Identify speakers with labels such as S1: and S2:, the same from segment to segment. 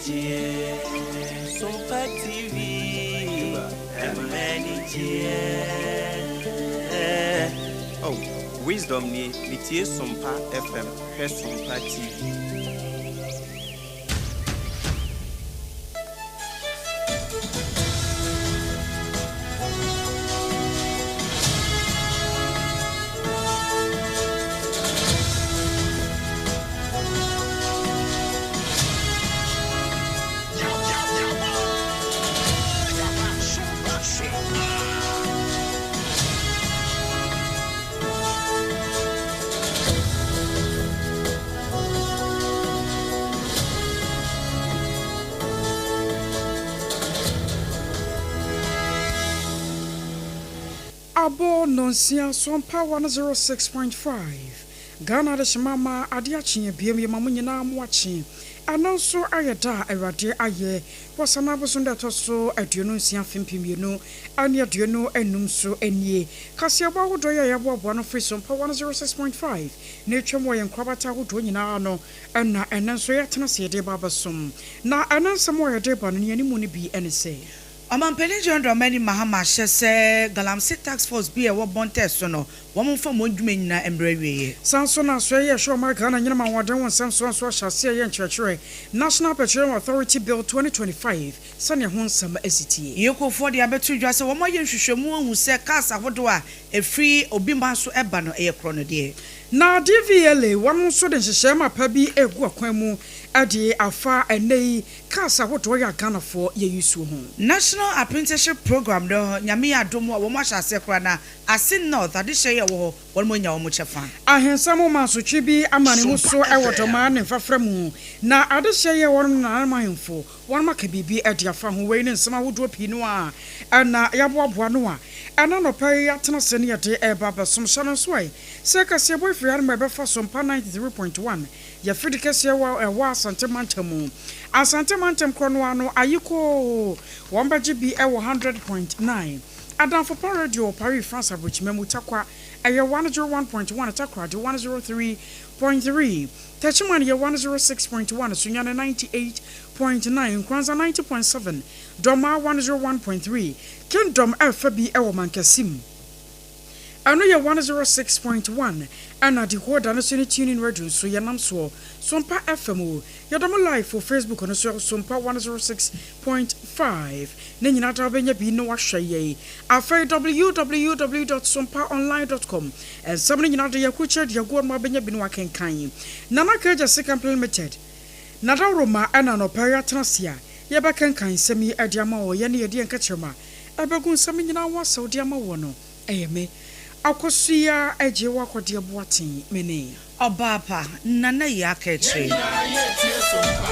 S1: anigyeɛ. Sompa TV, ɛma anigyeɛ.
S2: Oh, Wisdom nie, metie Sompa FM, hwɛ Sompa TV.
S3: Abɔ nnɔnsia Sompa 106.5 Ghana Adehyema ma ade akye abiem yɛma mo nyinaa mo akye. Ɛno nso ayɛ da a Awurade ayɛ wɔ Sanaa bosom da ɛtɔ so 26 afe 2025 so nie. Kaseɛbɔ ahodoɔ yi a yɛaboaboa ano firi Sompa 106.5 na ɛtwam wɔ yɛn nkorabata ahodoɔ nyinaa ano na ɛnnɛ nso yɛatena ase yɛde reba abɛsom. Na ɛnnɛ nsɛm a yɛde reba no nea ne mu no bi ne sɛ.
S4: Ɔmanpanin John Dramani Mahama ahyɛ sɛ Galamsey Task Force bi a ɛwɔ Bɔntɛ so no, wɔmfa wɔn dwuma nyinaa mmrɛ awieɛ.
S3: Saa nso na Asoɛeɛ a ɛhwɛ ɔman Ghana anyinam ahoɔden ho nsɛm soɔ nso ahyɛ aseɛ reyɛ nkyerɛkyerɛ, National Petroleum Authority Bill 2025, sɛdeɛ ho nsɛm asi tie.
S4: EOCOfoɔ de abɛto dwa sɛ wɔayɛ nhwehwɛmu ahu sɛ cars ahodoɔ a ɛfiri obi man so ba no yɛ korɔ no deɛ.
S3: Na DVLA wɔn nso de nhyehyɛɛ mapa bi regu akwan mu de afa ɛnnɛ yi cars ahodoɔ yi a Ghanafoɔ yɛ use ho.
S4: National Apprenticeship Programme no Nyame yɛ adom a wɔn ahyɛ aseɛ koraa na Asin North adehyeɛ yi a ɛwɔ hɔ wɔn anya wɔn kyɛfa.
S3: Ahensɛm mansotwe bi ama ne mu so wɔ Dɔmaa ne mfrafra mu na adehyeɛ yi a ɛwɔ hɔ no nananom ahemfo wɔn aka biribi de afa ho. Wei ne nsɛm ahodoɔ pii no a na yɛaboaboa ano a ɛna anɔpa yi yɛatena ase ne yɛde reba abɛsom. Hyɛ no nso ɛ sɛ kaseɛbɔ yi firi hanom a ɛbɛfa so mpa 93.1 yɛ afidi kɛseɛ wɔ ɛwɔ Asante mantam mu. Asante mantam korɔ no ara no ayikoo wɔn bɛgye bi wɔ 100.9. Adamfo Pa Radio wɔ Paris, France Abrokyima mu, Tarkwa ɛyɛ 101.1, Takoradi 103.3, Techiman yɛ 106.1, Sunyani 98.9, Nkoranza 90.7, Dormaa 101.3, Kingdom ɛrefa bi wɔ Mankasim ɛno yɛ 106.1 ɛna Decoder no so ne TuneIn Radio nso yɛnam soɔ, Sompa FM o, yɛda mo live wɔ Facebook no so Sompa 106.5 Ne nyinaa daa wobɛnya bi na woahwɛ yɛn. Afei www dot sompaonline dot com Nsɛm no nyinaa de yɛakrukyerɛ de agu hɔ ma wobɛnya bi na woakenkan. Nana Kagya Sika Limited Nadaworoma ɛna anɔpa yi atena ase a yɛbɛkenkan nsɛm yi de ama wo. Yɛne yɛde yɛn kɛkyerɛma ɛbɛgu nsɛm no nyinaa ho asɛw de ama woɔ no ɛyɛ me Akosua Agyewa Kɔdeɛ Boateng me ne.
S4: Ɔbaa pa, Nana yi aka
S5: Yɛn
S4: akyire.
S5: nyinaa yɛretie Sompa.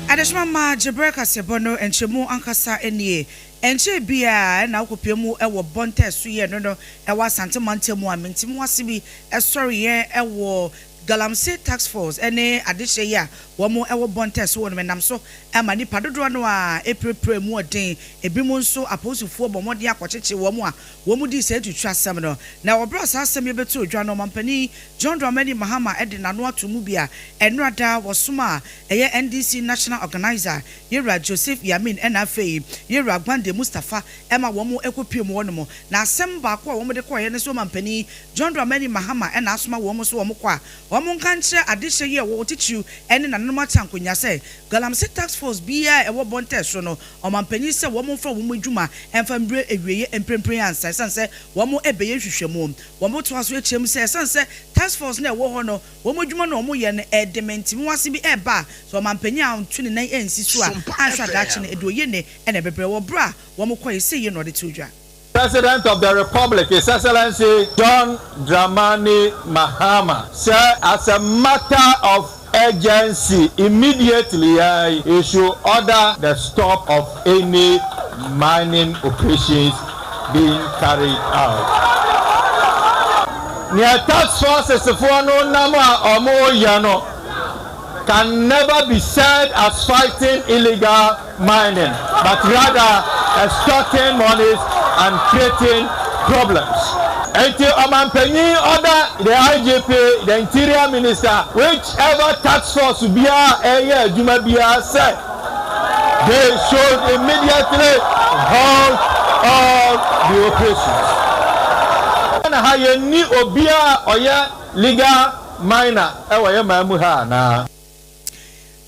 S4: Adehyema mma gyebrɛ kaseɛbɔ no nkyɛmu ankasa nie. Ɛnkyɛɛ biara na wokɔpue mu wɔ Bɔntɛ so yɛ no no wɔ Asante mantam mu a mentemuase bi sɔreeɛ wɔ Galamsey Task Force ne adehyeɛ yi a wɔn wɔ bɔntɛ so wɔ no nam so ma nnipa dodoɔ no ara pirapira mu ɔden, ebinom nso apolisifoɔ bɔ mmɔden akɔkyekye wɔn a wɔn dii saa atuturasɛm no. Na wɔ berɛ a saa asɛm yi bɛtoo dwa no, Ɔmanpanin John Dramani Mahama de n'ano ato mu bi a ɛnora da wɔsom a ɛyɛ NDC National Organiser Yewura Joseph Yamin ɛna afei Yewura Gbande Mustapha ma wɔn kɔpue mu hɔ nom. Na asɛm baako a wɔn de kɔeɛ ne sɛ Ɔmanpanin John Dramani Mahama na asoma wɔn sɛ wɔn kɔ a, wɔn nka nkyerɛ adehyeɛ yi a ɛwɔ hɔ titiriw ne nananom ateankonnya sɛ Galamsey Task Force biara a ɛwɔ Bɔntɛ so no, ɔmanpanin sɛ wɔn mfa wɔn adwuma mfa mbrɛ awieɛ mprempren ansa ɛsiane sɛ wɔn rebɛyɛ nhwehwɛmu. Wɔn toa so kyerɛ mu sɛ ɛsiane sɛ Task Force no a ɛwɔ hɔ no wɔn adwuma no a wɔyɛ no ɛde mentemehoase bi reba a, sɛ ɔmanpanin anto ne nan ansi so a,
S5: Sompa
S4: anhwɛ a daakye no
S5: FM.
S4: ɛde oyene na ɛbɛbrɛ wɔ berɛ a wɔn kɔeɛ sei yɛ na ɔde too dwa.
S6: President of the Republic, His Excellency John Dramani Mahama sɛ as a matter of urgency immediately he should order the stop of any mining operations being carried out. Nea task forces foɔ no nam a wɔreyɛ no can never be said as fighting illegal mining but rather extorting monies and creating problems. Enti ɔmanpanyin order the IGP, the interior minister, whichever task force biara a ɛreyɛ adwuma biara sɛ they should immediately halt all the operations. Ghana ha yɛnni obiara a ɔyɛ legal minor wɔ yɛn man mu ha anaa?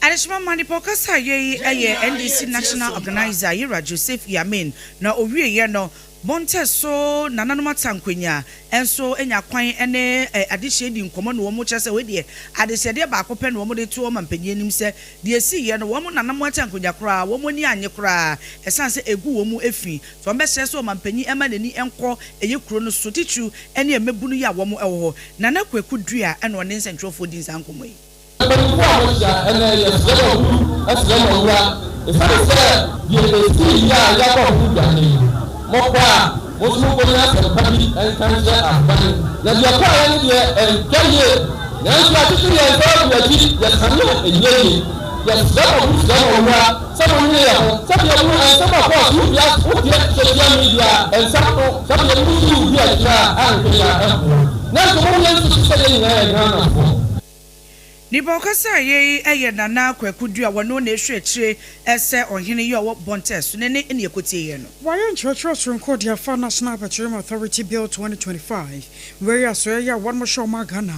S4: Adehyema ma nipa ɔkasa yɛ yi yɛ NDC National Organiser Yira Joseph Yamin na owieɛ no Bɔntɛ so nananom atankonya nso nya kwan ne adehyeɛ di nkɔmmɔ na wɔn kyerɛ sɛ wei deɛ adehyɛdeɛ baako pɛ na wɔn de to ɔma mpanyin anim sɛ deɛ ɛsiiɛ no wɔn nananom atankonya koraa wɔn ani annye koraa ɛsiane sɛ ɛgu wɔn mu fi nti wɔn bɛsrɛ sɛ ɔma mpanyin mma n'ani nkɔ ɛyɛ kuro no so titiriw ne mmabunu yi a wɔn wɔ hɔ. Nana Kwaku Duah na ɔne nsɛntwerɛfoɔ dii saa nkɔmmɔ yi.
S5: Mpanyimfo a moahyia ɛnnɛ, yɛsrɛ mo ahuru, srɛ mo awura, esiane sɛ deɛ esii yi a yɛabɔ ho dwa nnɛ yi, mokɔ a, mo nso monkɔnya asɛmpa bi nka nkyerɛ aban. Na deɛ ɛkɔeɛ no deɛ, ɛntwa yie, nanso yɛatwetwe yɛn nsa agu akyi, yɛsane a, ɛnyɛ yie. Yɛsrɛ mo ahuru, srɛ mo awura, sɛ monnwene yɛn ho, sɛdeɛ mo nsɛm a ɛkɔɔ so wia wodeɛ social media nsɛm no, sɛdeɛ mo nso redi akyire a, anhwɛ yie a ɛmmoa. Nanso mommyɛ nsusu sɛ yɛn nyinaa yɛ Ghanafoɔ.
S4: Nipa a ɔkasaeɛ yi yɛ Nana Kwaku Duah, wɔno na ɛhwɛ akyire sɛ ɔhene yi a ɔwɔ Bɔntɛ so no ne ne ɛkɔtieeɛ no.
S3: Wɔayɛ nkyerɛkyerɛ soronko de afa National Petroleum Authority Bill 2025 wei asoɛeɛ yi a wɔnom hyɛ ɔman Ghana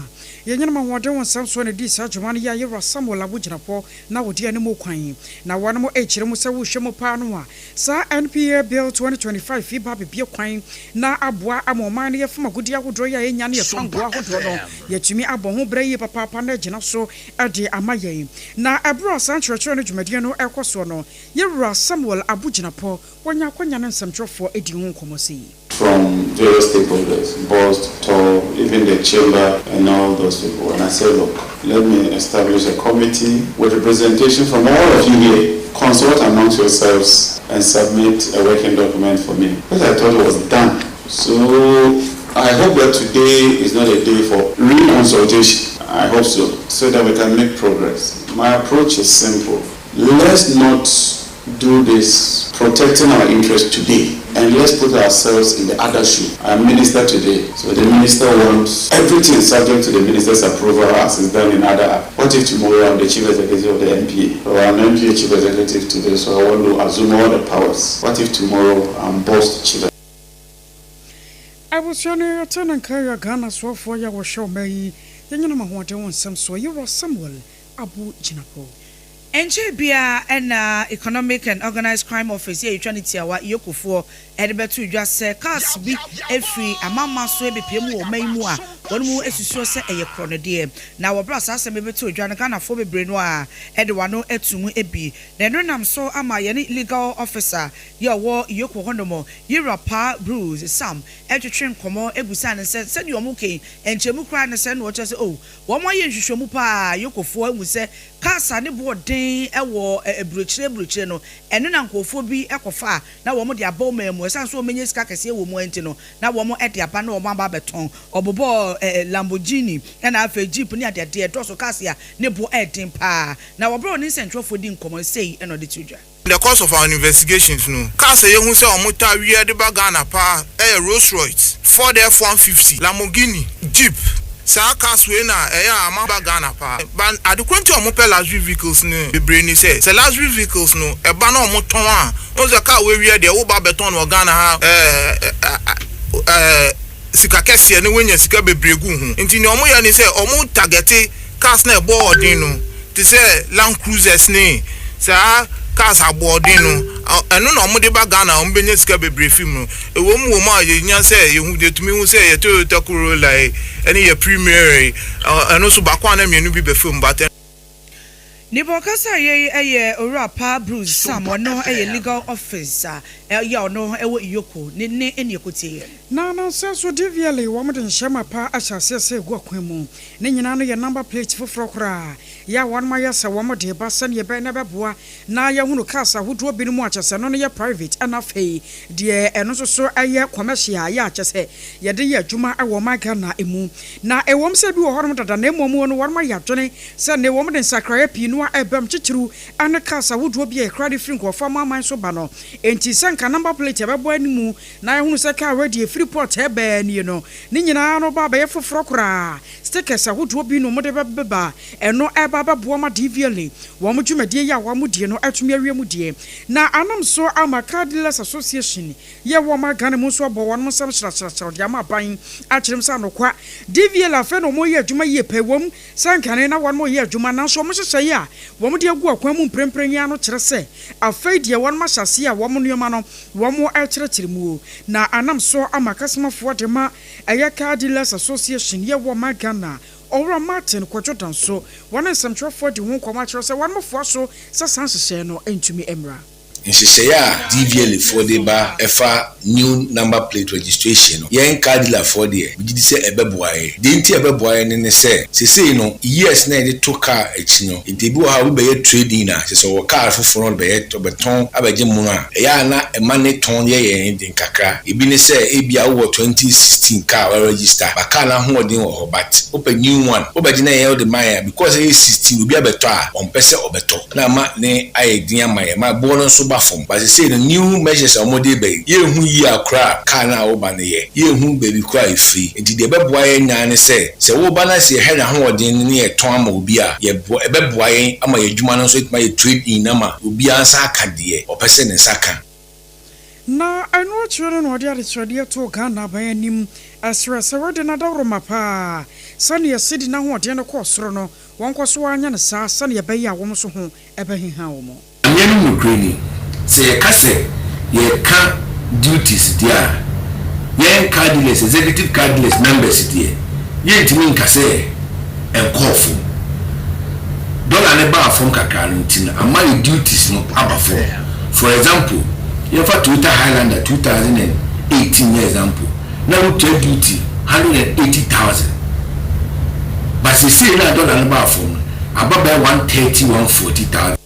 S3: yɛnyenam ahoɔden ho nsɛm soɔ na ɛdii saa dwuma no yɛ Ayewura Samuel Abu-Jinapor na wɔdi anim kwan na wɔnom rekyerɛ mu sɛ wohwɛ mu paa no a saa NPA Bill 2025 yi ba abɛbue kwan na aboa ama ɔman no yɛfam agudeɛ ahodoɔ yi a yɛnya ne yɛfa ngoa ahodoɔ no Yɛatumi abɔ ho bra yie papaapa na agyina so de ama yɛn. Na ɛberɛ a saa nkyerɛkyerɛ no dwumadie no rekɔ soɔ no, yɛn wura Samuel Abu Jinapor, wanya akwanya ne nsɛmtwerɛfoɔ adi ho nkɔmmɔ sei.
S7: From various stakeholders, BOST, TOR, even the chamber and all those people. And I said, look, let me establish a committee with representation from all of you here. Consult amongst yourselves and submit a working document for me. Which I thought was done. So I hope that today is not a day for re-consultation. I hope so, so that we can make progress. My approach is simple. Let's not do this protecting our interests today and let's put ourselves in the other shoe. I'm minister today, so the minister wants everything subject to the minister's approval as is done in other. What if tomorrow I'm the chief executive of the NPA or I'm NPA chief executive today, so I want to assume all the powers. What if tomorrow I'm boss chief
S3: Abusua no yɛte ne nka yɛ Ghana soafoɔ yi a wɔhwɛ ɔman yi yɛnyenam ahoɔden ho nsɛm soɔ Yewura Samuel Abu Jinapor.
S4: Ɛnkyɛe biara na Economic and Organised Crime Office yi a yɛtwa no tiawa, EOCO foɔ, de bɛtoo dwa sɛ cars bi firi amamma so rebɛpue mu wɔ ɔman yi mu a wɔn mu susuo sɛ ɛyɛ korɔnodeɛ. Na wɔ berɛ a saa asɛm yi bɛtoo dwa no, Ghanafoɔ bebree no ara de wɔn ano ato mu bi. Na ɛno nam so ama yɛne Legal Officer yi a ɔwɔ EOCO hɔnom, Yewura Paa Bruce Sam twetwee nkɔmmɔ bisaa no sɛ sɛdeɛ wɔka yi, nkyɛmu koraa ne sɛn na ɔkyerɛ sɛ oh, wɔayɛ nhwehwɛmu paa, EOCOfoɔ ahu sɛ Cars a ne boɔ den wɔ aburokyire aburokyire no, ɛno na nkurɔfoɔ bi kɔfa a na wɔde aba ɔman mu. Ɛsiane sɛ wɔnya sika kɛseɛ wɔ mu nti no, na wɔde aba na wɔaba abɛtɔn. Wɔbobɔɔ Lamborghini ɛna afei Jeep ne adeadeɛ. Ɛdɔɔso, cars a ne boɔ yɛ den pa ara. Na wɔ berɛ a ɔne nsɛntwerɛfoɔ di nkɔmmɔ no, sei na ɔde too dwa.
S8: In the course of our investigations no, cars a yɛhu sɛ wɔn taa wia de ba Ghana paa yɛ Rolls Royce, Ford F-150, Lamborghini, Jeep. Saa cars wei na ɛyɛ a ama ba Ghana paa. But ade korɔ nti a wɔpɛ luxury vehicles no bebree ne sɛ, sɛ luxury vehicles no ɛba na wɔtɔn a, wohu sɛ car woawia deɛ woba abɛtɔn no wɔ Ghana ha ɛɛ sika kɛseɛ na woanya sika bebree gu ho. Nti nea wɔyɛ ne sɛ wɔn targete Cars no a ɛbɔ ɔden no te sɛ Land Cruisers ne saa cars aboɔden no, ɛno na wɔde ba Ghana a wɔbɛnya sika bebree fi mu no. Ɛwɔ mu wɔ mu a yɛnya sɛ yɛhu yɛtumi hu sɛ yɛ Toyota Corolla yi ne yɛ Premier yi, ɛno nso baako anaa mmienu bi bɛfa mu but.
S4: Nipa ɔkasa yei yɛ Owura Pa Bruce Sam, ɔno yɛ Legal Officer yɛ ɔno wɔ EOCO ne ne ne ɛkɔtie yɛ.
S3: Na nansa nso DVLA wɔn de nhyɛma pa ahyɛ aseɛ sɛ ɛgu akwan mu. Ne nyinaa no yɛ number plate foforɔ koraa. yɛ a wɔnom ayɛ sɛ wɔn de ba sɛdeɛ ɛbɛyɛ na ɛbɛboa na yɛahunu cars ahodoɔ binom a kyerɛ sɛ ɛno no yɛ private ɛna afei deɛ ɛno nso so yɛ commercial yɛ a kyerɛ sɛ yɛde yɛ adwuma wɔ ɔman Ghana mu. Na ɛwom sɛ ebi wɔ hɔnom dada na mmom no wɔnom ayɛ adwene sɛ nnɛ wɔn de nsakraeɛ pii no a ɛbam titiriw ne cars ahodoɔ bi a yɛkra de firi nkurɔfoɔ amanaman so ba no enti sɛ nka number plate a ɛbɛbɔ anim na yɛahunu sɛ car wei deɛ ɛfiri port ɛbaa nie no ne nyinaa no ba abɛyɛ foforɔ koraa. Stickers ahodoɔ bi na wɔde bɛbeba a ɛno ɛreba abɛboa ma DVLA wɔn dwumadie yi a wɔdie no atumi awie mu die. Na anam so ama Car Dealers Association yɛ wɔn a Ghana mu nso abɔ wɔn nsam hyrahyrahyraw de ama aban akyerɛ mu sɛ anokwa DVLA afei na wɔreyɛ adwuma yie pɛ. Ɛwom sɛ nkane na wɔreyɛ adwuma nanso wɔn nhyehyɛeɛ a wɔde agu akwan mu mprempren yi ara no kyerɛ sɛ afei deɛ wɔn ahyɛ aseɛ a wɔn nneɛma no wɔrekyerɛkyerɛ mu. Na anam so ama kasomafoɔ de ma ɛyɛ Car Dealers Association yɛ wɔ ɔman Ghana, Owura Martin Kwadwo Danso, wɔne nsɛmtwerɛfoɔ adi ho nkɔmmɔ akyerɛ sɛ wɔn foa so sɛ saa nhyehyɛeɛ no ntumi mmra.
S9: Nhyehyɛeɛ a DVLA foɔ de ba ɛfa new number plate registration no, yɛn car dealer foɔ deɛ, megye di sɛ ɛbɛboa yɛn. Deɛ nti a ɛbɛboa yɛn no ne sɛ, seesei no, years no a yɛde to car akyi no, nti ebi wɔ hɔ a obi bɛyɛ trade in a, kyerɛ sɛ ɔwɔ car foforɔ na ɔde bɛyɛ, ɔbɛtɔn abɛgye mono a, ɛyɛ a na ɛma ne tɔn yɛ yɛn den kakra. Ebi ne sɛ, ebia wowɔ 2016 car a woaregister, but car no ahoɔden wɔ hɔ, but wopɛ new one, wobɛgye na yɛn wode ma yɛn a, because ɛyɛ 16, obi abɛtɔ a, ɔmpɛ sɛ ɔbɛtɔ. Na ama ne ayɛ den ama yɛn ma boɔ no nso ba fam. But sesei no new measures a wɔde reba yi, yɛnhu yie a koraa a car no a woba no yɛ, yɛnhu baabi koraa a ɛfiri. Nti deɛ ɛbɛboa yɛn nyinaa ne sɛ, sɛ woba na sɛ yɛhwɛ n'ahoɔden no ne yɛtɔn ama obi a, yɛboa, ɛbɛboa yɛn ama yɛn adwuma no nso atumi ayɛ trade in ama obiara nsa aka deɛ ɔpɛ sɛ ne nsa ka.
S3: Na ɛno akyire no na ɔde adesrɛdeɛ too Ghana aban anim srɛ sɛ wɔde no adaworoma paa sɛdeɛ cedi no ahoɔden no kɔɔ soro no Wɔnkɔ so ara nyɛ no saa sɛnea ɛbɛyɛ a wɔn nso ho bɛheha wɔn.
S9: Anyɛ no nokorɛ ni, sɛ yɛka sɛ yɛreka duties deɛ a, yɛn car dealers, executive car dealers members deɛ, yɛntumi nka sɛ ɛnkɔɔ fam. Dollar no baa fam kakra no nti no, ama yɛ duties no aba fam. For example, yɛmfa Toyota Highlander 2018 nyɛ example. Na wotua duty 180,000 but sesei no a dollar no baa fam no aba bɛyɛ 130, 140,000.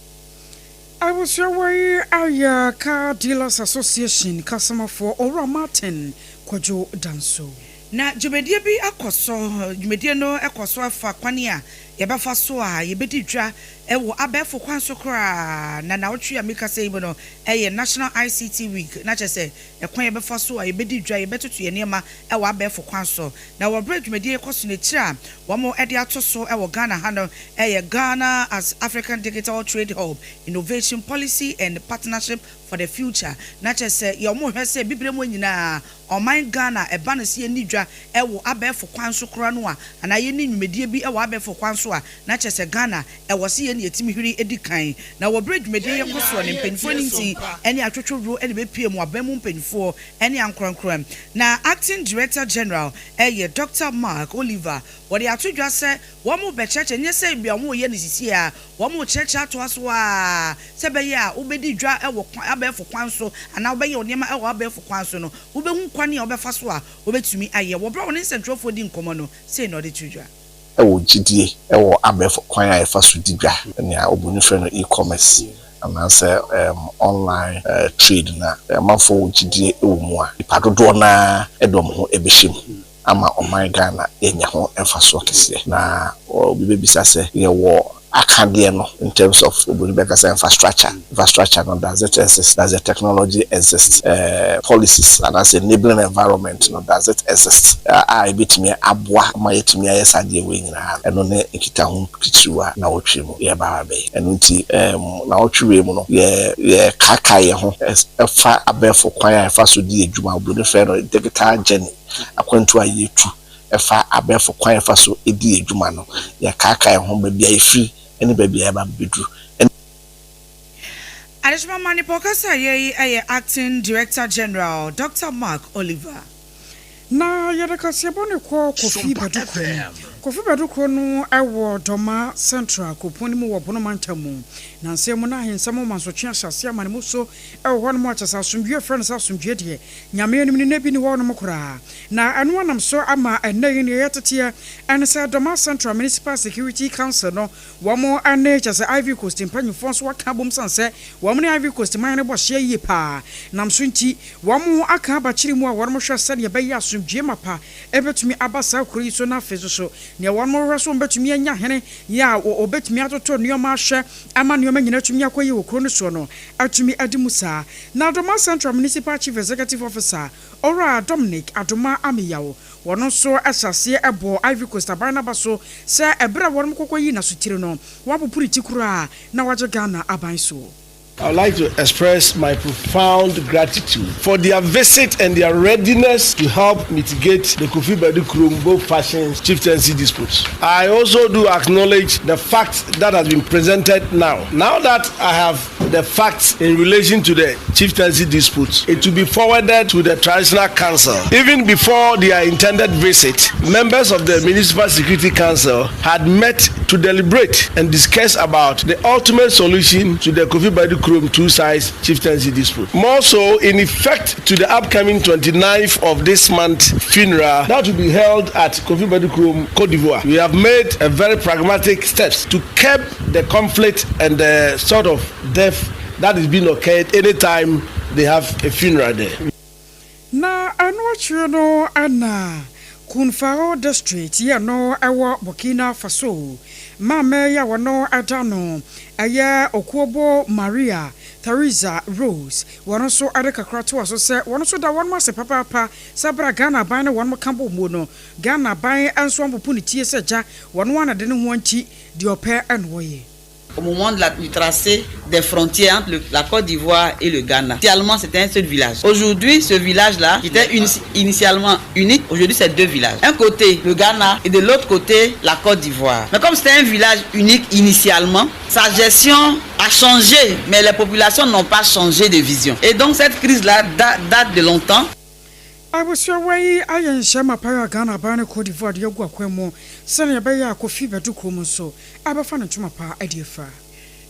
S3: Abusua wei ayɛ Car Dealers Association kasamafoɔ Owura Martin Kwadwo Danso.
S4: Na dwumadie bi akɔ so, dwumadie no kɔ so afa kwan a yɛbɛfa so a yɛbɛdi dwa wɔ abɛɛfo kwan so koraa, na naawɔtwe a mekasa yi mu no yɛ National ICT Week, na kyerɛ sɛ Ɛkwan a yɛbɛfa so a yɛbɛdi dwa, yɛbɛtoto yɛn nneɛma wɔ abɛɛfo kwan so. Na wɔ berɛ a dwumadie yi rekɔ so no, etire a wɔde ato so wɔ Ghana ha no yɛ Ghana as African Digital Trade Hub, Innovation, Policy and Partnership for the Future. Na kyerɛ sɛ yɛ wɔrehwɛ sɛ bibire mu nyinaa ɔman Ghana ɛba no sɛ yɛnni dwa wɔ abɛɛfo kwan so koraa no a, anaa yɛnni nnwumadie bi wɔ abɛɛfo kwan so a, na kyerɛ sɛ Ghana Ɛwɔ sɛ yɛn na yɛtumi hwiri di kan. Na wɔ berɛ a dwumadie yi rekɔ soɔ no, mpanimfoɔ no nti ne atwotwowuro na ɛbɛpue mu, aban mu mpanimfoɔ ne ankorankorɛ. Na Acting Director General yɛ Dɔkta Mark Oliver. Wɔde ato dwa sɛ wɔrebɛkyerɛkyerɛ, nyɛ sɛ ebia wɔreyɛ no seesei ara, wɔrekyerɛkyerɛ atoa so ara sɛ ɛbɛyɛ a wobɛdi dwa wɔ abɛɛfo kwan so anaa wobɛyɛ wo nneɛma wɔ abɛɛfo kwan so no, wobɛhu kwan a wobɛfa so a wobɛtumi ayɛ. Wɔ berɛ a wɔne nsɛntwerɛfoɔ di nkɔmmɔ no, sei na ɔde too dwa.
S10: Wɔ gyidie wɔ abɛɛfo kwan a yɛfa so di dwa, nea oburoni frɛ no e-commerce anaasɛ online trade no a, amanfoɔ wɔ gyidie wɔ mu a, nnipa dodoɔ no ara de wɔn ho bɛhyɛ mu ama ɔman Ghana yɛanya ho mfasoɔ kɛseɛ. Na obi bɛbisa sɛ, yɛwɔ akadeɛ no in terms of oburoni bɛka sɛ infrastructure, infrastructure no does it exist, does the technology exist, policies anaasɛ enabling environment no does it exist a ɛbɛtumi aboa ma yɛatumi ayɛ saa adeɛ wei nyinaa no, ɛno ne nkitaho titiriw a nnawɔtwe mu yɛreba abɛyɛ. Ɛno nti nnawɔtwe wei mu no yɛ yɛkaakae yɛn ho fa abɛɛfo kwan a yɛfa so di adwuma, oburoni frɛ no digital journey, akwantuo a yɛtu ɛfa abɛɛfo kwan a yɛfa so di yɛn adwuma no, yɛkaakae ho baabi a yɛfiri ne baabi a yɛba abɛduru.
S4: Adehyema ma nipa ɔkasa yɛ yi yɛ Acting Director General Doctor Mark Oliver.
S3: Na yɛde kaseɛbɔ no kɔ Kofi Badu kurom. Kofi Badu no wɔ Dormaa Central kuropɔn no mu wɔ Bono mantam mu. Nansa mu no ahensɛm ɔmansotwe ahyɛase ama ne mu so wɔ hɔnom a kyerɛ sɛ asomdwoe frɛ no sɛ asomdwoe deɛ, Nyame anim no na bi nni hɔnom koraa. Na ɛno anam so ama ɛnnɛ yi nea yɛteteɛ ɛne sɛ Dormaa Central Municipal Security Council no wɔn ne kyerɛ sɛ Ivory Coast mpanyinfoɔ nso aka abom sane sɛ wɔn ne Ivory Coast man no bɔ hyeɛ yie paa nam so nti wɔn aka aba kyere mu a wɔn hwɛ sɛdeɛ ɛbɛyɛ asomdwoe mapa ɛbɛtumi aba saa kuro yi so na afei nso so nea wɔn hwɛ so wɔn bɛtumi anya hene yɛ a wɔbɛtumi atoto nneɛma ahwɛ ama nneɛma nyinaa atumi akɔ yie wɔ kuro no soɔ no atumi adi mu saa. Na Dormaa Central Municipal Chief Executive Officer Owura Dominic Adoma Ameyaw wɔn nso hyɛ aseɛ bɔɔ Ivory Coast aban no aba so sɛ ɛberɛ a wɔn kɔkɔ yi n'asotire no wɔapopo ne ti koraa na wɔagye Ghana aban soɔ.
S11: I would like to express my profound gratitude for their visit and their readiness to help mitigate the Kofi Badu both factions chieftaincy disputes. I also do acknowledge the fact that has been presented now. Now that I have the facts in relation to the chieftaincy disputes, it will be forwarded to the Traditional Council. Even before their intended visit, members of the Municipal Security Council had met to deliberate and discuss about the ultimate solution to the Kofi Badu Krom two sides chieftaincy dispute. More so, in effect to the upcoming 29th of this month funeral that will be held at Kofi Badu Krom, Cote d'Ivoire. We have made a very pragmatic steps to curb the conflict and the sort of death that is being occurred anytime they have a funeral there.
S3: Na ɛno akyire no ɛna Kounfao District yɛ no ɛwɔ Burkina Faso maame yi a wɔno ɛda no ɛyɛ Okuobo Maria Theresa Rose wɔn nso ɛde kakra to so sɛ wɔn nso da wɔn ase papaapa sɛ bra Ghana aban ne wɔn ka bɔ mu no, Ghana aban nso ampopo ne tie sɛ gya wɔn ana de ne ho akyi deɛ ɔpɛ ɛna wɔyɛ.
S12: Au moment du tracé des frontières entre la Côte d'Ivoire et le Ghana. Initialement, c'était un seul village. Aujourd'hui, ce village-là, qui était initialement unique, aujourd'hui, c'est deux villages. Un côté, le Ghana, et de l'autre côté, la Côte d'Ivoire. Mais comme c'était un village unique initialement, sa gestion a changé, mais les populations n'ont pas changé de vision. Et donc, cette crise-là date de longtemps.
S3: Abusua yi ayɛ nhyɛ mapa a Ghana aban ne Cote d'Ivoire de agu akwan mu sɛnea ɛbɛyɛ a Kofi Bɛdo kurom nso abɛfa ne ntoma pa de afira.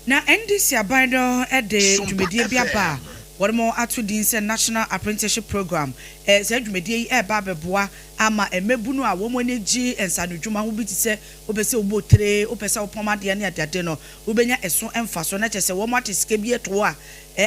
S4: Na NDC aban no de dwumadie bi aba a wɔn ato din sɛ National Apprenticeship Program. Saa dwumadie yi ɛreba abɛboa ama mmabunu a wɔn ani gye nsanodwuma ho bi te sɛ wopɛ sɛ wobɔ tire, wopɛ sɛ wopɔm adeɛ ne adeade no, wobɛnya ɛso mfa so na kyerɛ sɛ wɔn ate sika bi ato a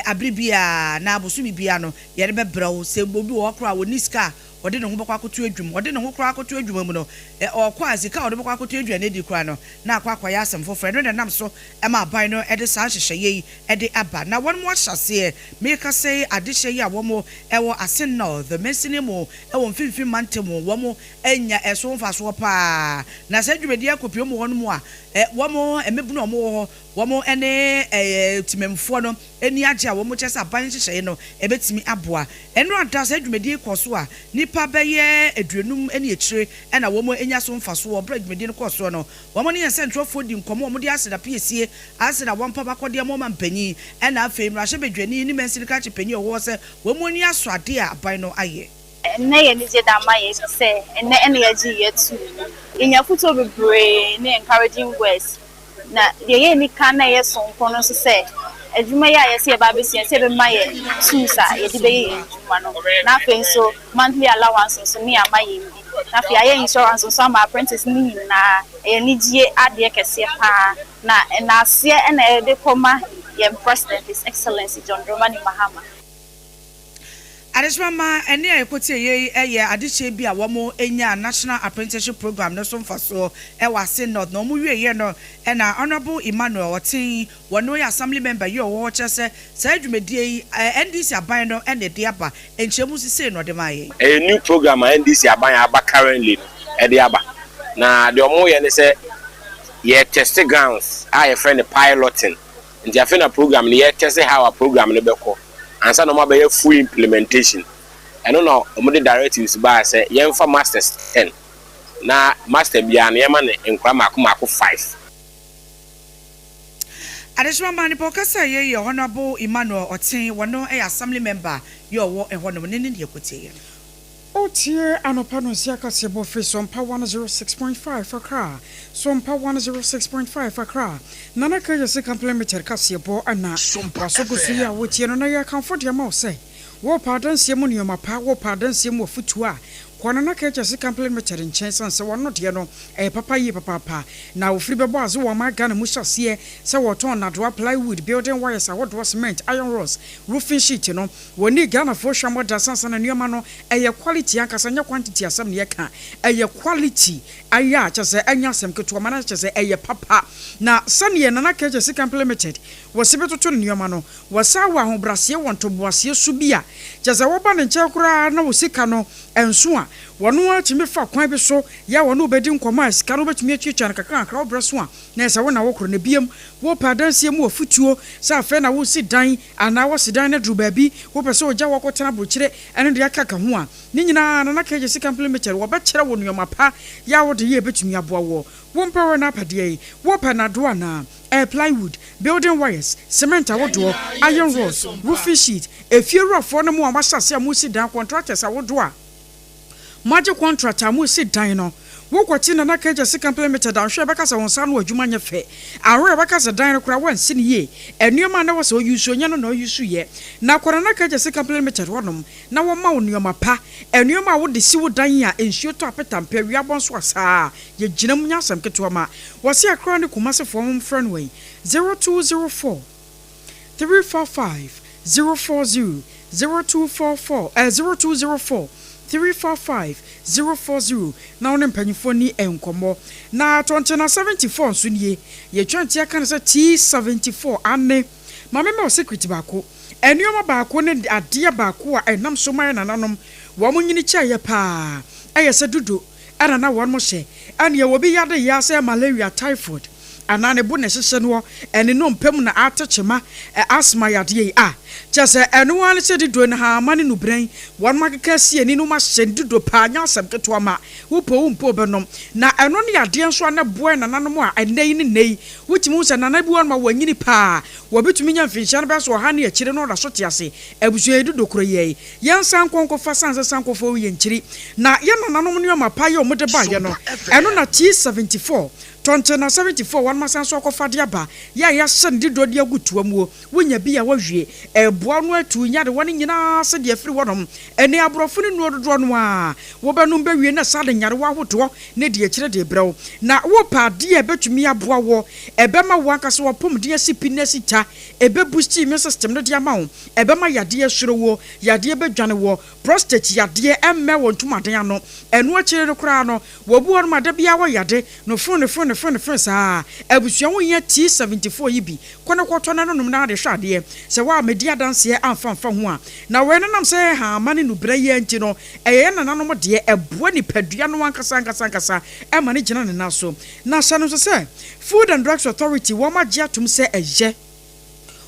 S4: abere bi a na abosomi bia no yɛde bɛbrɛ wo. Sɛ obi wɔ hɔ koraa a wɔni sika a ɔde ne ho bɛkɔ akɔto adwuma, ɔde ne ho koraa akɔto adwuma mu no, ɔkɔ a sika a ɔde bɛkɔ akɔto aduane di koraa no na akɔ akɔyɛ asɛm foforɔ. Ɛno na nam so ɛma aban no ɛde saa nhyehyɛeɛ yi ɛde aba na wɔn mo ahyɛ aseɛ. Meka sɛ adehyɛ yi a wɔn ɛwɔ Assin North mansini mu ɛwɔ Mfimfini mantam mu, wɔn anya ɛso mfasoɔ paa na saa dwumadie akɔpie mu hɔ no mu a wɔn mmabunu a wɔwɔ hɔ, wɔn ɛne tìmɛmfoɔ no ani agye a wɔn kyerɛ sɛ aban nhyehyɛeɛ no ɛbɛtumi aboa. Ɛno ada saa dwumadie kɔ so a nipa bɛyɛ 50 ne akyire ɛna wɔn anya so mfasoɔ. Ɔbrɛ dwumadie no kɔɔ soɔ no, wɔn ne yɛn nsɛntwerɛfoɔ di nkɔmɔ, wɔn de aseda piesie aseda wɔn papa kɔdeɛ wɔn ma mpanyin ɛna afei mmarahyɛbadwani ne mansini kakye panyin a ɔwɔ sɛ wɔn ani asɔ adeɛ a aban no ayɛ.
S13: Ɛnnɛ yɛ anigye da ma yɛn sɛ ɛnnɛ ɛna yɛgye yɛ tu. Yɛnya afotuo bebree ne encouraging words, na deɛ yɛ nika na ɛyɛ sonko no nso sɛ adwuma yi a yɛsɛ yɛba abɛsua sɛ yɛbɛma yɛ tools a yɛde bɛyɛ yɛn adwuma no, na afei nso monthly allowance nso ne ama yɛn bi, na afei ayɛ insurance nso ama apprentice no nyinaa. Ɛyɛ anigye adeɛ kɛseɛ paa na ɛnaaseɛ ɛna yɛde kɔma yɛn President, His Excellency John Dramani Mahama.
S4: Adesima ma ɛne a yɛkɔtie yei ɛyɛ adehyɛ bi a wɔn anya National Apprenticeship Program no so mfasoɔ ɛwɔ Assin North na wɔn wieɛ no ɛna Honourable Emmanuel Ɔten, wɔn yɛ assembly member yi a ɔwɔ hɔ, kyerɛ sɛ saa dwumadie yi NDC aban no ɛna ɛde aba. Nkyɛnmu sisei na ɔde maa yɛn.
S14: Ɛyɛ new program a NDC aban aba currently no ɛde aba, na deɛ ɔmo yɛ ne sɛ yɛ test grounds a yɛfrɛ no piloting. Nti afei na program no yɛ test how a program no bɛkɔ ansa na ɔmo abɛyɛ full implementation. Ɛno na ɔmo de directives baa sɛ yɛmfa masters 10 na master biara no yɛma no nkora mako mako 5.
S4: Adesima ma nipa ɔkasa yɛ yɛ Honourable Emmanuel Ɔten, wɔno yɛ assembly member yɛ ɔwɔ ɛhɔnom ne deɛ kɔtie yɛ no.
S3: Wotie anɔpa nonsia kaseɛbɔ firi Sompa 106.5 Accra, Sompa 106.5 Accra, Nana Kegyesi Company Limited kaseɛbɔ na waso gu so yi a wotie no na yɛrekamfo de ama wo sɛ worepɛ adanseɛ mu nnoɔma pa, worepɛ adanseɛ mu afutuo a, kɔ Nana Kegyesi Company Limited nkyɛn sane sɛ wɔn deɛ no ɛyɛ papa yie papaapa na wɔfiri bɛbɔ adze wɔ ɔman Ghana mu hyɛ aseɛ sɛ wɔtɔn nnadoa, plywood, building wires ahodoɔ, cement, iron rods, roofing sheet no. Wɔnni Ghanafoɔ hwammɔ da sansa na nnoɔma no ɛyɛ quality ankasa nyɛ quantity asɛm na yɛka ɛyɛ quality ayɛ a kyɛsɛ ɛnyɛ asɛm ketewa ma na kyɛsɛ ɛyɛ papa na sɛdeɛ Nana Kegye Sika Limited wɔsi bɛtoto ne nnoɔma no wɔsan wɔ ahobraseɛ wɔ ntoboaseɛ su bi a kyɛsɛ wɔba ne nkyɛn koraa na wo sika no ɛnso a wɔno ara tumi fa kwan bi so yɛ a wɔne wo bɛdi nkɔmmɔ a sika no wobɛtumi atuatua no kakra kakra wo berɛ so a na ɛsɛ wo na wokoro no biom wopɛ adansie mu afutuo sɛ afei na wosi dan Anaa woasi dan no aduru baabi, wopɛ sɛ ogya wo akɔtena aburokyire ne deɛ ɛkeka ho a, ne nyinaa Nana Kegye Sika Limited wɔbɛkyerɛ wo nnoɔma pa yɛ a wode yɛ a ɛbɛtumi aboa woɔ. Wompɛ wɔ n'apɛdeɛ yi, wopɛ nnadoɔ anaa? Ɛyɛ plywood, building wires, cement ahodoɔ, iron rods, roofing sheet, efie wurafoɔ no mo a moahyɛ aseɛ a moresi dan, contractors ahodoɔ a. Moagye kɔntrat a moresi dan no. Wokɔte Nana Kegyesi Company Limited a, nhwɛ ɛbɛka sɛ wo nsa ano adwuma nyɛ fɛ. Ahorow a ɛbɛka sɛ dan no koraa woansi no yie. Nneɛma a na ɛwɔ sɛ ɔyusu ɔnyɛ no na ɔyusuiɛ. Na kɔ Nana Kegyesi Company Limited hɔnom na wɔmma wo nneɛma pa. Nneɛma a wode si wo dan a nsuo tɔ apetampɛ, awia bɔ nso a saa. Yɛgyina mu nyɛ asɛm ketewa ma. Wɔse Accra ne Kumasefoɔ momfrɛ no ɛ, 0204. 345 040 0244 eh, 0204 345 040 na wo ne mpanyimfoɔ nni nkɔmmɔ. Na Tɔnkyena 74 nso nie. Yɛtwa nti aka no sɛ T74 ane. Ma memma wo secret baako. Nnoɔma baako ne adeɛ baako a ɛnam so ma yɛn nananom wɔn nyini kyɛeɛ paa ɛyɛ sɛ dodo ɛna na wɔn hyɛ. Ɛneɛ obi yade yea sɛ malaria, typhoid, anaa ne bo na ɛhyehyɛ noɔ, ɛne nnompe mu na ate kyema, ɛ asthma yadeɛ yi a, kyerɛ sɛ ɛno ara ne sɛ didoe no hama ne nubran, wɔnom akeka asi ani nom ahyɛ no dido paa nyɛ asɛm ketewa ma wopɛ o wompɛ o bɛnom. Na ɛno ne yadeɛ nso a na ɛboa yɛn nananom a ɛnnɛ yi ne nnɛ yi wotumi hu sɛ nana bi wɔ hɔnom a wanyini paa, wɔbɛtumi nya mfinhyia no bɛyɛ sɛ ɔha ne akyire na ɔda so te ase. Abusua yi dido korɔ yi ara yi, yɛnsan nkɔ nkɔfa sane sɛ sankɔfa yi yɛ nkyiri. Na yɛn nananom nnoɔma pa yi a wɔde baeɛ no, ɛno na T74 Tɔnkyɛ na 74 wɔnom asan so akɔfa de aba yɛ a yɛahyɛ no didɔ de agu toa muo, wonya bi a woawie, ɛboa wo no atu nyarewa no nyinaa ase de afiri hɔnom. Ɛnɛ aborɔfo no nnuro dodoɔ no ara wobɛnom bɛwie na saa de nyarewa ahodoɔ ne deɛ akyire de rebrɛ wo. Na wopɛ adeɛ a ɛbɛtumi aboa woɔ, ɛbɛma wo ankasa w'apɔmuden asi pi na asi ta, ɛbɛ boost immune system no de ama wo, ɛbɛma yadeɛ asuro woɔ, yadeɛ bɛdwane woɔ, prostate yadeɛ ɛmmɛ wo ntomadan ano. Ɛno akyire no koraa no, Wɔbu hɔnom a da biara wɔyɛ ade no fon ne fon ne fon ne fon saa. Abusua ho hia T-74 yi bi. Kɔ na kɔtɔ na nonom na de hwɛ adeɛ. Sɛ woammɛdi adanseɛ amfa amfa ho a. Na wei no nam sɛ hama ne nubra yi ara nti no, ɛyɛ yɛn nananom deɛ. Ɛboa nipadua no ankasa ankasa ankasa ma no gyina ne nan so. Na hyɛ no nso sɛ Food and Drugs Authority wɔn agye atom sɛ ɛyɛ.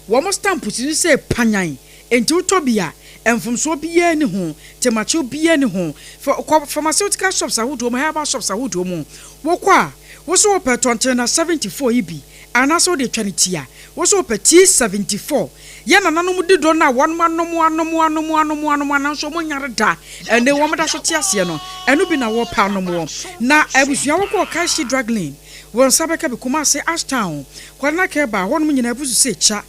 S3: Wɔn stamp si so sɛ panyan, enti wotɔ bi a, mfomsoɔ biara nni ho, temakyew biara nni ho. Fa kɔ pharmaceutical shops ahodoɔ mu, herbal shops ahodoɔ mu. Wokɔ a, wo se wopɛ Tɔnkyerena 74 yi bi, anaasɛ wode twa no ti a, wo se wopɛ T74. Yɛn nananom di dɔ no a wɔnom anom anom anom anom anom a nanso wɔnyare da, ɛnne wɔn da so te aseɛ no, ɛno bi na wɔpɛ anom wɔ. Na abusua wokɔɔ Kaishi Drug Lane, Wo nsa bɛka bi Kumasi, Ash Town, Kwadena Kɛba, hɔnom nyinaa abusu sɛ kya.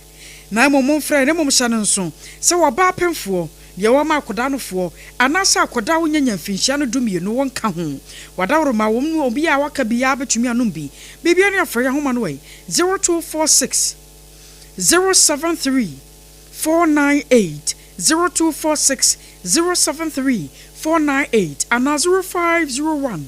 S3: Na mmom momfrɛ, na mmom hyɛ no nso, sɛ wɔba apemfoɔ, deɛ wɔma akɔdaa no foɔ, anaasɛ akɔdaa a wonnya nya mfinhyia no dumienu, wɔnka ho. Wadaworoma, wɔn mu obiara a waka biara bɛtumi anom bi. Biribiara ne afɔre ahoma no ɛ, 0246 073 498, 0246 073 498, anaa 0501.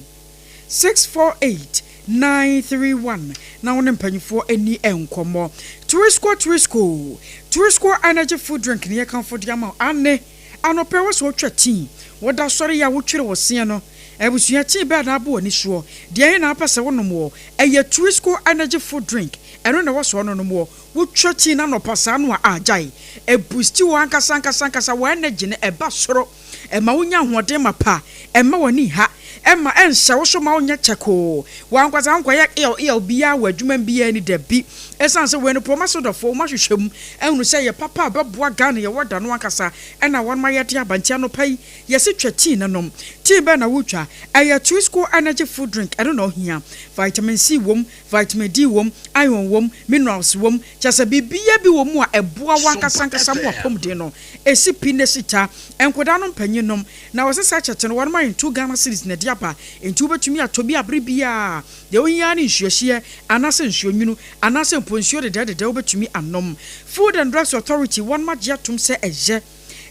S3: 648 931 na wo ne mpanyinfoɔ ani nkɔmmɔ. Turisco Turisco Turisco energy food drink ne yɛkamfo de ama wo. Ane, anɔpa yi wɔ sɛ wotwa tea, woda sɔre yi a wotwere wo seɛ no, abusua tea bɛn na abɔ w'ani soɔ? Deɛ he na wopɛ sɛ wonom wɔ? Ɛyɛ Turisco energy food drink, ɛno na ɛwɔ sɛ ɔnonom wɔ. Wotwa tea no anɔpa saa no a, ah gyae, ɛboosti wo ankasa ankasa ankasa, wo energy no ɛba soro. Ɛma wonya ahoɔden mapa. Ɛmma w'ani nha. Ɛmma ɛnhyɛ wo so ma wonyɛ kyɛkoo. W'ankasa wonkɔyɛ ill ill biara wɔ adwuma mu biara ni dabi. Ɛsiane sɛ wei no Promase dɔfoɔ wɔn ahwehwɛ mu ahunu sɛ ɛyɛ papa a ɛbɛboa Ghana yɛwɔ da no ankasa ɛna wɔn ayɛ de aba nti anɔpa yi yɛse twa tea no nom. Tea bɛn na wotwa? Ɛyɛ Twisco Energy Food Drink ɛno na wohia. Vitamin C wom, Vitamin D wom, iron wom, minerals wom, kyerɛ sɛ biribiara bi wɔ mu a ɛboa w'ankasa ankasa ma w'apɔmuden no si pi na si ta. Nkwadaa no mpanyin nom na wɔsɛ saa kyɛkyɛ no wɔnom ayɛ nto Ghana cedis na ɛde aba nti wobɛtumi atɔ bi abere biara. Deɛ wohia ara ne nsuohyeɛ anaasɛ nsuonwunu anaasɛ mpo nsuo dedɛɛdedɛ wobɛtumi anom. Food and Drugs Authority wɔnom agye atom sɛ ɛyɛ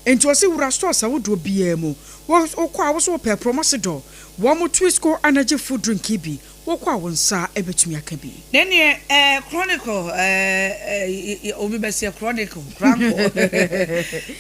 S3: nti wɔse wura stores ahodoɔ biara mu wokɔ a wose wopɛ Promasidor wɔn Twisco Energy Food Drink yi bi Wokɔ a wo nsa bɛtumi aka bi.
S4: Ne neɛ eh chronicle eh eh obi bɛseɛ chronicle korankɔ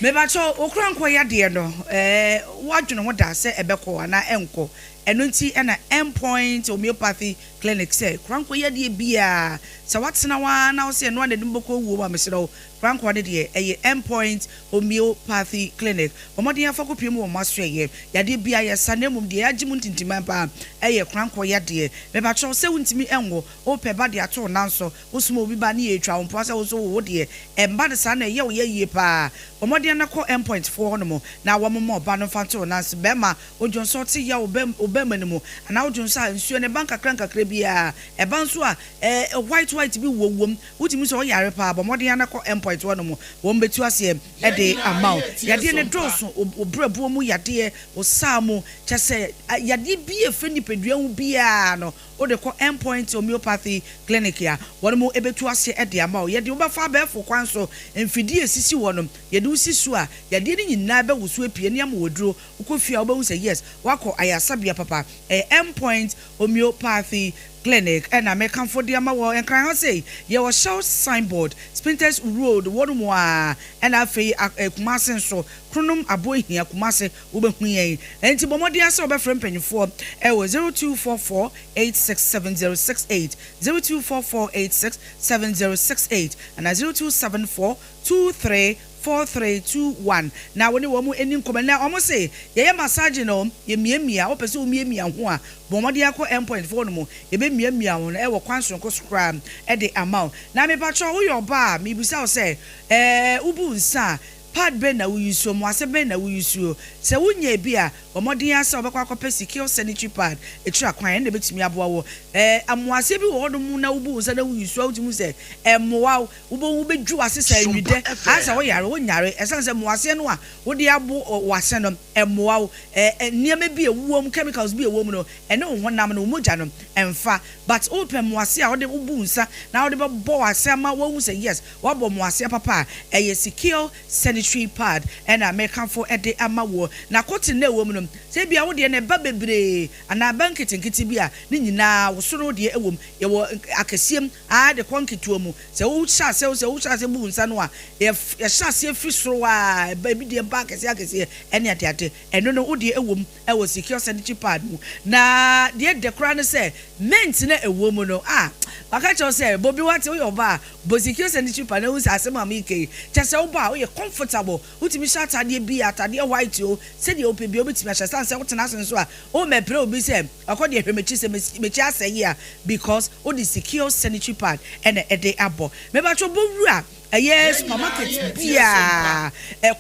S4: mebakyɛw wo korankɔ yadeɛ no eh woadwene ho da sɛ ɛbɛkɔ anaa ɛnkɔ ɛno nti ɛna Endpoint Homeopathy Clinic sɛ korankɔ yadeɛ biaa sɛ woatena hɔ ara na wose ɛno ara na ɛde me bɛkɔ owuo mu a mesrɛ wo Korankɔ no deɛ ɛyɛ Endpoint Homeopathy Clinic. Bɔ mmɔden ara fa kɔpue mu wɔ mo asoɛeɛ. Yadeɛ biara yɛsa na mmom deɛ yɛagye mu ntintiman paa ɛyɛ korankɔ yadeɛ. Mepakyɛw sɛ wontumi nwo, wopɛ ba de ato wo nan so, wosoma obi ba ne yɛretwa wo mpoa sɛ wo nso wowo deɛ, ɛmma no saa na ɛyɛ wo ya yie paa. Bɔ mmɔden ara na kɔ Endpoint foɔ hɔnom na wɔmmɔ ɔba no mfa nto wo nan so. Bɛrima, wodwonsɔ te ya wo bɛrima no mu anaa wodwonsɔ a nsuo no ɛba nkakra nkakra biara, ɛba nso a ɛɛ white white bi wɔ wom. Wotumi sɛ ɔyare paa bɔ mmɔden ara na kɔ Endpoint hɔ nom, wɔn bɛtu aseɛ de ama wo. Yadeɛ no dɔɔso, wo brɛboɔ mu yadeɛ, wo saa mu, kyerɛ sɛ yadeɛ biara ɛfiri nipadua ho biara no, wode kɔ Endpoint Homeopathy Clinic a, wɔn bɛtu aseɛ de ama wo. Yɛde wo bɛfa abɛɛfo kwan so, mfidie a ɛsisi hɔ no, yɛde wo si so a, yadeɛ no nyinaa bɛwoso apue ne ama wo aduro. Wokɔ fie a wobɛhu sɛ yes, woakɔ ayaresabea papa. Ɛyɛ Endpoint Homeopathy Clinic na mekamfo de ama wɔ Nkran ha sei. Yɛwɔ Shell signboard, Spintex Road hɔ nom ara, ɛna afei Kumasi nso, Kronom Aboahia, Kumasi, wobɛhu yɛn. Enti bɔ mmɔden ara sɛ wobɛfrɛ mpanyinfoɔ wɔ 0244 867068, 0244 867068 anaa 0274 23 4321 na wo ne wɔn nni nkɔmmɔ. Ɛnnɛ wɔn se yɛyɛ massaging o, yɛmiamia, wopɛ sɛ womiamia ho a, bɔ mmɔden ara kɔ Endpoint foɔ no mu, yɛbɛmiamia wo no wɔ kwan soronko so koraa de ama wo. Na mepakyɛw woyɛ ɔbaa a, mebisa wo sɛ, ɛɛ wobu nsa a, pad bɛn na wo use o, mmoase bɛn na wo use o? Sɛ wonyaa bi a, bɔ mmɔden ara sɛ wobɛkɔ akɔpɛ Secure Sanitary Pad, ɛtiri akwan, ɛno na ɛbɛtumi aboa wo. Ɛɛ mmoaseɛ bi wɔ hɔnom na wobu wo nsa na wo use a, wotumi hu sɛ ɛmmoa wo. Wobɛhu wobɛdwi w'ase sɛ awidɛ, ayɛ sɛ woyare, wonyare, ɛsiane sɛ mmoaseɛ no a wode abo w'ase no, ɛmmoa wo. Ɛ nneɛma bi a ɛwɔ mu, chemicals bi a ɛwɔ mu no, ɛne wo honam no, wo mogya no, ɛmfa. But wopɛ mmoaseɛ a wode wobu wo nsa na wode bɛbɔ w'ase ama woahu sɛ yes, woabɔ mmoaseɛ papa a, ɛyɛ Secure Sanitary Pad ɛna mekamfo de ama woɔ. Na cotton no a ɛwɔ mu no, sɛ ebia wo deɛ no ɛba bebree anaa ɛba nketenkete bi a, ne nyinaa wo soro deɛ ɛwɔ mu. Yɛwɔ akɛseɛ mu ara de kɔ nketewa mu. Sɛ wohyɛ aseɛ sɛ wohyɛ aseɛ bu wo nsa no a, yɛhyɛ aseɛ firi soro ara, ɛba ebi deɛ ba akɛseɛ akɛseɛ ɛne adeade. Ɛno no wo deɛ ɛwɔ mu ɛwɔ secure sanitary pad mu. Na deɛ ɛdɛ koraa ne sɛ mint no a ɛwɔ mu no, ah, maka kyerɛ wo sɛ bobi wate woyɛ ɔbaa a, bɔ secure sanitary pad na wohu sɛ asɛm a mereka yi, kyerɛ sɛ wobɔ a woyɛ comfortable, wotumi hyɛ atadeɛ bi, atadeɛ white o, sɛdeɛ wopɛ biara wobɛtumi ahyɛ. Ɛsiane sɛ wotena ase nso a, wommɛpere obi sɛ Ɔkɔ deɛ hwɛ mekyi sɛ mekyi asɛe a because wode secure sanitary pad ɛna ɛde abɔ. Mepakyɛw bɔ wura ɛyɛ supermarket biaa,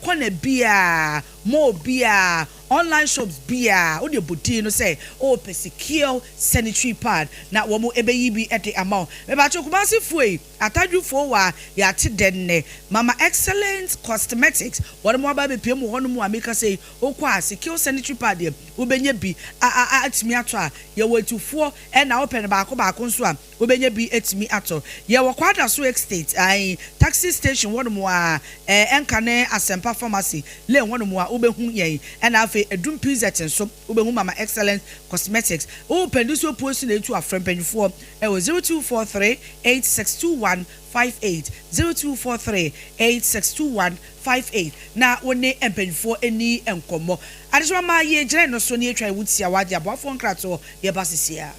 S4: corner biaa, mall biaa, online shops biaa wode bɔ din no sɛ wopɛ secure sanitary pad na wɔn ɛbɛyi bi de ama wo. Mepakyɛw Kumasi foɔ yi, Atadwe foɔ wa yɛate dɛ nnɛ. Mama Excellent Cosmetics wɔn mo aba abɛpue mu wɔ hɔ nom a meka sɛ yi wokɔ a secure sanitary pad deɛ wobɛnya bi a a atumi atɔ a, yɛwɔ atufoɔ ɛna wopɛ no baako baako nso a, wobɛnya bi atumi atɔ. Yɛwɔ Kwadaso Estate, ae, taxi station hɔnom a, ɛɛ, ɛnka ne Asɛmpa Pharmacy lane hɔnom a, wobɛhu yɛn. Ɛna afei Adum PZ nso, wobɛhu Mama Excellence Cosmetics. Wopɛ nisuo puo nso na ɛtu a, frɛ mpanyinfoɔ ɛwɔ 0243 8621 58, 0243 8621 58 na wo ne mpanyinfoɔ nni nkɔmmɔ. Adesoa ma yɛgyina ɛno so na yɛtwa yɛn ho tiawa de aboafoɔ nkratoɔ yɛba sesia.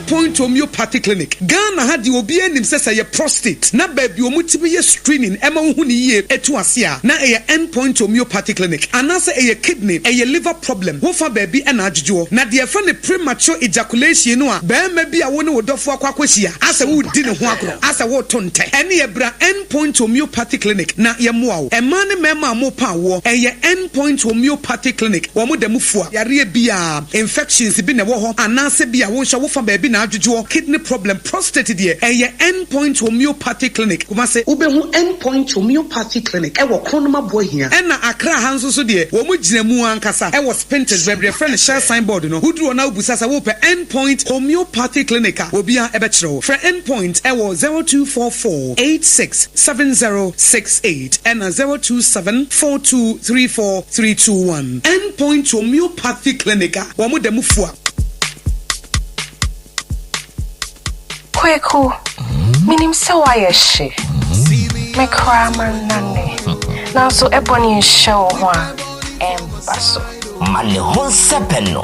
S15: End Point Homeopathy Clinic, Ghana ha deɛ obiara nim sɛ sɛ ɛyɛ prostate na baabi a wɔtumi yɛ screening ma wohu no yie tu ase a, na ɛyɛ End Point Homeopathy Clinic. Anaasɛ ɛyɛ kidney, ɛyɛ liver problem, wofa baabi na adwodwoɔ. Na deɛ yɛfrɛ no premature ejaculation no a barima bi a wo ne wo dɔfoɔ akɔ akɔhyia asɛ woredi ne ho agorɔ, asɛ woreto ntɛ, ɛneɛ bra End Point Homeopathy Clinic na yɛmmoa wo. Mmaa ne mmarima a morepa awoɔ, ɛyɛ End Point Homeopathy Clinic, wɔn da mu fua. Yareɛ biara, infections bi na ɛwɔ hɔ anaasɛ bi a wo nso wofa baabi na adwodwoɔ, kidney problem, prostate deɛ, ɛyɛ End Point Homeopathy Clinic, Kumasi. Wobɛhu End Point Homeopathy Clinic wɔ Kronum Aboahia. Ɛna Accra ha nso so deɛ, wɔn gyina mu ankasa wɔ Spintex, baabi a yɛfrɛ no Shell sign board no. Woduru hɔ na wobisa sɛ wopɛ End Point Homeopathy Clinic a, obiara bɛkyerɛ wo. Frɛ End Point wɔ 0244 86 70 68 ɛna 027 42 34 321. End Point Homeopathy Clinic a wɔn da mu fua.
S16: Kweku, menim sɛ woayɛ hye. Me koraa mannane. Nanso ɛbɔne nhyɛ wo ho a, ɛmba so.
S17: Ma ne ho nsɛpɛ no.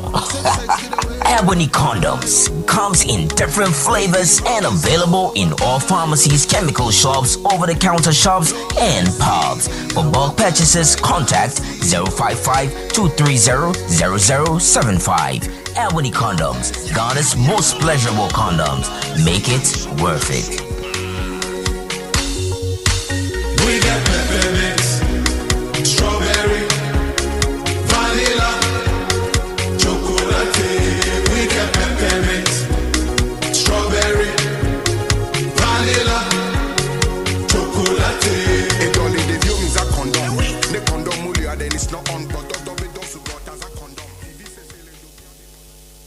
S17: Ebony condoms comes in different flavors and available in all pharmacies, chemical shops, over-the-counter shops, and pubs. For bulk purchases, contact 055 230 0075. Ebony condoms, Ghana's most pleasurable condoms. Make it worth it.
S18: We got peppermint, strawberry, vanilla, chocolate. We got peppermint, strawberry, vanilla, chocolate.
S19: It only the view is a condom. The condom then it's not on, but as a condom.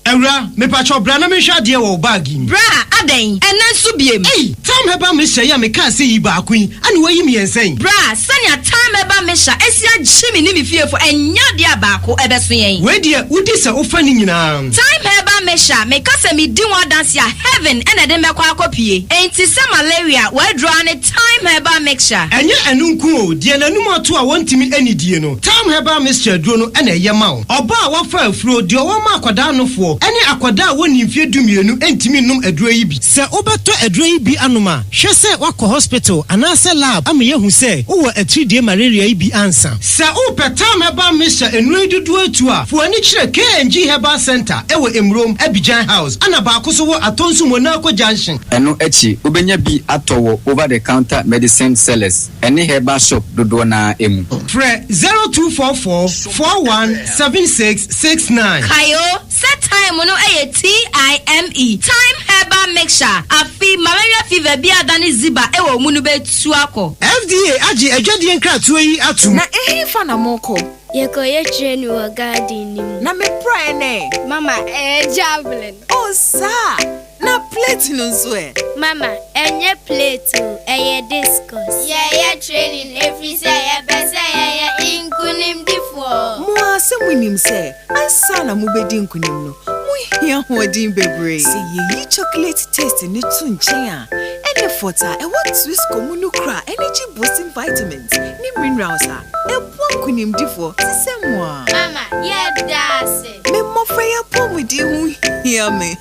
S20: Awura, mepakyɛw bra na menhwɛ adeɛ wɔ wo bag yi mu.
S21: Bra, adɛn? Ɛnnɛ nso biem?
S20: Ei! Thyme Herbal Mixture yi a mekaa sɛ yi baako yi, ɛna woayi mmiɛnsa yi?
S21: Bra, sɛnea Thyme Herbal Mixture asi agye me ne me fiefo, ɛnyɛ adeɛ a baako ɛbɛso yɛn.
S20: Wei deɛ, wodi sɛ wofa ne nyinaa.
S21: Thyme Herbal Mixture, meka sɛ medi ho adanse a, heaven na ɛde me bɛkɔ akɔpue. Enti sɛ malaria, w'aduro ara ne Thyme Herbal Mixture.
S20: Ɛnyɛ ɛno nko o, deɛ n'anum ato a wɔntumi nnidie no, Thyme Herbal Mixture aduro no na ɛyɛ ma wo. Ɔbaa a wafa afuro, deɛ ɔwɔ ma akwadaa nofoɔ, ne akwadaa a wɔnnii mfeɛ dumienu ntumi nnom aduro yi bi. Sɛ wobɛtɔ aduro yi bi anom a, hwɛ sɛ woakɔ hospital anaasɛ lab ama yɛahu sɛ wowɔ atiridie malaria yi bi ansa. Sɛ wopɛ Thyme Herbal Mixture nnuro yi dodoɔ atu a, fa w'ani kyerɛ KNG Herbal Centre wɔ Emurom, Abidjan House, ɛna baako nso wɔ Atonsu Monaco Junction.
S22: Ɛno akyi, wobɛnya bi atɔ wɔ over-the-counter medicine sellers ne herbal shop dodoɔ no ara mu.
S20: Frɛ 0244 41 76 69.
S21: Kae o, sɛ thyme no yɛ TIME, Thyme Herbal Mixture, afe malaria fever bi a adane ziba wɔ wo mu no bɛtu akɔ.
S20: FDA agye adwadie nkratoɔ yi atom.
S23: Na ɛhefa na morekɔ?
S24: Yɛkɔyɛ training wɔ garden no mu.
S23: Na me praeɛ no ɛ?
S24: Mama, ɛyɛ javelin.
S23: Oh, saa! Na plate no nso ɛ?
S24: Mama, ɛnyɛ plate o, ɛyɛ discus. Yɛyɛ training ɛfiri sɛ yɛpɛ sɛ yɛyɛ nkonimdifoɔ.
S23: Mo ara sɛ monim sɛ ansa na mobɛdi nkonim no, mohia ahoɔden bebree. Sɛ yɛyi chocolate taste no to nkyɛn a, ɛnne fɔt a ɛwɔ Twisco mu no kura energy boosting vitamins ne minerals a ɛboa nkonimdifoɔ te sɛ mo ara.
S24: Mama, yɛda ase!
S23: Me mmɔfra yi apɔwmuden ho hia me.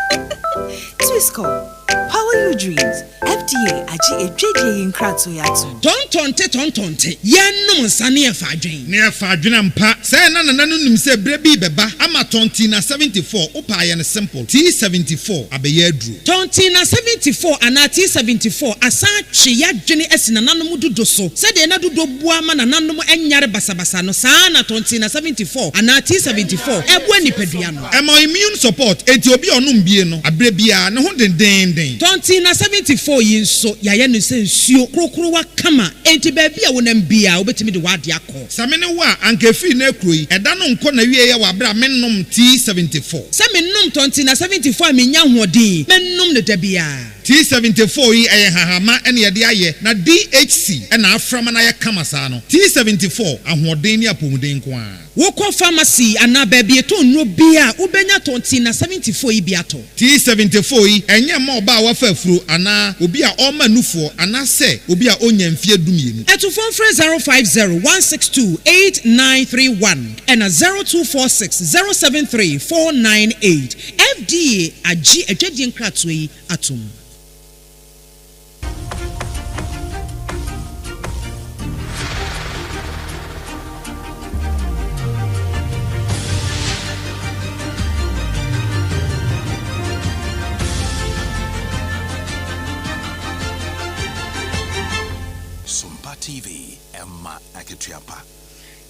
S23: Twisco, power your dreams. FDA agye adwadie yi nkratoɔ yi atom.
S25: Tɔntɔnte tɔntɔnte, yɛnnom nsa ne yɛfa adwen.
S5: Ne yɛfa adwen ampa. Sɛɛ na nana no nim sɛ berɛ bi rebɛba ama Tɔntina 74, wopɛ a yɛ no simple, T74 abɛyɛ aduro.
S25: Tɔntina 74 anaa T74 asan atwe y'adwene asi nananom dudo so. Sɛdeɛ na dudo boa ma nananom nyare basabasa no, saa ara na Tɔntina 74 anaa T74 boa nipadua no.
S5: Ɛma immune support, enti obi a ɔnom bie no, aberɛ biara, ne ho dendeenden.
S25: Tɔntina 74 yi nso, yɛayɛ no sɛ nsuo korokorowa kama, enti baabi a wonam biara, wobɛtumi de w'adeɛ akɔ.
S5: Sɛ me ne wo a, anka ɛfiri nnɛ rekuro yi, ɛda no nkɔ n'awieɛ wɔ aberɛ a mennom T74.
S25: Sɛ menom Tɔntina 74 a mennya ahoɔden, mɛnom no da biara.
S5: T74 yi ɛyɛ nhahamma na yɛde ayɛ na DHC na afra ma no ayɛ kama saa no. T74, ahoɔden ne apɔmuden nko ara.
S25: Wokɔ pharmacy anaa baabi yɛtɔn nnuro biara a, wobɛnya Tɔntina 74 yi bi atɔ.
S5: T74 yi, ɛnyɛ mma ɔbaa a wafa afuro anaa obi a ɔrema nufoɔ anaasɛ obi a ɔnnya mfeɛ dumienu.
S25: Atufoɔ mfrɛ 050 162 8931 ɛna 0246 073 498. FDA agye adwadie nkratoɔ yi atom.
S1: Sompa TV, ɛma akatua pa.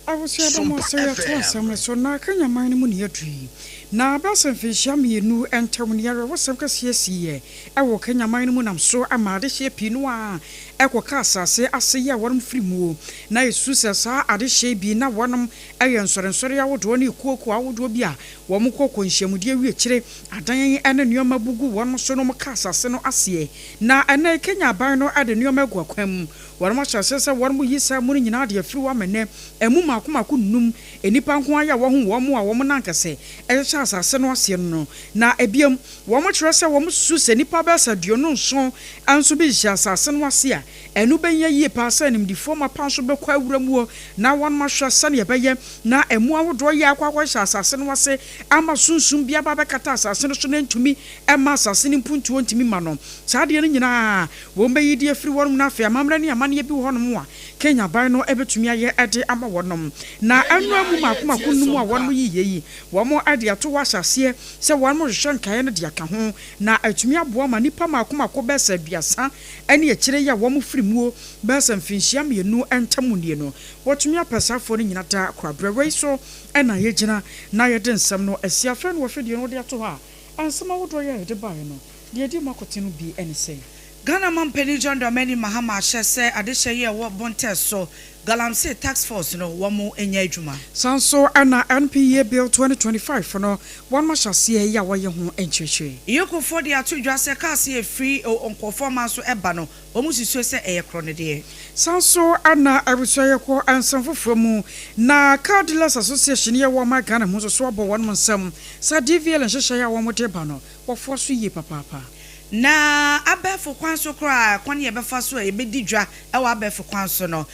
S3: Abusua da mo ase yɛto asɛm no so na Kenya man no mu na yɛadu yi. Na bɛsɛ mfinhyia mmienu ntam no awerɛhosɛm kɛseɛ siiɛ wɔ Kenya man no mu nam so ma adehyeɛ pii no ara kɔka asase ase yɛ a wɔnom firi muo. Na yɛsusu sɛ saa adehyeɛ yi bi na wɔnom yɛ nsɔrensɔre ahodoɔ ne akuokuo ahodoɔ bi a wɔn kɔ kɔ nhyiamudeɛ wie kyire adan ne nnoɔma bu gu wɔnom so na wɔn ka asase no aseɛ. Na ɛnnɛ yi Kenya aban no de nnoɔma agu akwan mu. Wɔnom ahyɛ aseɛ sɛ wɔnom yi saa amu no nyinaa de afiri hɔ ama nnɛ amu mmaako mmaako nnum, nnipa nko ara yi a wɔahu wɔn a wɔn nan kɛse hyehyɛ asase no aseɛ no no. Na ɛbiom, wɔn kyerɛ sɛ wɔn susu sɛ nnipa bɛyɛ sɛ 27 nso bi hyehyɛ asase no ase a ɛno bɛhia yie paa sɛ animdefoɔ mapa nso bɛkɔ awura mu hɔ na wɔnom ahwɛ sɛdeɛ ɛbɛyɛ na amu ahodoɔ yi akɔ akɔhyehyɛ asase no ase ama sunsum bi aba abɛkata asase no so na ɛntumi mma asase no mpuntuo ntumi mma no. Saa adeɛ no nyinaa wɔbɛyi de afiri hɔnom na afei amammerɛ ne amanneɛ bi wɔ hɔnom a Kenya aban no bɛtumi ayɛ de ama wɔnom. Na ɛno amu mmaako mmaako nnum a wɔnom yiiɛ yi, wɔn de ato hɔ ahyɛ aseɛ sɛ wɔnom rehwehwɛ nkaeɛ no de aka ho na atumi aboa ma nnipa mmaako mmaako bɛyɛ sɛ aduasa ne akyire yi a wɔn firi muo bɛyɛ sɛ mfinhyia mmienu ntam nie no, wɔatumi apɛ saa afoɔ no nyina daa koraberɛ. Wei so na yɛgyina na yɛde nsɛm no asi. Afei na wɔhwɛ deɛ wɔde ato hɔ a, nsɛm ahodoɔ yi a yɛde baeɛ no, deɛ ɛdi mu akoten no bi ne sɛn?
S4: Ghana manpanin John Dramani Mahama ahyɛ sɛ adehyɛ yi a ɛwɔ Bontɛ so Galamsey Task Force no wɔn nyɛ adwuma.
S3: Saa nso na NPA Bill 2025 no wɔn ahyɛ aseɛ yi a wɔyɛ ho nkyerɛkyerɛ.
S4: EOCOfoɔ de ato dwa sɛ cars a ɛfiri nkurɔfoɔ man so ba no wɔn susuo sɛ ɛyɛ korɔnodeɛ.
S3: Saa nso na abusua yɛkɔ nsɛm foforɔ mu na Car Dealers Association yɛ wɔ ɔman Ghana mu nso so abɔ wɔn nsam sɛ DVL nhyehyɛeɛ a wɔde reba no wɔfoa so yie papaapa.
S4: Na abɛɛfo kwan so koraa, kwan a yɛbɛfa so a yɛbɛdi dwa wɔ abɛɛfo kwan so no,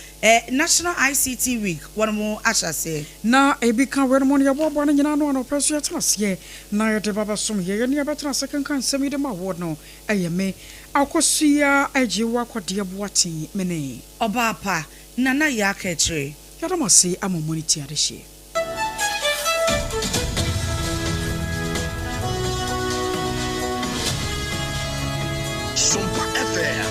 S4: National ICT Week, wɔnom ahyɛ aseɛ.
S3: Na ebi ka weinom no, yɛboaboa ne nyinaa ano anɔpa nso yɛtena aseɛ na yɛde ba bɛsom yɛn. Yɛne yɛbɛtena ase kenkan nsɛm yi de ma woɔ no, ɛyɛ me, Akosua Agyewa Kɔdeɛ Boateng, me ne.
S4: Ɔbaa pa, Nana Yaa Kɛkyerɛ.
S3: Yɛda mo ase ama mo ani tua adehyeɛ.
S1: Sompa FM.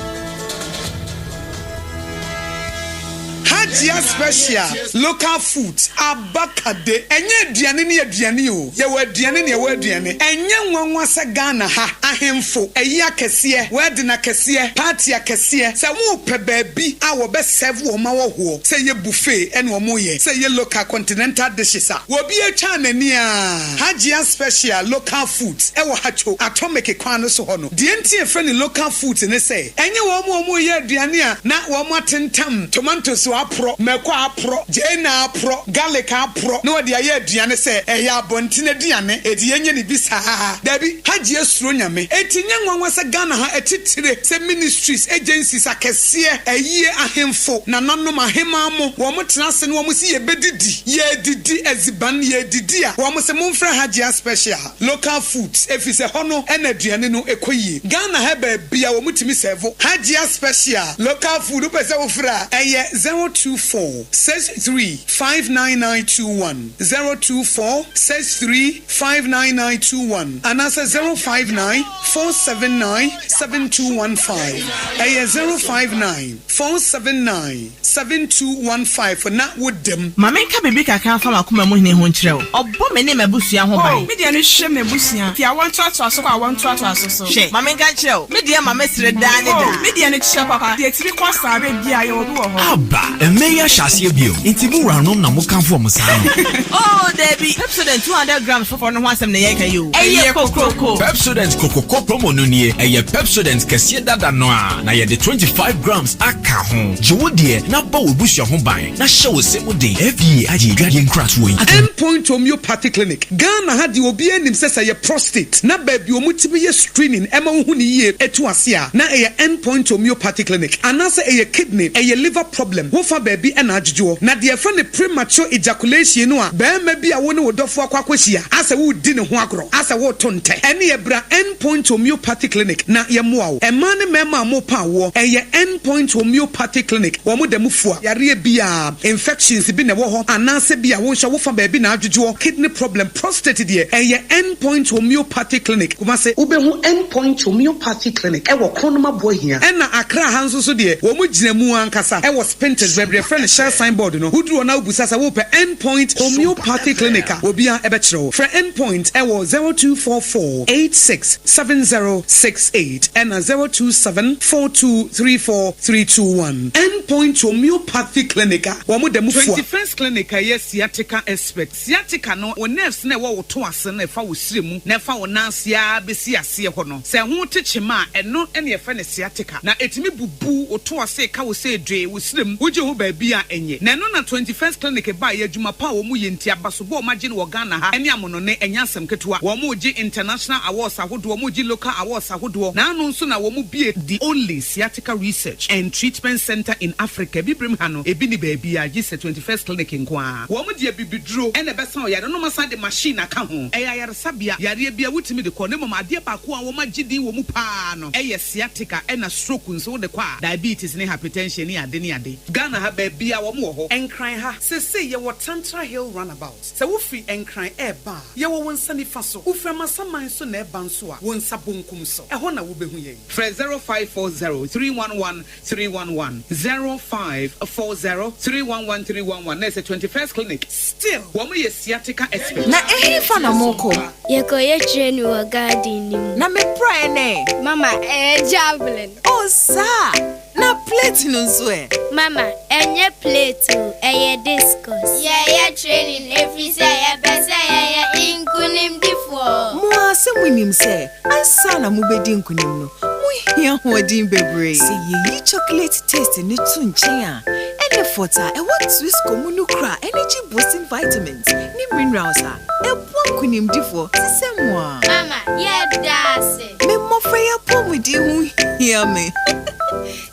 S15: Hajia special local foods abakade ɛnyɛ aduane ne aduane o yɛwɔ aduane ne ɛwɔ aduane ɛnyɛ nwanwa sɛ Ghana ha ahemfo ayi akɛseɛ wedding akɛseɛ party akɛseɛ sɛ wopɛ baabi a wɔbɛ serve wɔn ahɔhoɔ sɛ ɛyɛ buffet ɛna wɔn yɛ sɛ ɛyɛ local continental dishes a obi atwa n'ani aa Hajia special local foods ɛwɔ Hatcho atomic kwan no so hɔ no deɛ nti yɛfrɛ no local foods ne sɛ ɛnyɛ wɔn a wɔn reyɛ aduane a na wɔn atentam tomatoes aporɔ mako aporɔ gyeene aporɔ garlic aporɔ na wɔde ayɛ aduane sɛ ɛyɛ abɔnten aduane enti yɛnyɛ no bi saa dabi Hajia suro Nyame enti nyɛ nwanwa sɛ Ghana ha atitire sɛ ministries agencies akɛseɛ ayie ahemfo nananom ahemaa mo wɔn tena ase na wɔn se yɛbɛdidi yɛredidi adziban yɛredidi a wɔn se momfrɛ Hajia special local foods efisɛ hɔ no na aduane no kɔ yie Ghana ha baabia wɔn tumi sɛvo Hajia special local food wopɛ sɛ wofrɛ a ɛyɛ 024 63 59921 024 63 59921 anaasɛ 059 479 7215 ɛyɛ 059 479 7215 na woda mu.
S2: Ma menka biribi kakra mfa m'akoma mu hene ho nkyerɛ wo. Ɔbɔ me ne m'abusua ho ban.
S6: Oh, me deɛ no hwɛ m'abusua. Fi awoɔ ntoatoaso kɔ awoɔ ntoatoaso so.
S2: Hwɛ, ma menka nkyerɛ wo, me deɛ ma mesere daa ne daa.
S6: Oh, me deɛ no kyerɛ papa. Deɛ ɛtumi kɔ saa berɛ biara yɛwɔ bi wɔ hɔ.
S7: Aba! Mmɛ yi ahyɛ aseɛ bio, nti mo wuranom na mo kamfo wɔn saa no?
S2: Oh, dabi! Pepsodent 200 grams foforɔ no ho asɛm na yɛreka yi o. Ɛyɛ kokroko!
S7: Pepsodent Kokroko Promo no nie, ɛyɛ Pepsodent kɛseɛ dada no ara, na yɛde 25 grams aka ho. Gye wo deɛ na bɔ w'abusua ho ban, na hyɛ wo se mu den. FDA agye adwadeɛ nkratoɔ yi atom.
S15: End Point Homeopathy Clinic, Ghana ha deɛ obiara nim sɛ sɛ ɛyɛ prostate na baabi a wɔtumi yɛ screening ma wohu no yie to ase a na ɛyɛ End Point Homeopathy Clinic anaasɛ ɛyɛ kidney, ɛyɛ liver problem, wofa baabi. baabi na adwodwoɔ. Na deɛ yɛfrɛ no premature ejaculation no a barima bi a wo ne wo dɔfoɔ akɔ akɔhyia asɛ woredi ne ho agorɔ, asɛ woreto ntɛ, ɛneɛ bra End Point Homeopathy Clinic na yɛmmoa wo. Mmaa ne mmarima a morepa awoɔ, ɛyɛ End Point Homeopathy Clinic, wɔn da mu fua yareɛ biara, infections bi na ɛwɔ hɔ anaasɛ bi a wo nso wofa baabi na adwodwoɔ, kidney problem, prostate deɛ, ɛyɛ End Point Homeopathy Clinic, Kumasi. Wobɛhu End Point Homeopathy Clinic wɔ Kronom Aboahia. Ɛna Accra ha nso so deɛ, wɔn gyina mu ankasa wɔ Spintex, baabi a yɛfrɛ no Shell sign board no. Woduru hɔ na wobisa sɛ wopɛ End Point Homeopathy Clinic a, obiara bɛkyerɛ wo. Frɛ End Point wɔ 0244 86 7068 ɛna 027 4234 321. End Point Homeopathy Clinic a wɔn da mu fua.
S8: 21st Clinic a ɛyɛ sciatica expert. Sciatica no, wo nerves no a ɛwɔ wo to ase no a ɛfa wo srɛ mu na ɛfa wo nan ase ara bɛsi aseɛ hɔ no, sɛ ɛho te kyema a, ɛno na yɛfrɛ no sciatica. Na ɛtumi bubu wo to ase ka wo sɛ dwee wo srɛ mu, wogye ho baabi a ɛnyɛ. Na ɛno na 21st Clinic baeɛ, adwuma pa a wɔn yɛ nti, abasobɔ a wɔagye no wɔ Ghana ha ne amonone, ɛnyɛ asɛm ketewa. Wɔregye international awards ahodoɔ, wɔregye local awards ahodoɔ. Na ano nso na wɔbue the only sciatica research and treatment centre in Africa. Abibirem ha no, ebi nni baabiara gye sɛ 21st Clinic nko ara. Wɔde abibiduro na ɛbɛsa ɔyare no na wɔasan de machine aka ho. Ɛyɛ ayaresabea, yareɛ biara wotumi de kɔ na mmom adeɛ baako a wɔagye din wɔ mu pa ara no yɛ sciatica ɛna stroke nso wode kɔ a, diabetes ne hypertension ne ade ne ade. Ghana ha baabiara wɔn wɔ hɔ.
S15: Nkran ha, seesei yɛwɔ Tantra Hill Runabout. Sɛ wofiri Nkran reba a, yɛwɔ wo nsa nifa so. Wofiri Amasaman nso na ɛreba nso a, wo nsa bonkum so. Ɛhɔ na wobɛhu yɛn.
S8: Frɛ 0540 311 311, 0540 311 311 na ɛsɛ 21st Clinic.
S15: Still.
S8: Wɔn yɛ sciatica experts.
S23: Na ɛhefa na morekɔ?
S24: Yɛkɔyɛ training wɔ garden no mu.
S23: Na me praeɛ no ɛ?
S24: Mama, ɛyɛ javelin.
S23: Oh, saa? Na plate no nso ɛ?
S24: Mama, ɛnyɛ plate o, ɛyɛ discus. Yɛyɛ training ɛfiri sɛ yɛpɛ sɛ yɛyɛ nkonimdifoɔ.
S23: Mo ara sɛ monim sɛ ansa na mobɛdi nkonim no, mohia ahoɔden bebree. Sɛ yɛyi chocolate taste no to nkyɛn a, ɛne fort a ɛwɔ Twisco mu no kura energy boosting vitamins ne minerals a ɛboa nkonimdifoɔ te sɛ mo ara.
S24: Mama, yɛda ase!
S23: Me mmɔfra yi apɔwmuden ho hia me.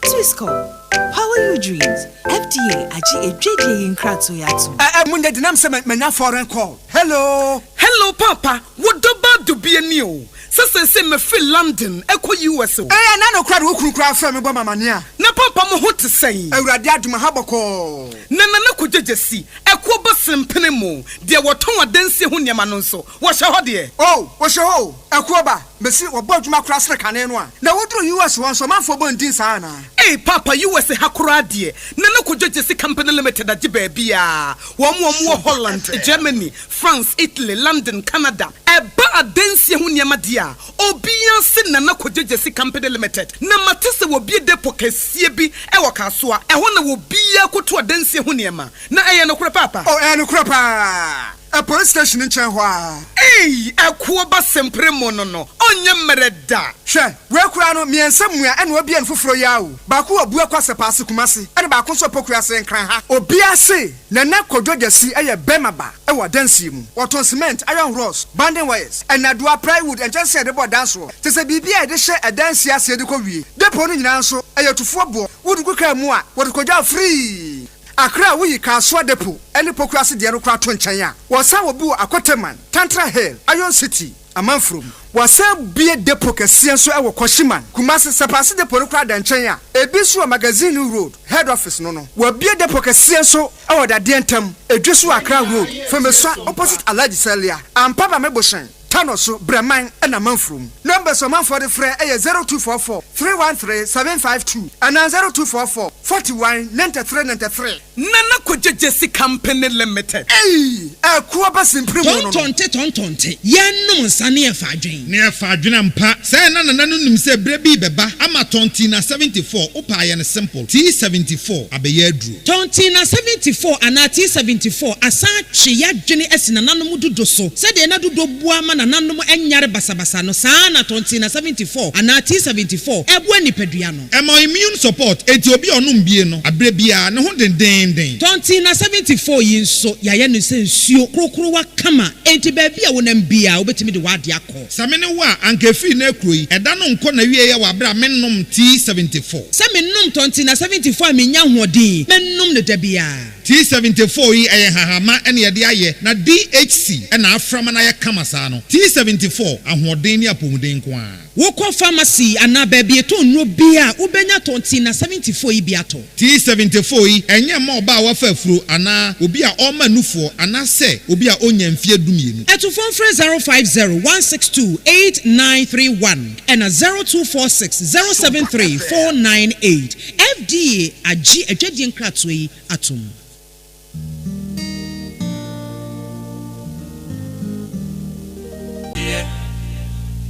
S23: Twisco, power your dreams. FDA agye adwadie yi nkratoɔ yi atom.
S9: Ɛ ɛ munya denam sɛ manya foreign call. Hello.
S15: Hello paapa, wo dɔ ba dubia ni o, sɛ seesei mefiri London ɛkɔ US o.
S9: Ee ɛna no koraa de wo kunu koraa frɛ me bɔ me amaneɛ a.
S15: Na paapa mo ho te sɛn?
S9: Awurade adom aha bɔkɔɔ.
S15: Na Nana Kwadwo Gyasi, ɛkoɔ ba sempene mo, deɛ wɔtɔn adansie ho nneɛma no nso, wɔhyɛ hɔ deɛ?
S9: Oh, wɔhyɛ hɔ o, ɛkoɔ ba. Mese wɔbɔ adwuma koraa sene kane no a. Na woduru US hɔ nso ɔmanfoɔ bɔ ndin saa anaa?
S15: Ei paapa US ha koraa deɛ Nana Kojo Gyasi Company Limited agye baabiaa, wɔn a wɔn wɔ Holland, Germany, France, Italy, London, Canada. Ɛba adansie ho nneɛma deɛ a, obiaa se Nana Kojo Gyasi Company Limited. Na mate sɛ wɔbue depot kɛseɛ bi wɔ Kasoa, ɛhɔ na obiaa kɔtu adansie ho nneɛma. Na ɛyɛ nokorɛ paapa?
S9: Oh ɛyɛ nokorɛ paa. Ɛ police station nkyɛn hɔ ara.
S15: Ei ɛkoɔ ba sempere mo no no ɔnyɛ mmerɛ da.
S9: Hwɛ, wei koraa no, mmiɛnsa mua ɛna wabue no foforɔ yi ara o. Baako wɔ Buakwa Sɛpaase Kumasi ɛna baako nso wɔ Pokuase Nkran ha. Obiara se Nana Kwadwo Gyasi yɛ bɛrima ba wɔ adansie mu. Wɔtɔn cement, iron rods, banding wires, nnadewa, plywood, nkyɛnsee a yɛde bɔ dan soɔ, kyerɛ sɛ biribi a yɛde hyɛ adansie aseɛ de kɔ wie. Depot no nyinaa nso, ɛyɛ tufoɔ boɔ. Wode gu kaa mu a, wɔde kɔgya wo free. Accra a woyi Kasoa Depot ne Pokuase deɛ no koraa to nkyɛn a, wɔsan wɔ bi wɔ Akoteman, Tantra Hill, Iron City, Amanfurom. Wɔsan bue depot kɛseɛ nso wɔ Kwashiman, Kumasi. Sɛpaase depot no koraa da nkyɛn a, ebi nso wɔ Magazine Road, Head Office no no. Wɔabue depot kɛseɛ nso wɔ Dadeɛ Ntam, Edweso Accra Road, Femesua opposite Alhaji Salia, Ampa Bame Bohyɛn. Tano so, Brɛman na Manfurom. Numbers a ɔmanfoɔ de frɛ yɛ 0244 313 752 anaa 0244 41 93 93.
S15: Nana Kwadwo Gyasi Company Limited.
S9: Ei! Ɛkoɔ ba simpire mu no no.
S25: Tɔntɔnte tɔntɔnte, yɛnnom nsa ne yɛfa adwen.
S10: Ne yɛfa adwene ampa. Sɛɛ na Nana no nim sɛ berɛ bi rebɛba ama Tɔntina 74, wopɛ a yɛ no simple, T74 abɛyɛ aduro.
S25: Tɔnten na 74 anaa T74 asan atwe y'adwene asi nananom dudo so. Sɛdeɛ na dudo boa ma nananom nyare basabasa no, saa ara na tɔnten na 74 anaa T74 boa nipadua no.
S10: Ɛma immune support, enti obi a ɔnom ɔnom bie no aberɛ biara ne ho dendeenden.
S25: Tɔnten na 74 yi nso, yɛayɛ no sɛ nsuo korokorowa kama, enti baabi a wonam biara wobɛtumi de w'ade akɔ.
S10: Sɛ me ne wo a, anka ɛfiri nnɛ rekuro yi, ɛda no nkɔ n'awieɛ wɔ aberɛ a mennom T74.
S25: Sɛ menom tɔnten na 74 a mennya ahoɔden, mɛnom no da biara.
S10: T74 yi, ɛyɛ nhahamma na yɛde ayɛ, na DHC na afra ma no ayɛ kama saa no. T74, ahoɔden ne apɔmuden nko ara.
S25: Wokɔ pharmacy anaa baabi yɛtɔn nnuro biara a, wobɛnya tɔnten na 74 yi bi atɔ.
S10: T74 yi, ɛnyɛ mma ɔbaa a wafa afuro anaa obi a ɔrema nufoɔ anaasɛ obi a ɔnnya mfeɛ dumienu.
S25: Atufoɔ mfrɛ 050 162 8931 ɛna 0246 073 498. FDA agye adwadie nkratoɔ yi atom.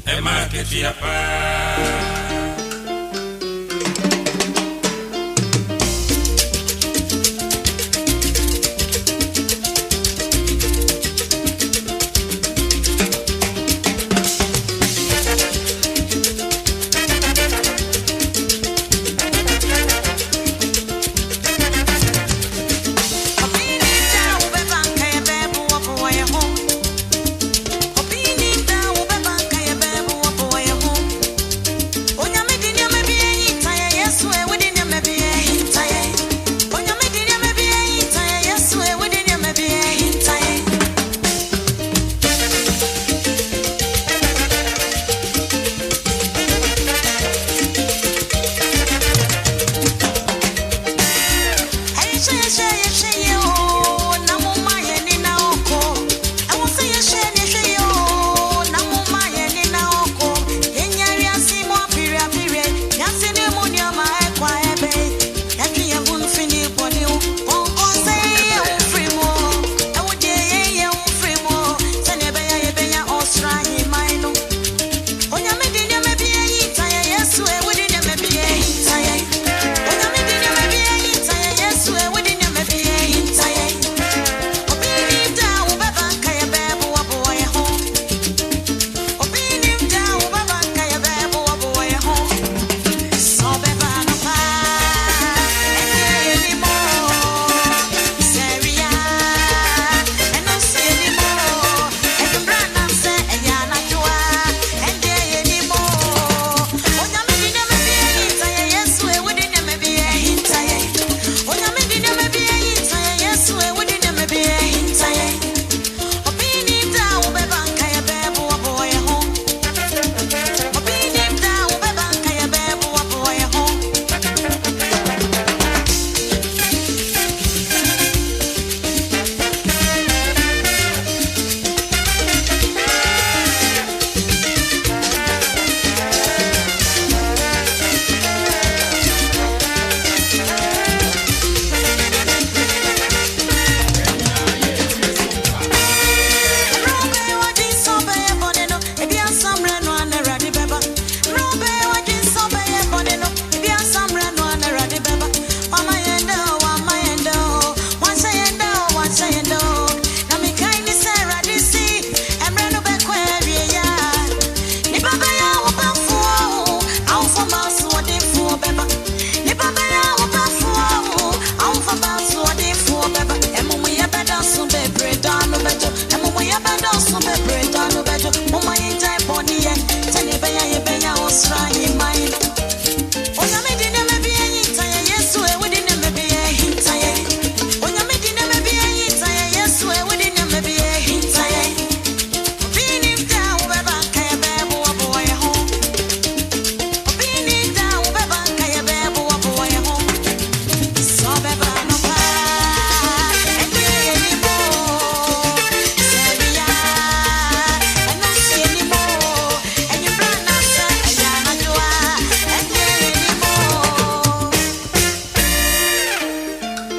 S11: Ɛma akatua paa.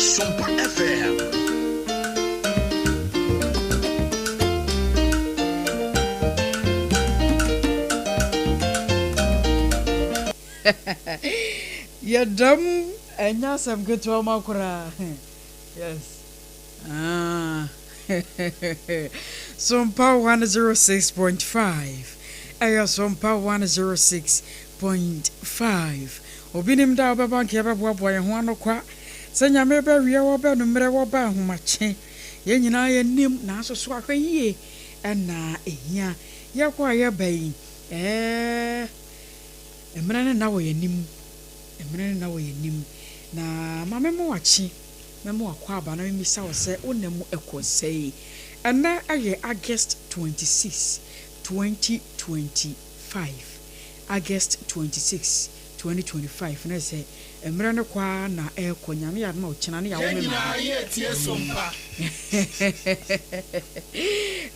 S1: Sompa FM.
S3: Yɛdam ɛnyɛ asɛm ketewa ma koraa yes ah Sompa 106.5 ɛyɛ Sompa 106.5. Obi nim da a wobɛba nka yɛbɛboaboa yɛn ho ano kwa sɛ Nyame bɛwia wɔ bɛ anummerɛ wɔ bɛ ahomakye. Yɛn nyinaa yɛnim nanso so ahwɛ yie na ɛhia. Yɛkɔ a yɛba yi ɛɛ mmerɛ no nna wɔ yɛn anim, mmerɛ no nna wɔ yɛn anim. Na ma me ma wakye, mɛma wakɔ aba na memmisa wo sɛ wo nna mu ɛkɔ sɛn. Ɛnnɛ yɛ August 26, 2025. August 26, 2025 na sɛ mmerɛ no kɔ ara na ɛrekɔ Nyame yɛ adom a ɔkyena ne yɛawo me maame.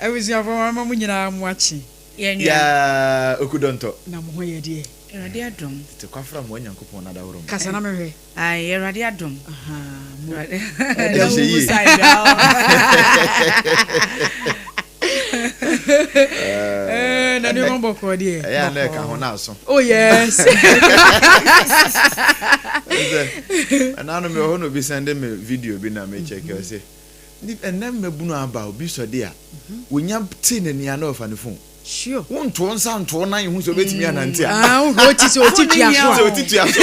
S3: Abusuafoɔ mama mo nyinaa mo akye.
S12: Yaa Okudɔntɔ.
S3: Na mo ho yɛ deɛ.
S4: Awurade adom.
S12: Tete kwafra mmoa Nyankopɔn n'adaworo mu.
S3: Kasa na me hwɛ.
S4: Ae Awurade adom.
S3: Ahaa mo.
S12: Ɛda wo mu
S4: sa dwa o.
S3: Eh, na nneɛma bɔkɔɔ deɛ.
S12: Ɛyɛ a na ɛka ho na aso.
S3: Oh yes.
S12: Ɛna no me wɔ hɔ na obi sɛnde me video bi na me check ɔse ɛnɛ mmabunu aba obi sɔde a wonya te n'ani a na ɔfa ne phone.
S3: Sure.
S12: Wonto wo nsa nto wo nan hu sɛ obetumi anante a.
S3: Ah, wohwɛ oti sɛ oti tua so a.
S12: Sɛ oti tua so a.